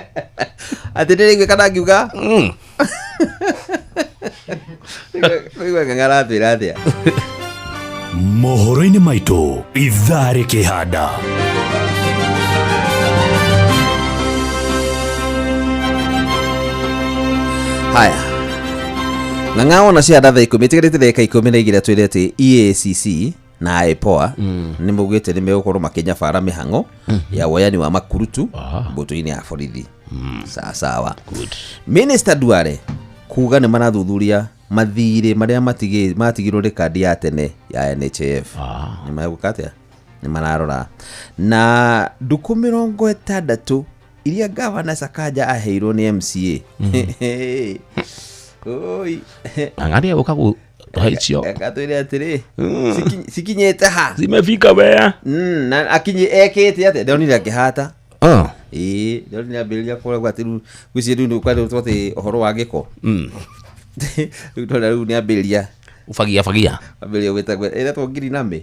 atĩ ndĩrĩigua kana ngiuga igua ng'aratwĩra atĩa mohoro-inĩ maitũ ithaa rĩkĩhanda haya ng'ang'a ona cianda thaa 10 itigarĩte ndagĩka 12 twĩre atĩ EACC na IPOA nĩ maugĩte nĩ megũkorwo makĩnyabara mĩhang'o ya woyani wa makurutu mbũtũ-inĩ ya borithi sawa sawa Minister Duale kuga nĩ marathuthuria mathirĩ marĩa matigirwo nĩ kandi ya tene ya NHIF nĩ megũka atĩa nĩ mararora na ndukũ 60 iria Gavana Sakaja aheirwo nĩ MCA oi angaria gũka icio gatwire atĩrĩ cikinyĩte ha zimefika wea na akinyi ekĩte atĩa ndonire akĩhata ĩĩ ndonire ambĩrĩria kũragwo atĩ rĩu gwĩciria rĩu nĩ atĩ ũhoro wa gĩko rĩu ndona rĩu nĩ ambĩrĩria ufagia fagia ambĩrĩria gwĩtagwo ĩretwo ngirinamĩ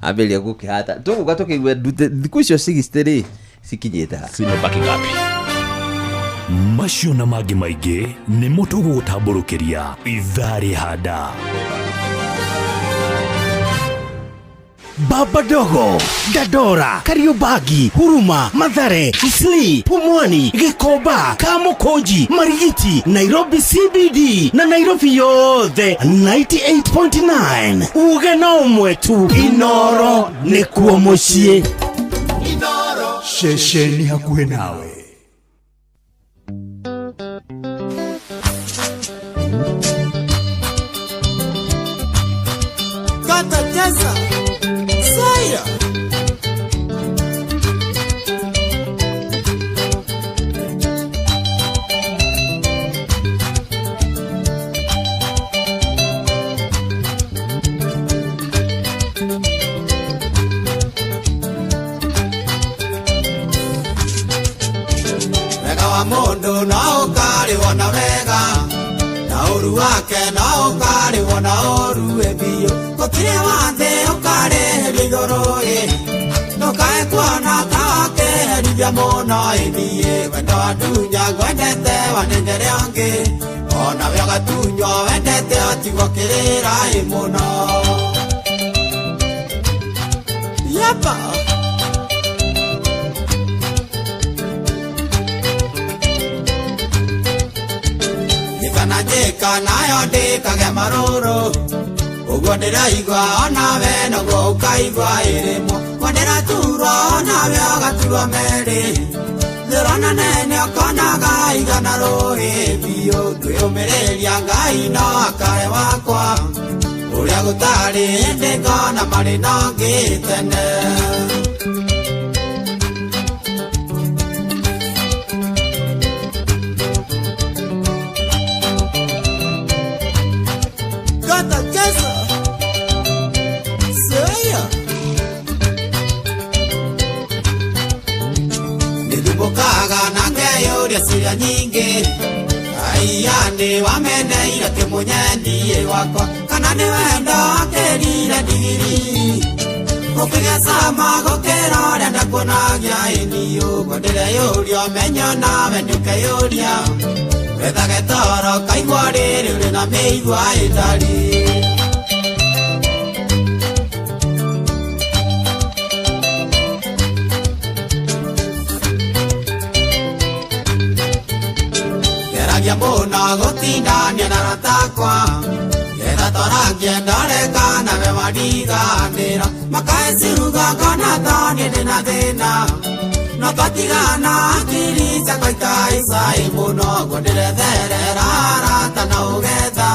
ambĩrĩria gũkĩhata tũgũka tũkĩigua thikũ icio 60 rĩ cikinyĩte ha zimebaki ngapi macio na mangĩ maingĩ nĩmo tũgũgũtambũrũkĩria ithaa rĩhanda Baba Dogo, Dadora, Kariobangi, Huruma, Mathare, Isli, Pumwani, Gikomba, Kamukunji, Marigiti, Nairobi CBD na Nairobi yothe 98.9 uge no ũmwe tu Inoro nĩkuo mũciĩ Inoro ceceni hakuhĩ nawe. Kata cheza Saira Ũru wake no ũkarĩhwo na ũru ĩ biũ. Gũtirĩ wa thĩ ũkarĩhĩrio igũrũ ĩ. Ndũkae kuona ta wakĩherithia mũno ĩ niĩ. Wendo wandunya ngwendete wanengere ũngĩ. Onawe ũgatunywo wendete ũtigwo kĩrĩra ĩ mũno. Yapa. Njĩka na njĩka nayo ndĩkage marũrũ. Ũguo ndĩraigua onawe noguo ũkaigua ĩrĩmwo. Guo ndĩraturwo onawe ũgaturwo merĩ. Thĩrona nene ũkonaga igana rũĩ biũ. Ngwĩyũmĩrĩria Ngai no akare wakwa. Ũrĩa gũtarĩ hĩndĩ ngona marĩ na ũngĩ tene. Gata cheza. Seya. Nĩthumbũkaga na ngeyũria ciũria nyingĩ. Aiya nĩ wameneire kĩmũnyendie wakwa. Kana nĩ wendo akĩrire ndigiri. Gũkĩgĩa cama gũkĩra ũrĩa ndakuonagia ĩni ũguo ndĩreyũria ũmenyo nawe nĩũkeyũria. Wethage toro kaigua rĩrĩ ũrĩ na mĩigua ĩtari. Ngeragia mũno gũtindania na arata akwa. Getha torangie ndore kana we wariganĩra. Makae ciugo ngona ta niĩ ndĩna thĩna. No twatigana hakiri ciakwa ikahaica ĩ mũno. Ũguo ndĩretherera arata na ũgetha.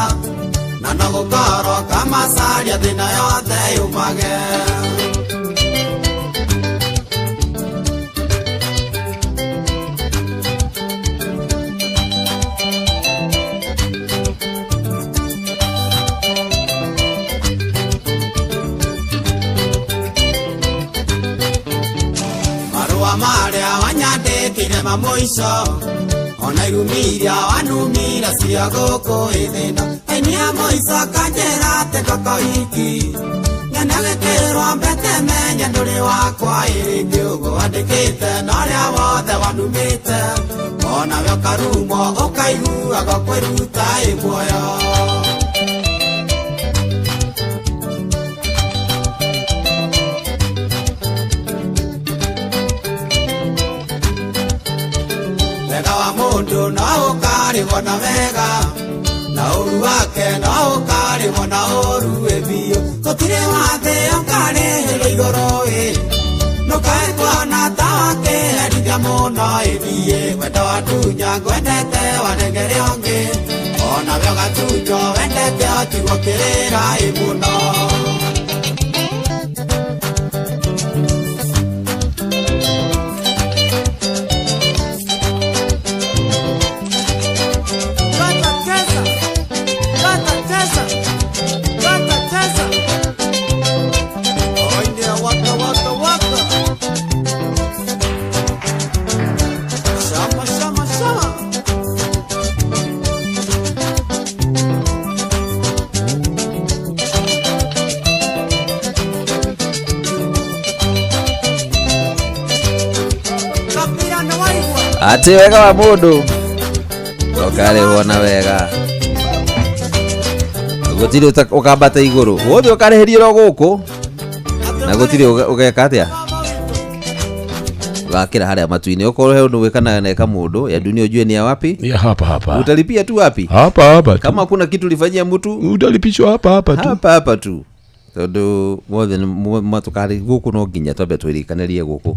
Na no gũkorwo kamacaria thĩna yothe yumage. Marũa marĩa wanyandĩkĩire ma mũico. Ona irumiria wanumira cia gũkũ ĩthĩna. Aini a mũico kanjĩra atĩ ngũkũhiki. Nyone gĩkĩrwo mbete menye ndũrĩ wakwa ĩrĩngĩ. Ũguo wandĩkĩte na ũrĩa wothe wanumĩte. Onawe ũkarumwo ũkaiguaga kwĩruta ĩ muoyo. Wega wa mũndũ no ũkarĩhwo na wega. Na ũru wake no ũkarĩhwo na ũru ĩ biũ. Gũtirĩ wa thĩ ũkarĩhĩrwo igũrũ ĩ. Ndũkae kuona ta wakĩherithia mũno ĩ niĩ. Wendo wandunya ngwendete wanengere ũngĩ. Onawe ũgatunywo wendete ũtigwo kĩrĩra ĩ mũno. Gata cheza. Gata cheza. Gata cheza. Oinde waka waka waka. Shama shama shama. Kapira na waigua. Atĩ wega wa mũndũ ũkarĩhwo na wega. Gũtirĩ ũkambata igũrũ. Wothe ũkarĩhĩrio ro gũkũ. Na gũtirĩ ũgeka atĩa? Ũgakĩra harĩa matu-inĩ. Okorwo he ũndũ wĩkanaga na eka mũndũ ya dunia ujue ni ya wapi? Ya hapa hapa. Utalipia tu wapi? Hapa hapa tu. Kama kuna kitu ulifanyia mtu utalipishwa hapa hapa tu. Hapa hapa tu. Tondu mothe matũkarĩ gũkũ no nginya twambe twĩrikanĩrie gũkũ.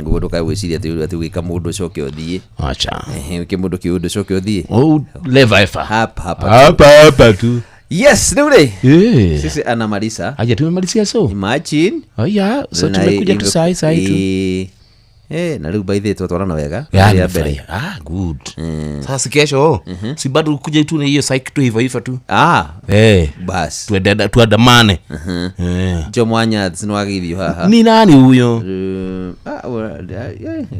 Ũguo ndũkae gwĩciria atĩ wĩka mũndũ ũcoke ũthiĩ. Acha. Wĩke mũndũ kĩũndũ ũcoke ũthiĩ. Oh, lever efa. Hapa hapa. Hapa hapa tu. Yes, rĩu rĩ. Sisi ana Marisa. Aja tumemalizia so. Imagine. Oh yeah, so tumekuja tu sai sai tu. Na rĩu by the way twatwarana wega. Yani Rĩa mbere. nimefurahia. Ah, good. Sasa si kesho si bado kuja tu na hiyo psych tu hivyo hivyo tu. Ah. Eh. Bas. Tuandamane. Jomo Anyathi nĩwageithio haha. Ni nani huyo?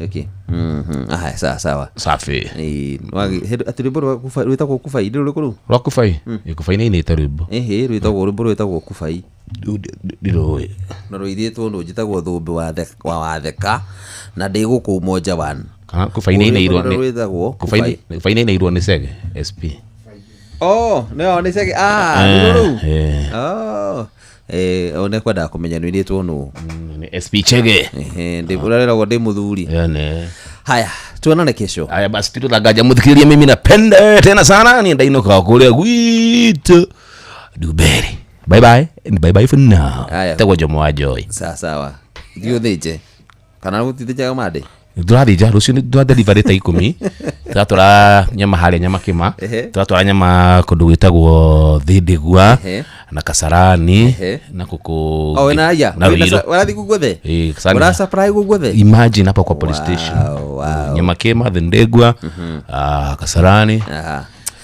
Okay. Aya, sawa sawa. Safi. Atĩ rwĩmbo rwĩtagwo kubai ndĩ rũrĩkũ rũu? Rwa kubai? Kubai nĩ inĩte rwĩmbo. Ĩhĩ, rwĩtagwo rwĩmbo rwĩtagwo kubai. Ndirũĩ. Na rũithĩtwo nũ njĩtagwo thũmbĩ wa watheka na ndĩ gũkũ Umoja One. Kana kubai nĩ inĩirwo Rwĩmbo rũrĩa rwĩtagwo kubai kubai nĩ inĩirwo nĩ Sege SP. Oh, no, nĩ Sege. Ah, nĩ rũu. Eh. Oh. One kwendaga kũmenya nĩ inĩtwo nũ. Nĩ SP Chege. Ehe, ndĩ ũrareragwo ndĩ mũthuri. Yane. Haya, tuonane kesho. Haya basi tutanganja muthikiriria, mimi napenda tena sana ni ndainoka kuria gwitu Duberi. Bye bye and bye bye for now. Haya. Tagwo Jomo wa Joy. Sawa sawa. Thiĩ ũthĩnje. Kana gũtithĩnjaga Monday? Tũrathĩnja rũciũ nĩ twa delivery ta 10. Tũratwara nyama harĩa nyama kĩma. Tũratwara nyama kũndũ gwĩtagwo Thĩndĩgua na Kasarani na kũkũ. Oh, wĩna aya? Na Ruiru. Ũrathiĩ kũu guothe? Eh, Kasarani. Ũra supply kũu guothe? Imagine hapa kwa police station. Wow. Nyama kĩma Thĩndĩgua, Kasarani.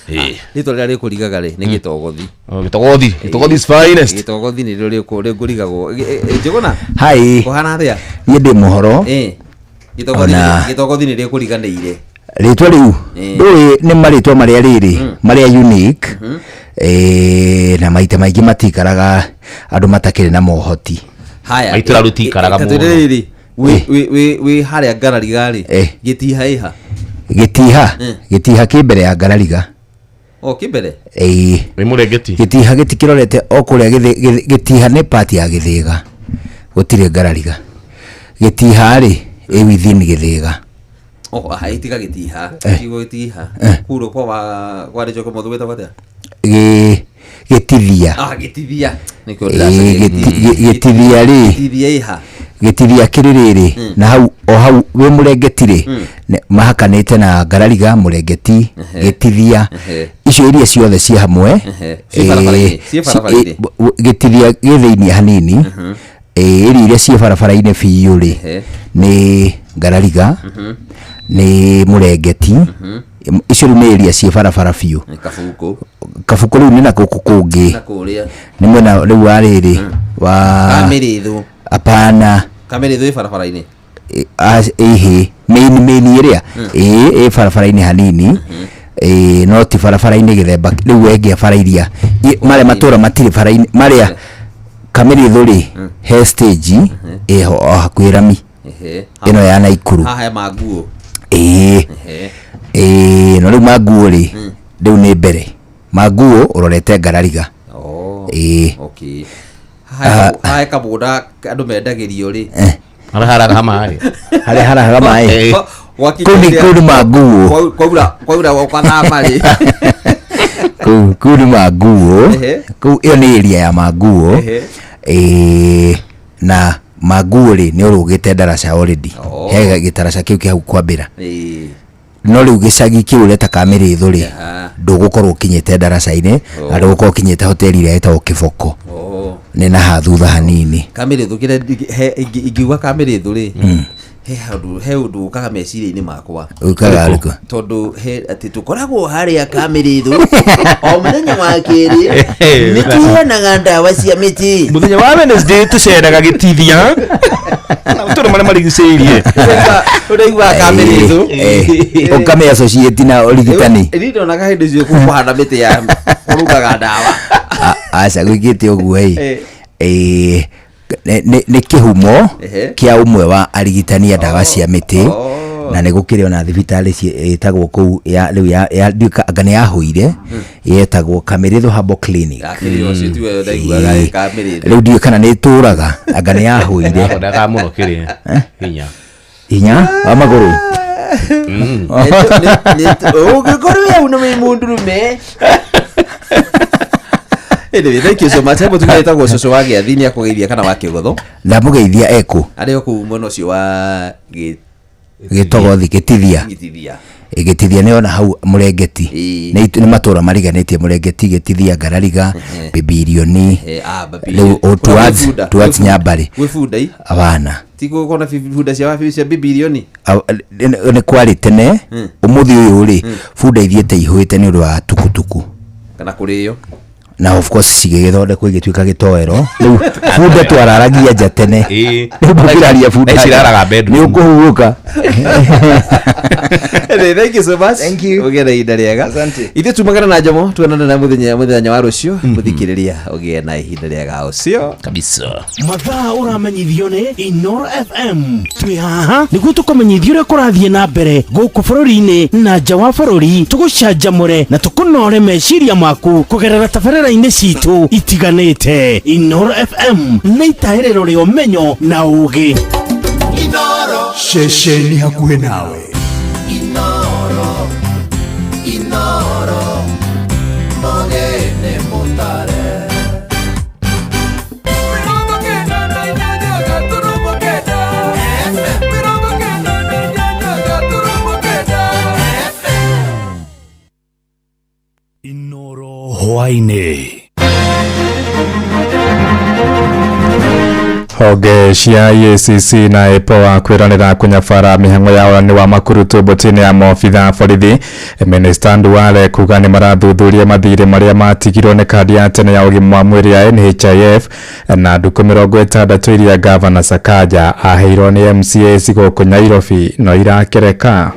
Eh. Rĩtwa rĩrĩa rĩkũrigaga rĩ nĩ Gĩtogothi. Oh, Gĩtogothi. Gĩtogothi is finest. Gĩtogothi nĩrĩo rĩngũrigagwo. Njũgũna? Hi. Kũhana atĩa? Niĩ ndĩ mũhoro. Gĩtogothi nĩ rĩkũriganĩire. Rĩtwa rĩu ndũĩ nĩ marĩtwa marĩa rĩrĩ marĩa unique, na maita maingĩ matikaraga andũ matakĩrĩ na mohoti. Haya. Maitũ rĩu tikaraga mũno. Rĩrĩ wĩ harĩa Ngarariga rĩ, gĩtiha ĩha? Gĩtiha gĩtiha kĩ mbere ya Ngarariga. O kĩ mbere? Ĩĩ. Wĩ Mũrengeti? Gĩtiha gĩtikĩrorete o kũrĩa gĩtiha nĩ part ya Gĩthĩga. Gũtirĩ Ngarariga. Gĩtiha rĩ ĩ within Gĩthĩga. Oh, hai tiga gĩtiha. Kiugo gĩtiha. Kuro kwa wa kwa rĩjo kũmotho gwĩtagwo atĩa? Gĩtithia. Ah, gĩtithia. Nĩkĩo ndĩracaria Gĩtithia rĩ. Gĩtithia ĩha. Gĩtithia kĩrĩ rĩrĩ na hau o hau wĩ Mũrengeti rĩ mahakanĩte na Ngarariga, Mũrengeti, Gĩtithia. Icio iria ciothe ciĩ hamwe. Ciĩ barabara-inĩ. Ciĩ barabara-inĩ. Gĩtithia gĩ thĩinĩ hanini. Iria iria ciĩ barabara-inĩ biũ rĩ nĩ Ngarariga, nĩ Mũrengeti. Icio rĩu nĩ iria ciĩ barabara biũ. Kabukũ. Kabukũ rĩu nĩ na gũkũ kũngĩ. Na kũrĩa. Nĩ mwena rĩu wa rĩrĩ wa Kamĩrĩthũ. Hapana. Kamĩrĩthũ ĩ barabara-inĩ. Ĩhĩ, main ĩrĩa ĩ barabara-inĩ hanini. No ti barabara-inĩ gĩthemba rĩu wengia bara iria marĩa matũra matirĩ bara-inĩ marĩa Kamĩrĩthũ rĩ he stage ĩho o hakuhĩ rami ĩno ya Naikuru. Haha he manguo. Ĩĩ. Ĩĩ, no rĩu manguo rĩ rĩu nĩ mbere. Manguo ũrorete Ngarariga. Ĩĩ. Okay. Haha he kamũgũnda andũ mendagĩrio rĩ. Harĩa haraga maĩ. Harĩa haraga maĩ. Kũu nĩ manguo. Kwaura ũkathama rĩ. Kũu nĩ manguo. Kũu ĩyo nĩ area ya manguo. Na manguo rĩ nĩ ũrũgĩte ndaraca already. He gĩtaraca kĩu kĩ hau kwambĩra. No rĩu gĩcagi kĩu ũreta Kamĩrĩthũ rĩ ndũgũkorwo ũkinyĩte ndaraca-inĩ na ndũgũkorwo ũkinyĩte hoteli ĩrĩa ĩtagwo Kĩboko. Nĩ na ha thutha hanini. Kamĩrĩthũ kĩrĩa ingiuga Kamĩrĩthũ rĩ he ũndũ ũkaga meciria-inĩ makwa. Ũkaga ũrĩkũ? Tondũ he atĩ tũkoragwo harĩa Kamĩrĩthũ o mũthenya wa kerĩ nĩ tũheanaga ndawa cia mĩtĩ. Mũthenya wa Wednesday tũceraga Gĩtithia. Tũrĩ marĩa marigicĩirie. Ũraigua Kamĩrĩthũ. Ũkamĩ associate na ũrigitani. Niĩ ndonaga hĩndĩ cio kũhanda mĩtĩ ya kũrugaga ndawa. Aca gwĩkĩte ũguo ĩ. Nĩ kĩhumo kĩa ũmwe wa arigitani a ndawa cia mĩtĩ na nĩ gũkĩrĩ ona thibitarĩ ĩtagwo kũu ya rĩu ya anga nĩ yahũire yetagwo Kamĩrĩthũ Herbal Clinic. Rĩu ndiũĩ kana nĩ ĩtũraga anga nĩ yahũire. Ndaga mũno kĩrĩa hinya hinya wa magũrũ. Ũngĩkorwo wĩ hau na wĩ mũndũrũme. Anyway, thank you so much. Hebu tugaitagwo cũcũ wa gĩathi nĩ akũgeithia kana wa kĩgotho. Ndamũgeithia ekũ? Arĩ o kũu mwena ũcio wa Gĩtogothi, Gĩtithia. Gĩtithia. Gĩtithia nĩ ona hau Mũrengeti, nĩ matũra mariganĩtie Mũrengeti, Gĩtithia, Ngarariga, Bibirioni. Rĩu o towards Nyambarĩ. Gwĩ bunda i Abana. Ti gũkorwo na bunda cia cia bibirioni? Nĩ kwarĩ tene. Ũmũthĩ ũyũ rĩ, bunda ithiĩte ihũĩte nĩ ũndũ wa tukutuku kana kũrĩo. Na of course cigĩgĩthondekwo igĩtuĩka gĩtoero. Rĩu bunda twararagia nja tene, rĩu ndũngĩraria bunda Ici iraraga bedroom. nĩ ũkũhurũka. Anyway, thank you so much. Thank you. Ũgĩe na ihinda rĩega. Ithuĩ tumagana na Njomo, tuonane na mũthenya wa rũciũ. Mũthikĩrĩria, ũgĩe na ihinda rĩega ũcio. Kabisa. Mathaa ũramenyithio nĩ Inoro FM. Twĩ haha nĩguo tũkũmenyithia ũrĩa kũrathiĩ na mbere gũkũ bũrũri-inĩ na nja wa bũrũri, tũgũcanjamũre na tũkũnore meciria maku kũgerera tabarĩra-inĩ citũ itiganĩte. Inoro FM nĩ itahĩrĩro rĩa ũmenyo na ũgĩ. Ceceni hakuhĩ nawe. Inoro, Inoro, Mogene Mutare. Hwaĩ-inĩ. Honge cia EACC na IPOA kwĩranĩra kũnyabara mĩhang'o ya ũrani wa makurutu mbũtĩ-inĩ ya maobitha a borithi. Minista Duale kuga nĩ marathuthuria mathirĩ marĩa matigirwo nĩ kandi ya tene ya ũgima wa mwĩrĩ ya NHIF, na ndukũ 60 iria Gavana Sakaja aheirwo nĩ MCAs gũkũ Nairobi no irakereka.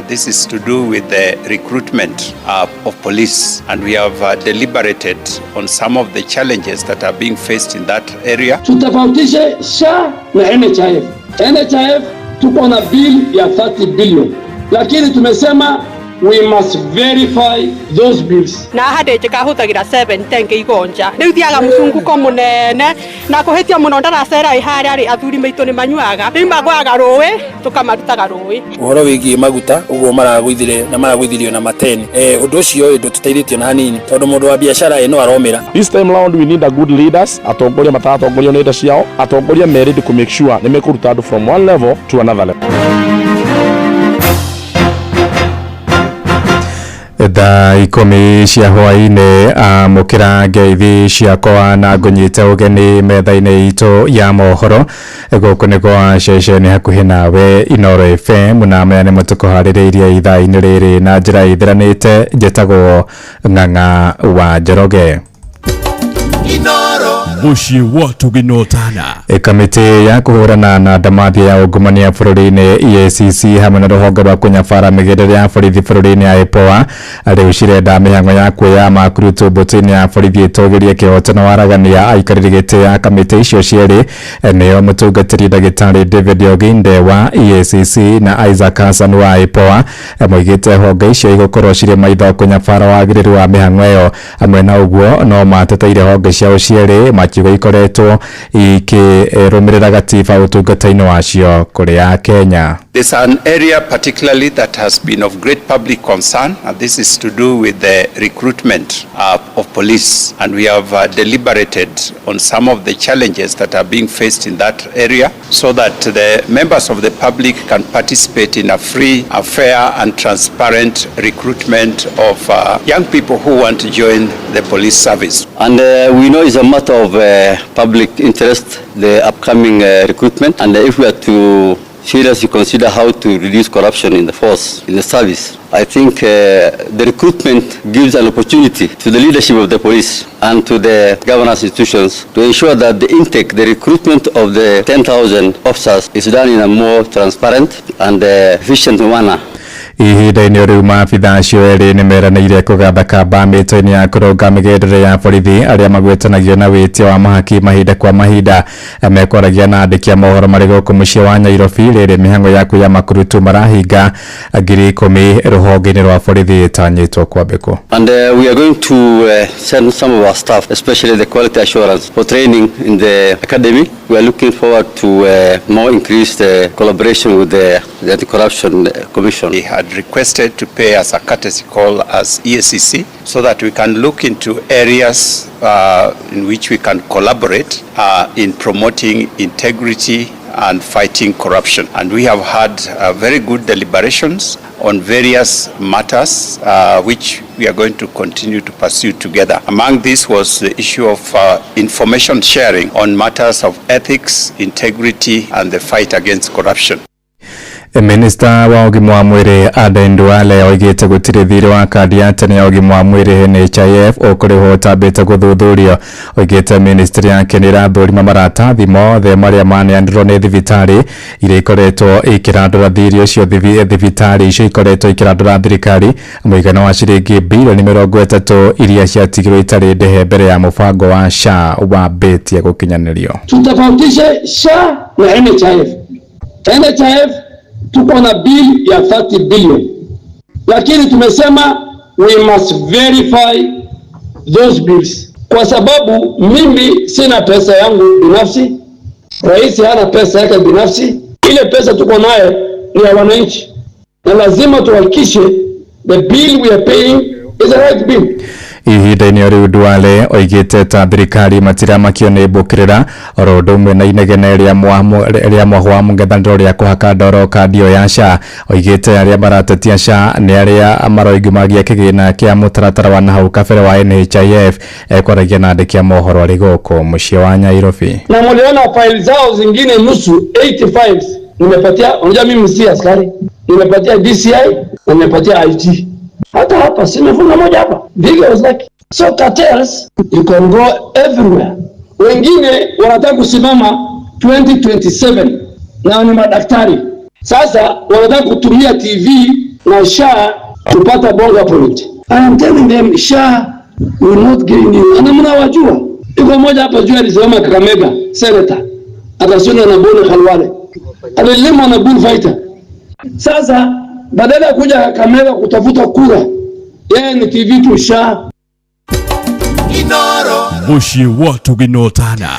This is to do with the recruitment of police, and we have deliberated on some of the challenges that are being faced in that area. Tutofautishe SHA na NHIF. NHIF tuko na bill ya 30 billion, lakini tumesema we must verify those bills. Na haha ndĩnjĩka hũthagĩra 710 ngĩigonja rĩu thiaga mũcunguko mũnene na kũhĩtia mũno ndaracera ĩ harĩa rĩ athuri maitũ nĩ manyuaga rĩu magũaga rũĩ tũkamarutaga rũĩ. Ũhoro wĩgiĩ maguta ũguo maragũithire na maragũithirio na mateni, ũndũ ũcio ndũtũteithĩtie na hanini tondũ mũndũ wa biacara no aromĩra. This time round we need a good leaders, atongoria mataratongorio nĩ nda ciao, atongoria me ready to make sure nĩ mekũruta andũ from one level to another level. Thaa 10 cia hwaĩ-inĩ, amũkĩra ngeithi ciakwa na ngũnyite ũgeni metha-inĩ itũ ya mohoro. Gũkũ nĩ kwa ceceni hakuhĩ nawe Inoro FM, na maya nĩmo tũkũharĩrĩirie ithaa-inĩ rĩrĩ na njĩra ĩtheranĩte. Njĩtagwo Ng'ang'a wa Njoroge. Mũciĩ wa tũgĩnotana. Kamĩtĩ ya kũhũrana na ndamathia ya ungumania bũrũri-inĩ EACC hamwe na rũhonge rwa kũnyabara mĩgendere ya borithi bũrũri-inĩ ya IPOA rĩu cirenda mĩhang'o ya kuoya makurutu mbũtũ-inĩ ya borithi ĩtũgĩrie kĩhoto na waragania. Aikarĩri gĩtĩ ya kamĩtĩ icio cierĩ nĩo mũtungatĩri ndagĩtarĩ David Oginde wa EACC na Isaac Hassan wa IPOA moigĩte honge icio igũkorwo cirĩ maitho kũnyabara wagĩrĩru wa mĩhang'o ĩyo. Hamwe na ũguo no mateteire honge ciao cierĩ makiuga ikoretwo ikĩrũmĩrĩra gatiba ũtungata-inĩ wacio kũrĩ a Kenya. There's an area particularly that has been of great public concern, and this is to do with the recruitment of police, and we have deliberated on some of the challenges that are being faced in that area so that the members of the public can participate in a free, a fair and transparent recruitment of young people who want to join the police service. And we know it's a matter of public interest, the upcoming recruitment, and if we are to seriously consider how to reduce corruption in the force, in the service, I think the recruitment gives an opportunity to the leadership of the police and to the governance institutions to ensure that the intake, the recruitment of the 10,000 officers is done in a more transparent and efficient manner. Ihinda-inĩ rĩu maabitha acio erĩ nĩ meranĩire kũgatha kamba mĩtĩ-inĩ ya kũrũnga mĩgendere ya borithi arĩa magwetanagio na wĩtia wa mahaki mahinda kwa mahinda. Mekwaragia na andĩki a mohoro marĩ gũkũ mũciĩ wa Nairobi rĩrĩ mĩhang'o ya kuoya makurutu marahinga 10,000 rũhonge-inĩ rwa borithi ĩtanyĩtwo kwambĩkwo. And we are going to send some of our staff, especially the quality assurance, for training in the academy. We are looking forward to more increased collaboration with the Anti-Corruption Commission. They had requested to pay us a courtesy call as EACC so that we can look into areas in which we can collaborate in promoting integrity and fighting corruption. And we have had very good deliberations on various matters which we are going to continue to pursue together. Among these was the issue of information sharing on matters of ethics, integrity, and the fight against corruption. Minista wa ũgima wa mwĩrĩ Aden Duale oigĩte gũtirĩ thirĩ wa kandi ya tene ya ũgima wa mwĩrĩ NHIF ũkũrĩhwo ũtambĩte gũthuthurio. Oigĩte ministry yake nĩ ĩrathũrima maratathi mothe marĩa maneanirwo nĩ thibitarĩ iria ikoretwo ikĩrandũra thirĩ ũcio. Thibitarĩ icio ikoretwo ikĩrandũra thirikari mũigana wa ciringi bilioni 30 iria ciatigirwo itarĩ ndĩhe mbere ya mũbango wa SHA wambĩtie gũkinyanĩrio. Tutofautishe SHA na NHIF. NHIF tuko na bill ya 30 billion, lakini tumesema we must verify those bills, kwa sababu mimi sina pesa yangu binafsi, rais hana pesa yake binafsi. Ile pesa tuko naye ni ya wananchi, na lazima tuhakikishe the bill we are paying is the right bill. Ihinda-inĩ rĩu Duale oigĩte ta thirikari matiramakio nĩ mbũkĩrĩra oro ũndũ ũmwe na inegene rĩa mwahũ wa mũng'ethanĩro rĩa kũhaka ndoro kandi ĩyo ya SHA. Oigĩte arĩa maratetia SHA nĩ arĩa maroigumagia kĩgĩna kĩa mũtaratara wa nahau kabere wa NHIF. Ekwaragia na andĩki a mohoro arĩ gũkũ mũciĩ wa Nairobi. Na muliona faili zao zingine nusu 85 nimepatia. Unajua mimi si askari, nimepatia DCI na nimepatia IG. Hata hapa simefunga moja hapa. Big was like, so cartels you can go everywhere. Wengine wanataka kusimama 2027 na ni madaktari. Sasa wanataka kutumia TV na SHA kupata bonga point. I am telling them SHA will not gain you. Na mnawajua. Iko moja hapa juu alisimama Kakamega senator. Akashinda na Boni Khalwale. Alilimwa na bullfighter. Sasa badala ya kuja Kakamega kutafuta kura, yeye ni TV tu SHA. Muciĩ wa tũgĩnotana.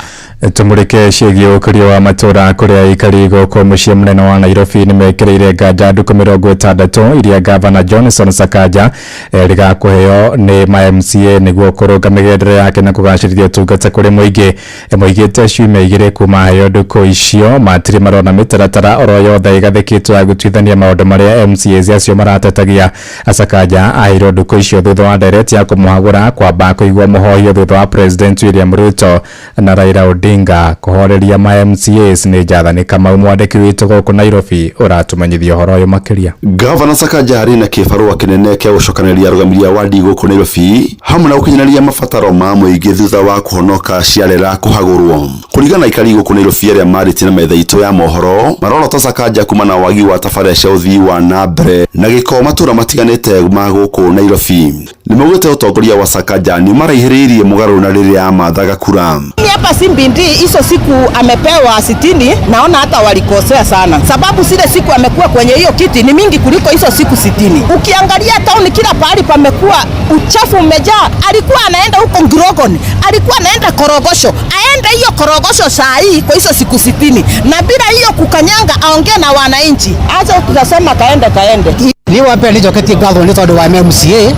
Tumurike ciĩgiĩ ũkũria wa matũra kũrĩa aikari gũkũ mũciĩ mũnene wa Nairobi nĩmekĩrĩire nganja ndukũ 60 iria gavana Johnson Sakaja erĩga kũheo nĩ ma MCA nĩguo kũrũnga mĩgendere yake na kũgacĩrithia ũtungata kũrĩ mũingĩ. Moigĩte ciumia igĩrĩ kuma heo ndukũ icio matirĩ marona mĩtaratara oro yothe ĩgathĩkĩtwo ya gũtuithania maũndũ marĩa MCAs acio maratetagia. Sakaja aheirwo ndukũ icio thutha wa ndereti ya kũmũhagũra kwamba kũigua mũhohio thutha wa President William Ruto na Raila Odinga kũhoreria ma MCAs. Nĩ Jathani Kamau mwandĩki witũ gũkũ Nairobi ũratũmenyithia ũhoro ũyũ makĩria. Gavana Sakaja arĩ na kĩbarũa kĩnene kĩa gũcokanĩrĩria arũgamĩrĩri a wadi gũkũ Nairobi hamwe na gũkinyanĩria mabataro ma mũingĩ thutha wa kũhonoka ciarera kũhagũrwo. Kũringana na aikari gũkũ Nairobi arĩa marĩtie na metha itũ ya mohoro marorota Sakaja kuma na wagi wa tabarĩra cia ũthii wa na mbere na gĩko matũra matiganĩte ma gũkũ Nairobi. Nĩmaugĩte ũtongoria wa Sakaja nĩ maraihĩrĩirie mũgarũ na rĩrĩa amathaga kura. Hapa Simbindi hizo siku amepewa 60, naona hata walikosea sana, sababu zile siku amekuwa kwenye hiyo kiti ni mingi kuliko hizo siku 60. Ukiangalia town kila pahali pamekuwa uchafu umejaa. Alikuwa anaenda huko Ngirogoni, alikuwa anaenda Korogosho, aende hiyo Korogosho saa hii kwa hizo siku 60, na bila hiyo kukanyanga aongee na wananchi. Acha tutasema kaende kaende. Ni wape njoketie ngatho ni tondu wa MCA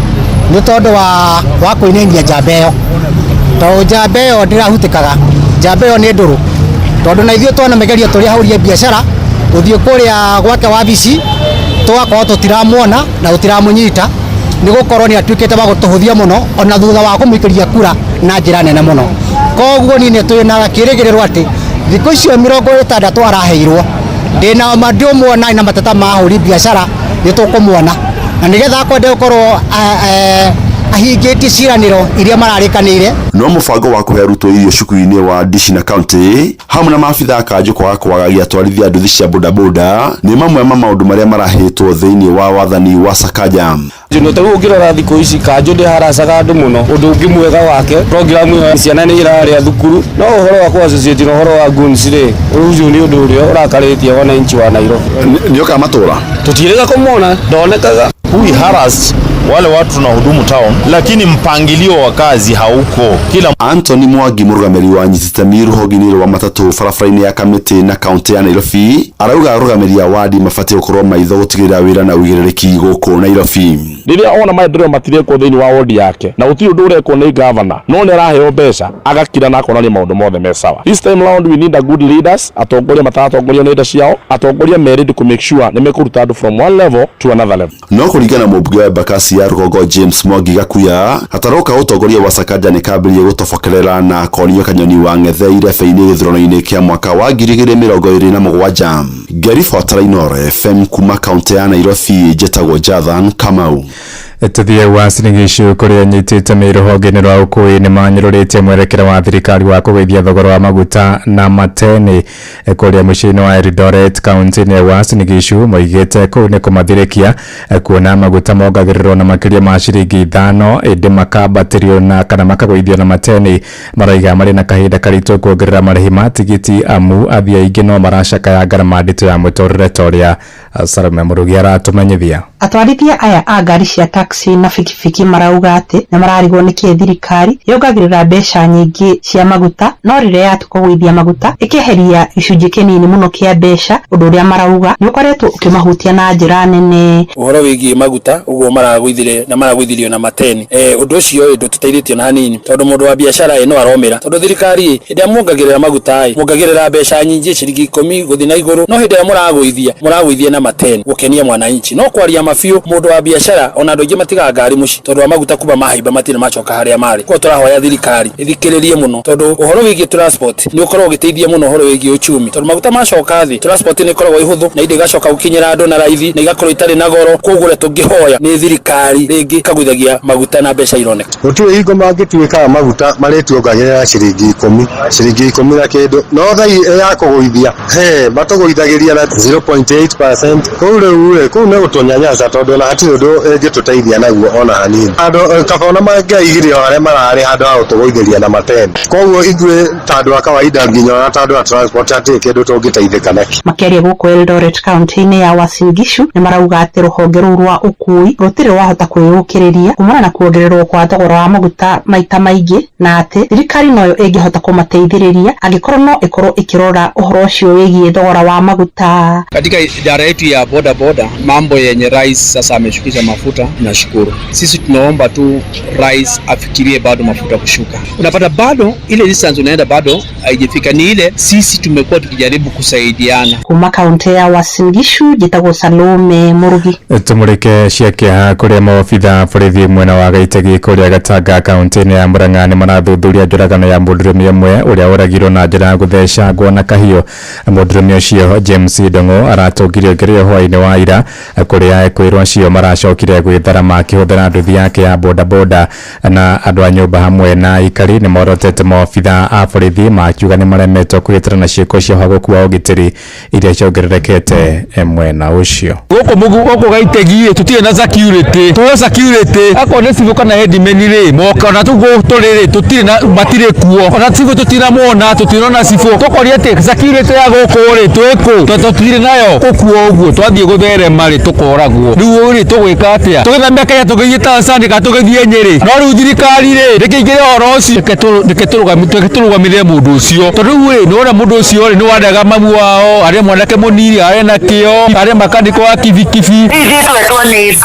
ni tondu wa kuinengia njamba ĩyo, tondu njamba ĩyo ndĩrahutĩkaga, njamba ĩyo nĩ ndũrũ, tondu na ithuĩ twanamegeria tũrĩ ahũri a biacara gũthiĩ kũrĩa gwake wabici tũgakorwo tũtiramuona na tũtiramũnyita, nĩ gũkorwo nĩ atuĩkĩte wa gũtũhũthia mũno ona thutha wa kũmũikĩria kura na njĩra nene mũno. Koguo niĩ nĩ twĩ na kĩrĩgĩrĩro atĩ thikũ icio 60 araheirwo ndĩna ma ndĩũmuona na mateta ma ahũri biacara nĩ tũkũmuona, na nĩgetha akwende gũkorwo ahingĩtie ciĩranĩro iria mararĩkanĩire. No mũbango wa kũhe arutwo irio cukuru-inĩ wa Dishina County hamwe na maabitha a kanjũ kwaga kwagagia atwarithia nduthi cia bodaboda nĩ mamwe ma maũndũ marĩa marahĩtwo thĩinĩ wa wathani wa Sakaja. No ta ũngĩrora thikũ ici kanjũ ndĩharacaga andũ mũno. Ũndũ ũngĩ mwega wake programu ĩyo ciana nĩ irarĩa thukuru, no ũhoro wa kũ associate na ũhoro wa goons rĩ, ũcio nĩ ũndũ ũrĩa ũrakarĩtie wananchi wa Nairobi. Nĩokaga matũra tũtiĩrĩga kũmwona, ndonekaga. Who he harassed Wale watu tunahudumu town, lakini mpangilio wa kazi hauko. Kila Anthony Mwangi mũrũgamĩrĩri wa nyititami rũhonge-inĩ rwa matatũ barabara-inĩ ya Kamĩtĩ na kaũntĩ ya Nairobi arauga arũgamĩrĩri a wadi mabatiĩ gũkorwo maitho gũtigĩrĩra wĩra na ũigĩrĩrĩki gũkũ Nairobi. Rĩrĩa ona maendeleo matirekwo thĩinĩ wa wodi yake na gũtirĩ ũndũ ũrekwo nĩ gavana, no nĩ araheo mbeca agakira na akonania maũndũ mothe me sawa. This time round we need a good leaders, atongoria mataratongorio nĩ nda ciao, atongoria me ready to make sure nĩ mekũruta andũ from one level to another level. No kũringana na mũmbunge wa Embakasi ya rũgongo James Mwangi Gakuya, gatarũ ka ũtongoria wa Sakaja nĩ kambĩrĩirie gũtobokerera na konio Kanyoni wa Ng'ethe irebe-inĩ gĩthurano-inĩ kĩa mwaka wa 2027. Ngĩribotera Inooro FM kuma kaũntĩ ya Nairobi, njĩtagwo Jathan Kamau. Tuthie Uasin Gishu kuria nyitite rũhonge-inĩ rwa ũkui nĩ manyũrũrĩtie mwerekera wa thirikari wa kũgũithia thogora wa maguta na mateni kũrĩa mũciĩ-inĩ wa Eldoret kaunti-inĩ ya Uasin Gishu moigĩte kũu nĩ kũmathirĩkia kuona maguta mongagĩrĩrwo na makĩria ma ciringi 5 ĩndĩ makambatĩrio na kana makagũithio na mateni. Maraiga marĩ na kahinda karitũ kuongerera marĩhi ma tigiti amu athii aingĩ no maracakaya ngarama nditũ ya mũtũrĩre ta ũrĩa Salome Mũrugi aratũmenyithia. Atwarithia aya a ngari cia taxi na bikibiki marauga atĩ nĩ mararigwo nĩkĩ thirikari yongagĩrĩra mbeca nyingĩ cia maguta no rĩrĩa yatua kũgũithia maguta ĩkeheria gĩcunjĩ kĩnini mũno kĩa mbeca, ũndũ ũrĩa marauga nĩ ũkoretwo ũkĩmahutia na njĩra nene. Ũhoro wĩgiĩ maguta ũguo maragũithire na maragũithirio na mateni, ũndũ ũcio ndũtũteithĩtie na hanini tondũ mũndũ wa biacara no aromĩra tondũ thirikari hĩndĩ ĩrĩa muongagĩrĩra maguta muongagĩrĩra mbeca nyingĩ ciringi 10 gũthiĩ na igũrũ, no hĩndĩ ĩrĩa mũragũithia na mateni gũkenia mwananchi. No kwaria mabiũ mũndũ wa biacara ona andũ aingĩ matigaga ngari mũciĩ tondũ wa maguta kuma mahaimba matirĩ macoka harĩa marĩ. Koguo tũrahoya thirikari ĩthikĩrĩrie mũno tondũ ũhoro wĩgiĩ transport nĩ ũkoragwo ũgĩteithia mũno ũhoro wĩgiĩ uchumi tondũ maguta macoka thĩ transport nĩ ĩkoragwo ĩhũthũ na indo igacoka gũkinyĩra andũ na raithi na igakorwo itarĩ na goro. Koguo ũrĩa tũngĩhoya nĩ thirikari rĩngĩ ĩkagũithagia maguta na mbeca ironeka. Gũtirĩ hingo mangĩtuĩkaga maguta marĩtuongagĩrĩra ciringi 10 ciringi 10 na kĩndũ, no thaa ya kũgũithia matũgũithagĩria na 0.8%. Kũu rĩu kũu nĩ gũtũnyanyasa tondũ ona hatirĩ ũndũ ĩngĩtũteithia naguo ona hanini. Andũ kaba ona mangĩaigire o harĩa mararĩ handũ ha gũtũgũithĩria na mateni. Koguo ithuĩ ta andũ a kawaida nginya ona ta andũ a transport hatirĩ kĩndũ tũngĩteithĩka nakĩo. Makĩaria gũkũ Eldoret kaunti-inĩ ya Uasin Gishu nĩ marauga atĩ rũhonge rũu rwa ũkui rũtirĩ rwahota kwĩyũkĩrĩria kumana na kuongererwo kwa thogora wa maguta maita maingĩ na atĩ thirikari noyo ĩngĩhota kũmateithĩrĩria angĩkorwo no ĩkorwo ĩkĩrora ũhoro ũcio wĩgiĩ thogora wa maguta. Katika idara yetu ya boda boda, mambo yenye rais sasa ameshukisha mafuta, nashukuru. Sisi tunaomba tu rais afikirie bado mafuta kushuka. Unapata bado ile distance unaenda bado haijafika, ni ile sisi tumekuwa tukijaribu kusaidiana. Kuma kaunti ya Uasin Gishu njĩtagwo Salome Murugi. Tumurike cia kĩeha kũrĩa maobitha borithi mwena wa Gaitegi kũrĩa Gatanga kaunti-inĩ ya Murang'a nĩ marathuthuria njũragano ya mũndũrũme ũmwe ũrĩa ũragirwo na njĩra ya gũthecangwo na kahiũ. Mũndũrũme ũcio James Ndong'o aratũngirio ngerio hwaĩ-inĩ wa ira kũrĩa ekwĩrwo acio maracokire gwĩthara makĩhũthĩra nduthi yake ya bodaboda na andũ a nyũmba hamwe na aikari nĩ morotete maobitha a borithi makiuga nĩ maremetwo kũgitĩra na ciĩko cia ũhagũku wa ũgitĩri iria ciongererekete mwena ũcio. Gũkũ Gaitegi tũtirĩ na security, tũhe security akorwo nĩ civil kana headman rĩ moka ona tũrĩ rĩ tũtirĩ na matirĩ kuo ona civil tũtinamwona tũtinona civil tũkoria atĩ security ya gũkũ rĩ twĩkũ tũtirĩ nayo gũkuo ũguo twathiĩ gũtherema rĩ tũkoragwo rĩu rĩ tũgwĩka atĩa tũgĩthamia Kenya tũgĩthiĩ Tanzania kana tũgĩthiĩ Nyĩrĩ no rĩu thirikari rĩ rĩkĩingĩre ũhoro ũcio reke tũrũgamĩrĩre mũndũ ũcio tondũ rĩu rĩ nĩwona mũndũ ũcio rĩ nĩwandaga mamu wao arĩa mwanake mũnini arĩa na kĩo arĩa makaniko wa kibikibi. Ithuĩ nĩ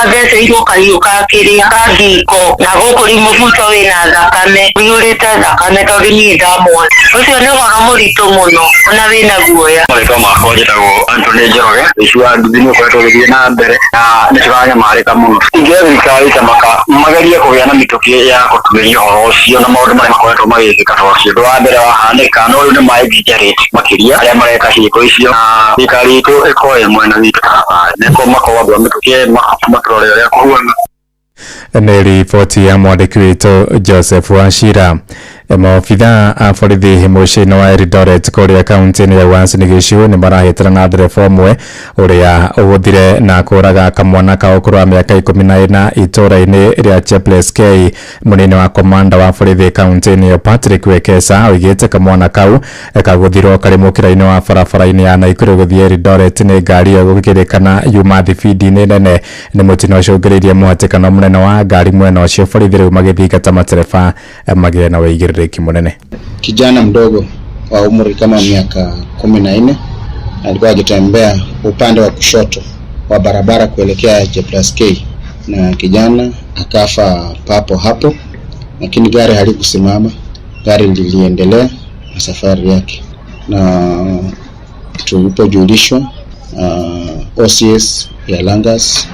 atheceirwo kahiũ ka kĩrĩa ka ngingo na gũkũ rĩu mũbuto wĩna thakame ũiyũrĩte thakame tondũ niĩ ndamuona. Ũcio nĩ ũhoro mũritũ mũno ona wĩna guoya. Marĩtwa makwa njĩtagwo Anthony Njoroge. Ũici wa nduthi nĩ ũkoretwo ũgĩthiĩ na mbere na nĩ tũranyamarĩka mũno. Ingĩoya thirikari ta magerie kũgĩa na mĩtũkĩ ya gũtuĩria ũhoro ũcio na maũndũ marĩa makoretwo magĩkĩka tondũ ũcio ũndũ wa mbere wahanĩka no rĩu nĩ ma exaggerate makĩria arĩa mareka ciĩko icio na thirikari itũ ĩkorwo ĩ mwena witũ nĩko makorwo andũ a mĩtũkĩ matũrore ũrĩa kũhuana. Nĩ riboti ya mwandĩki witũ Joseph Wachira. Maobitha a borithi mũciĩ-inĩ wa Eldoret kũrĩa kaunti-inĩ ya Uasin Gishu nĩ marahĩtana na ndereba ũmwe ũrĩa ũgũthire na kũraga kamwana ka ũkũrũ wa mĩaka 14 itũũra-inĩ rĩa Chepleskei. Mũnini wa komanda wa borithi kaunti-inĩ ĩyo Patrick Wekesa oigĩte kamwana kau kagũthirwo karĩ mũkĩra-inĩ wa barabara-inĩ ya Naikuru gũthiĩ Eldoret nĩ ngari ĩyo gũkĩrĩkana yuma thibindi-inĩ nene. Nĩ mũtino ũcũngĩrĩirie mũhatĩkano mũnene wa ngari mwena ũcio, borithi rĩu magĩthingata matereba magĩe na ũigĩrĩrĩki mũnene. Kijana mdogo wa umri kama miaka 14 alikuwa akitembea upande wa kushoto wa barabara kuelekea J+K na kijana akafa papo hapo, lakini gari halikusimama, gari liliendelea na safari yake, na tulipojulishwa OCS ya Langas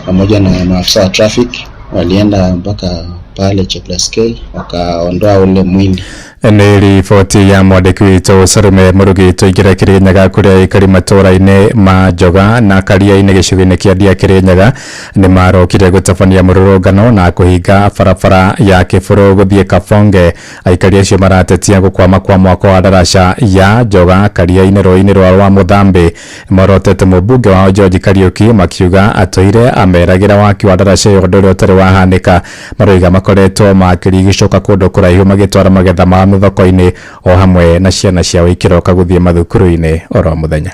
pamoja na maafisa wa traffic walienda mpaka pale J+K wakaondoa ule mwili. Nĩ riboti ya mwandĩki witũ Sarume Mũrugi. Tũingĩre Kĩrĩnyaga kũrĩa aikari matũũra-inĩ ma Njoga na Karia-inĩ gĩcigo-inĩ kĩa Ndia Kĩrĩnyaga nĩ marokire gũtabania mũrũrũngano na kũhinga barabara ya Kĩbũrũ gũthiĩ Kabonge. Aikari acio maratetia gũkwama kwa mwako wa ndaraca ya Njoga Karia-inĩ rũĩ-inĩ rwa Rwamũthambĩ. Morotete mũmbunge wao George Kariuki makiuga atũire ameragĩra waki wa ndaraca ĩyo ũndũ ũrĩa ũtarĩ wahanĩka. Maroiga makoretwo makĩrigicũka kũndũ kũraihu magĩtwara magetha mao thoko-inĩ o hamwe na ciana ciao ikĩroka gũthiĩ mathukuru-inĩ oro mũthenya.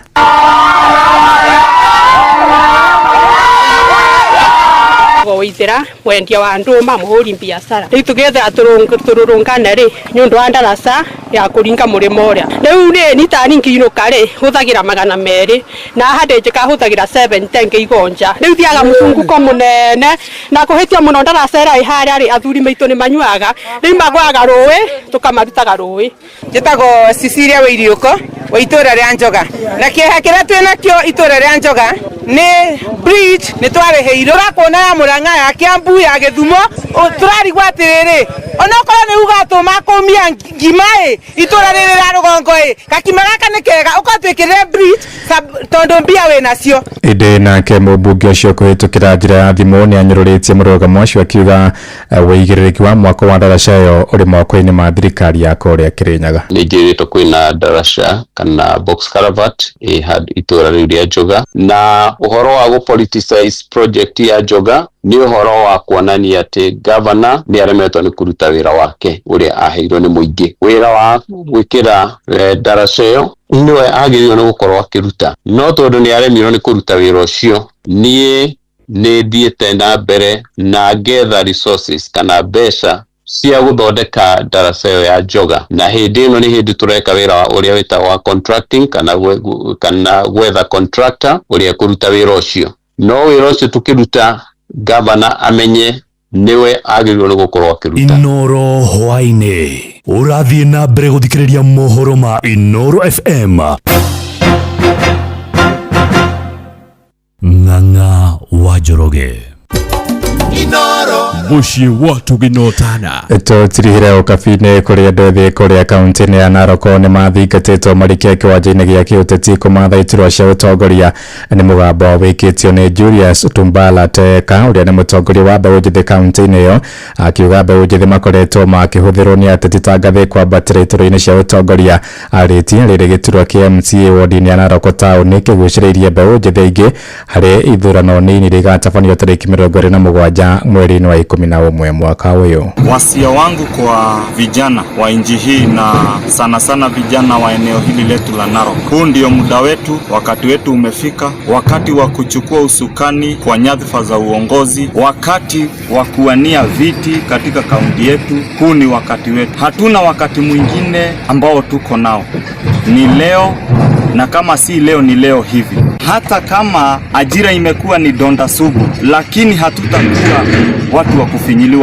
Withira wendia wa nduma muhuri biacara riu tugethera tururungane ri ni undu wa ndaraca ya kuringa murimo uria riu ni nitani ngiinuka ri huthagira 200 na hande njika huthagira 710 ngiigonja riu thiaga mucunguko munene na kuhitia muno ndaracera iharia ri athuri maitu ni manyuaga riu magwaga rui tukamarutaga rui. Njitagwo Cecilia Wairiuko wa itũra rĩa Njoga, na kĩeha kĩrĩa twĩ nakĩo itũra rĩa Njoga nĩ bridge nĩ twarĩhĩirwo tũrakuona ya Murang'a ya Kiambu ya Gĩthumo tũrarigwo atĩrĩrĩ onokorwo nĩ uga tũmakũmia ngima ĩ itũra rĩrĩ rĩa rũgongo ĩ gakima gaka nĩ kega ũkatwĩkĩrĩre bridge tondũ mbia wĩ nacio. Ĩndĩ nake mũmbunge ũcio kũhĩtũkĩra njĩra ya thimũ nĩ anyũrũrĩtie mũrũgamo ũcio akiuga ũigĩrĩrĩki wa mwako wa ndaraca ĩyo ũrĩ moko-inĩ ma thirikari ya kũrĩa Kĩrĩnyaga. Nĩ njĩrĩtwo kwĩna ndaraca kana box culvert ĩ itũra rĩu rĩa Njoga, na ũhoro wa gũ politicize project ya Njoga nĩ ũhoro wa kuonania atĩ governor nĩ aremetwo nĩ kũruta wĩra wake ũrĩa aheirwo nĩ mũingĩ. Wĩra wa gwĩkĩra ndaraca ĩyo nĩwe agĩrĩirwo nĩ gũkorwo akĩruta, no tondũ nĩ aremirwo nĩ kũruta wĩra ũcio, niĩ nĩ thiĩte na mbere na ngetha resources kana mbeca cia gũthondeka ndaraca ĩyo ya Njoga, na hĩndĩ ĩno nĩ hĩndĩ tũreka wĩra ũrĩa wĩtagwo wa contracting kana gwetha contractor ũrĩa kũruta wĩra ũcio. No wĩra ũcio tũkĩruta governor amenye nĩwe agĩrĩirwo nĩ gũkorwo akĩruta. Inoro hwaĩ-inĩ ũrathiĩ na mbere gũthikĩrĩria mohoro ma Inoro FM. Ng'ang'a wa Njoroge. Mũciĩ wa tũginotana. Tũtirihire ũkabi-inĩ kũrĩa andũ ethĩ kũrĩa kaunti-inĩ ya Narok nĩ mathingatĩtwo marikie kĩwanja-inĩ gĩa kĩũteti kũmatha iturwa cia ũtongoria. Nĩ mũgambo wĩkĩtio nĩ Julius Tumbala Teka ũrĩa nĩ mũtongoria wa mbeũ njĩthĩ kaunti-inĩ ĩyo, akiuga mbeũ njĩthĩ makoretwo makĩhũthĩrwo nĩ ateti ta ngathĩ kwambatĩra iturwa-inĩ cia ũtongoria. Arĩtie rĩrĩ gĩturwa kĩa MCA wodi-inĩ ya Narok town kĩgucĩrĩirie mbeũ njĩthĩ aingĩ harĩ ithurano nini iria igatabanio tarĩki 27 mweri-inĩ wa 11 mwaka ũyũ. Wasia wangu kwa vijana wa nchi hii na sana sana vijana wa eneo hili letu la Narok, huu ndio muda wetu, wakati wetu umefika, wakati wa kuchukua usukani kwa nyadhifa za uongozi, wakati wa kuwania viti katika kaunti yetu. Huu ni wakati wetu, hatuna wakati mwingine ambao tuko nao, ni leo, na kama si leo ni leo hivi. Hata kama ajira imekuwa ni donda sugu, lakini hatutakuwa watu wa kufinyiliwa.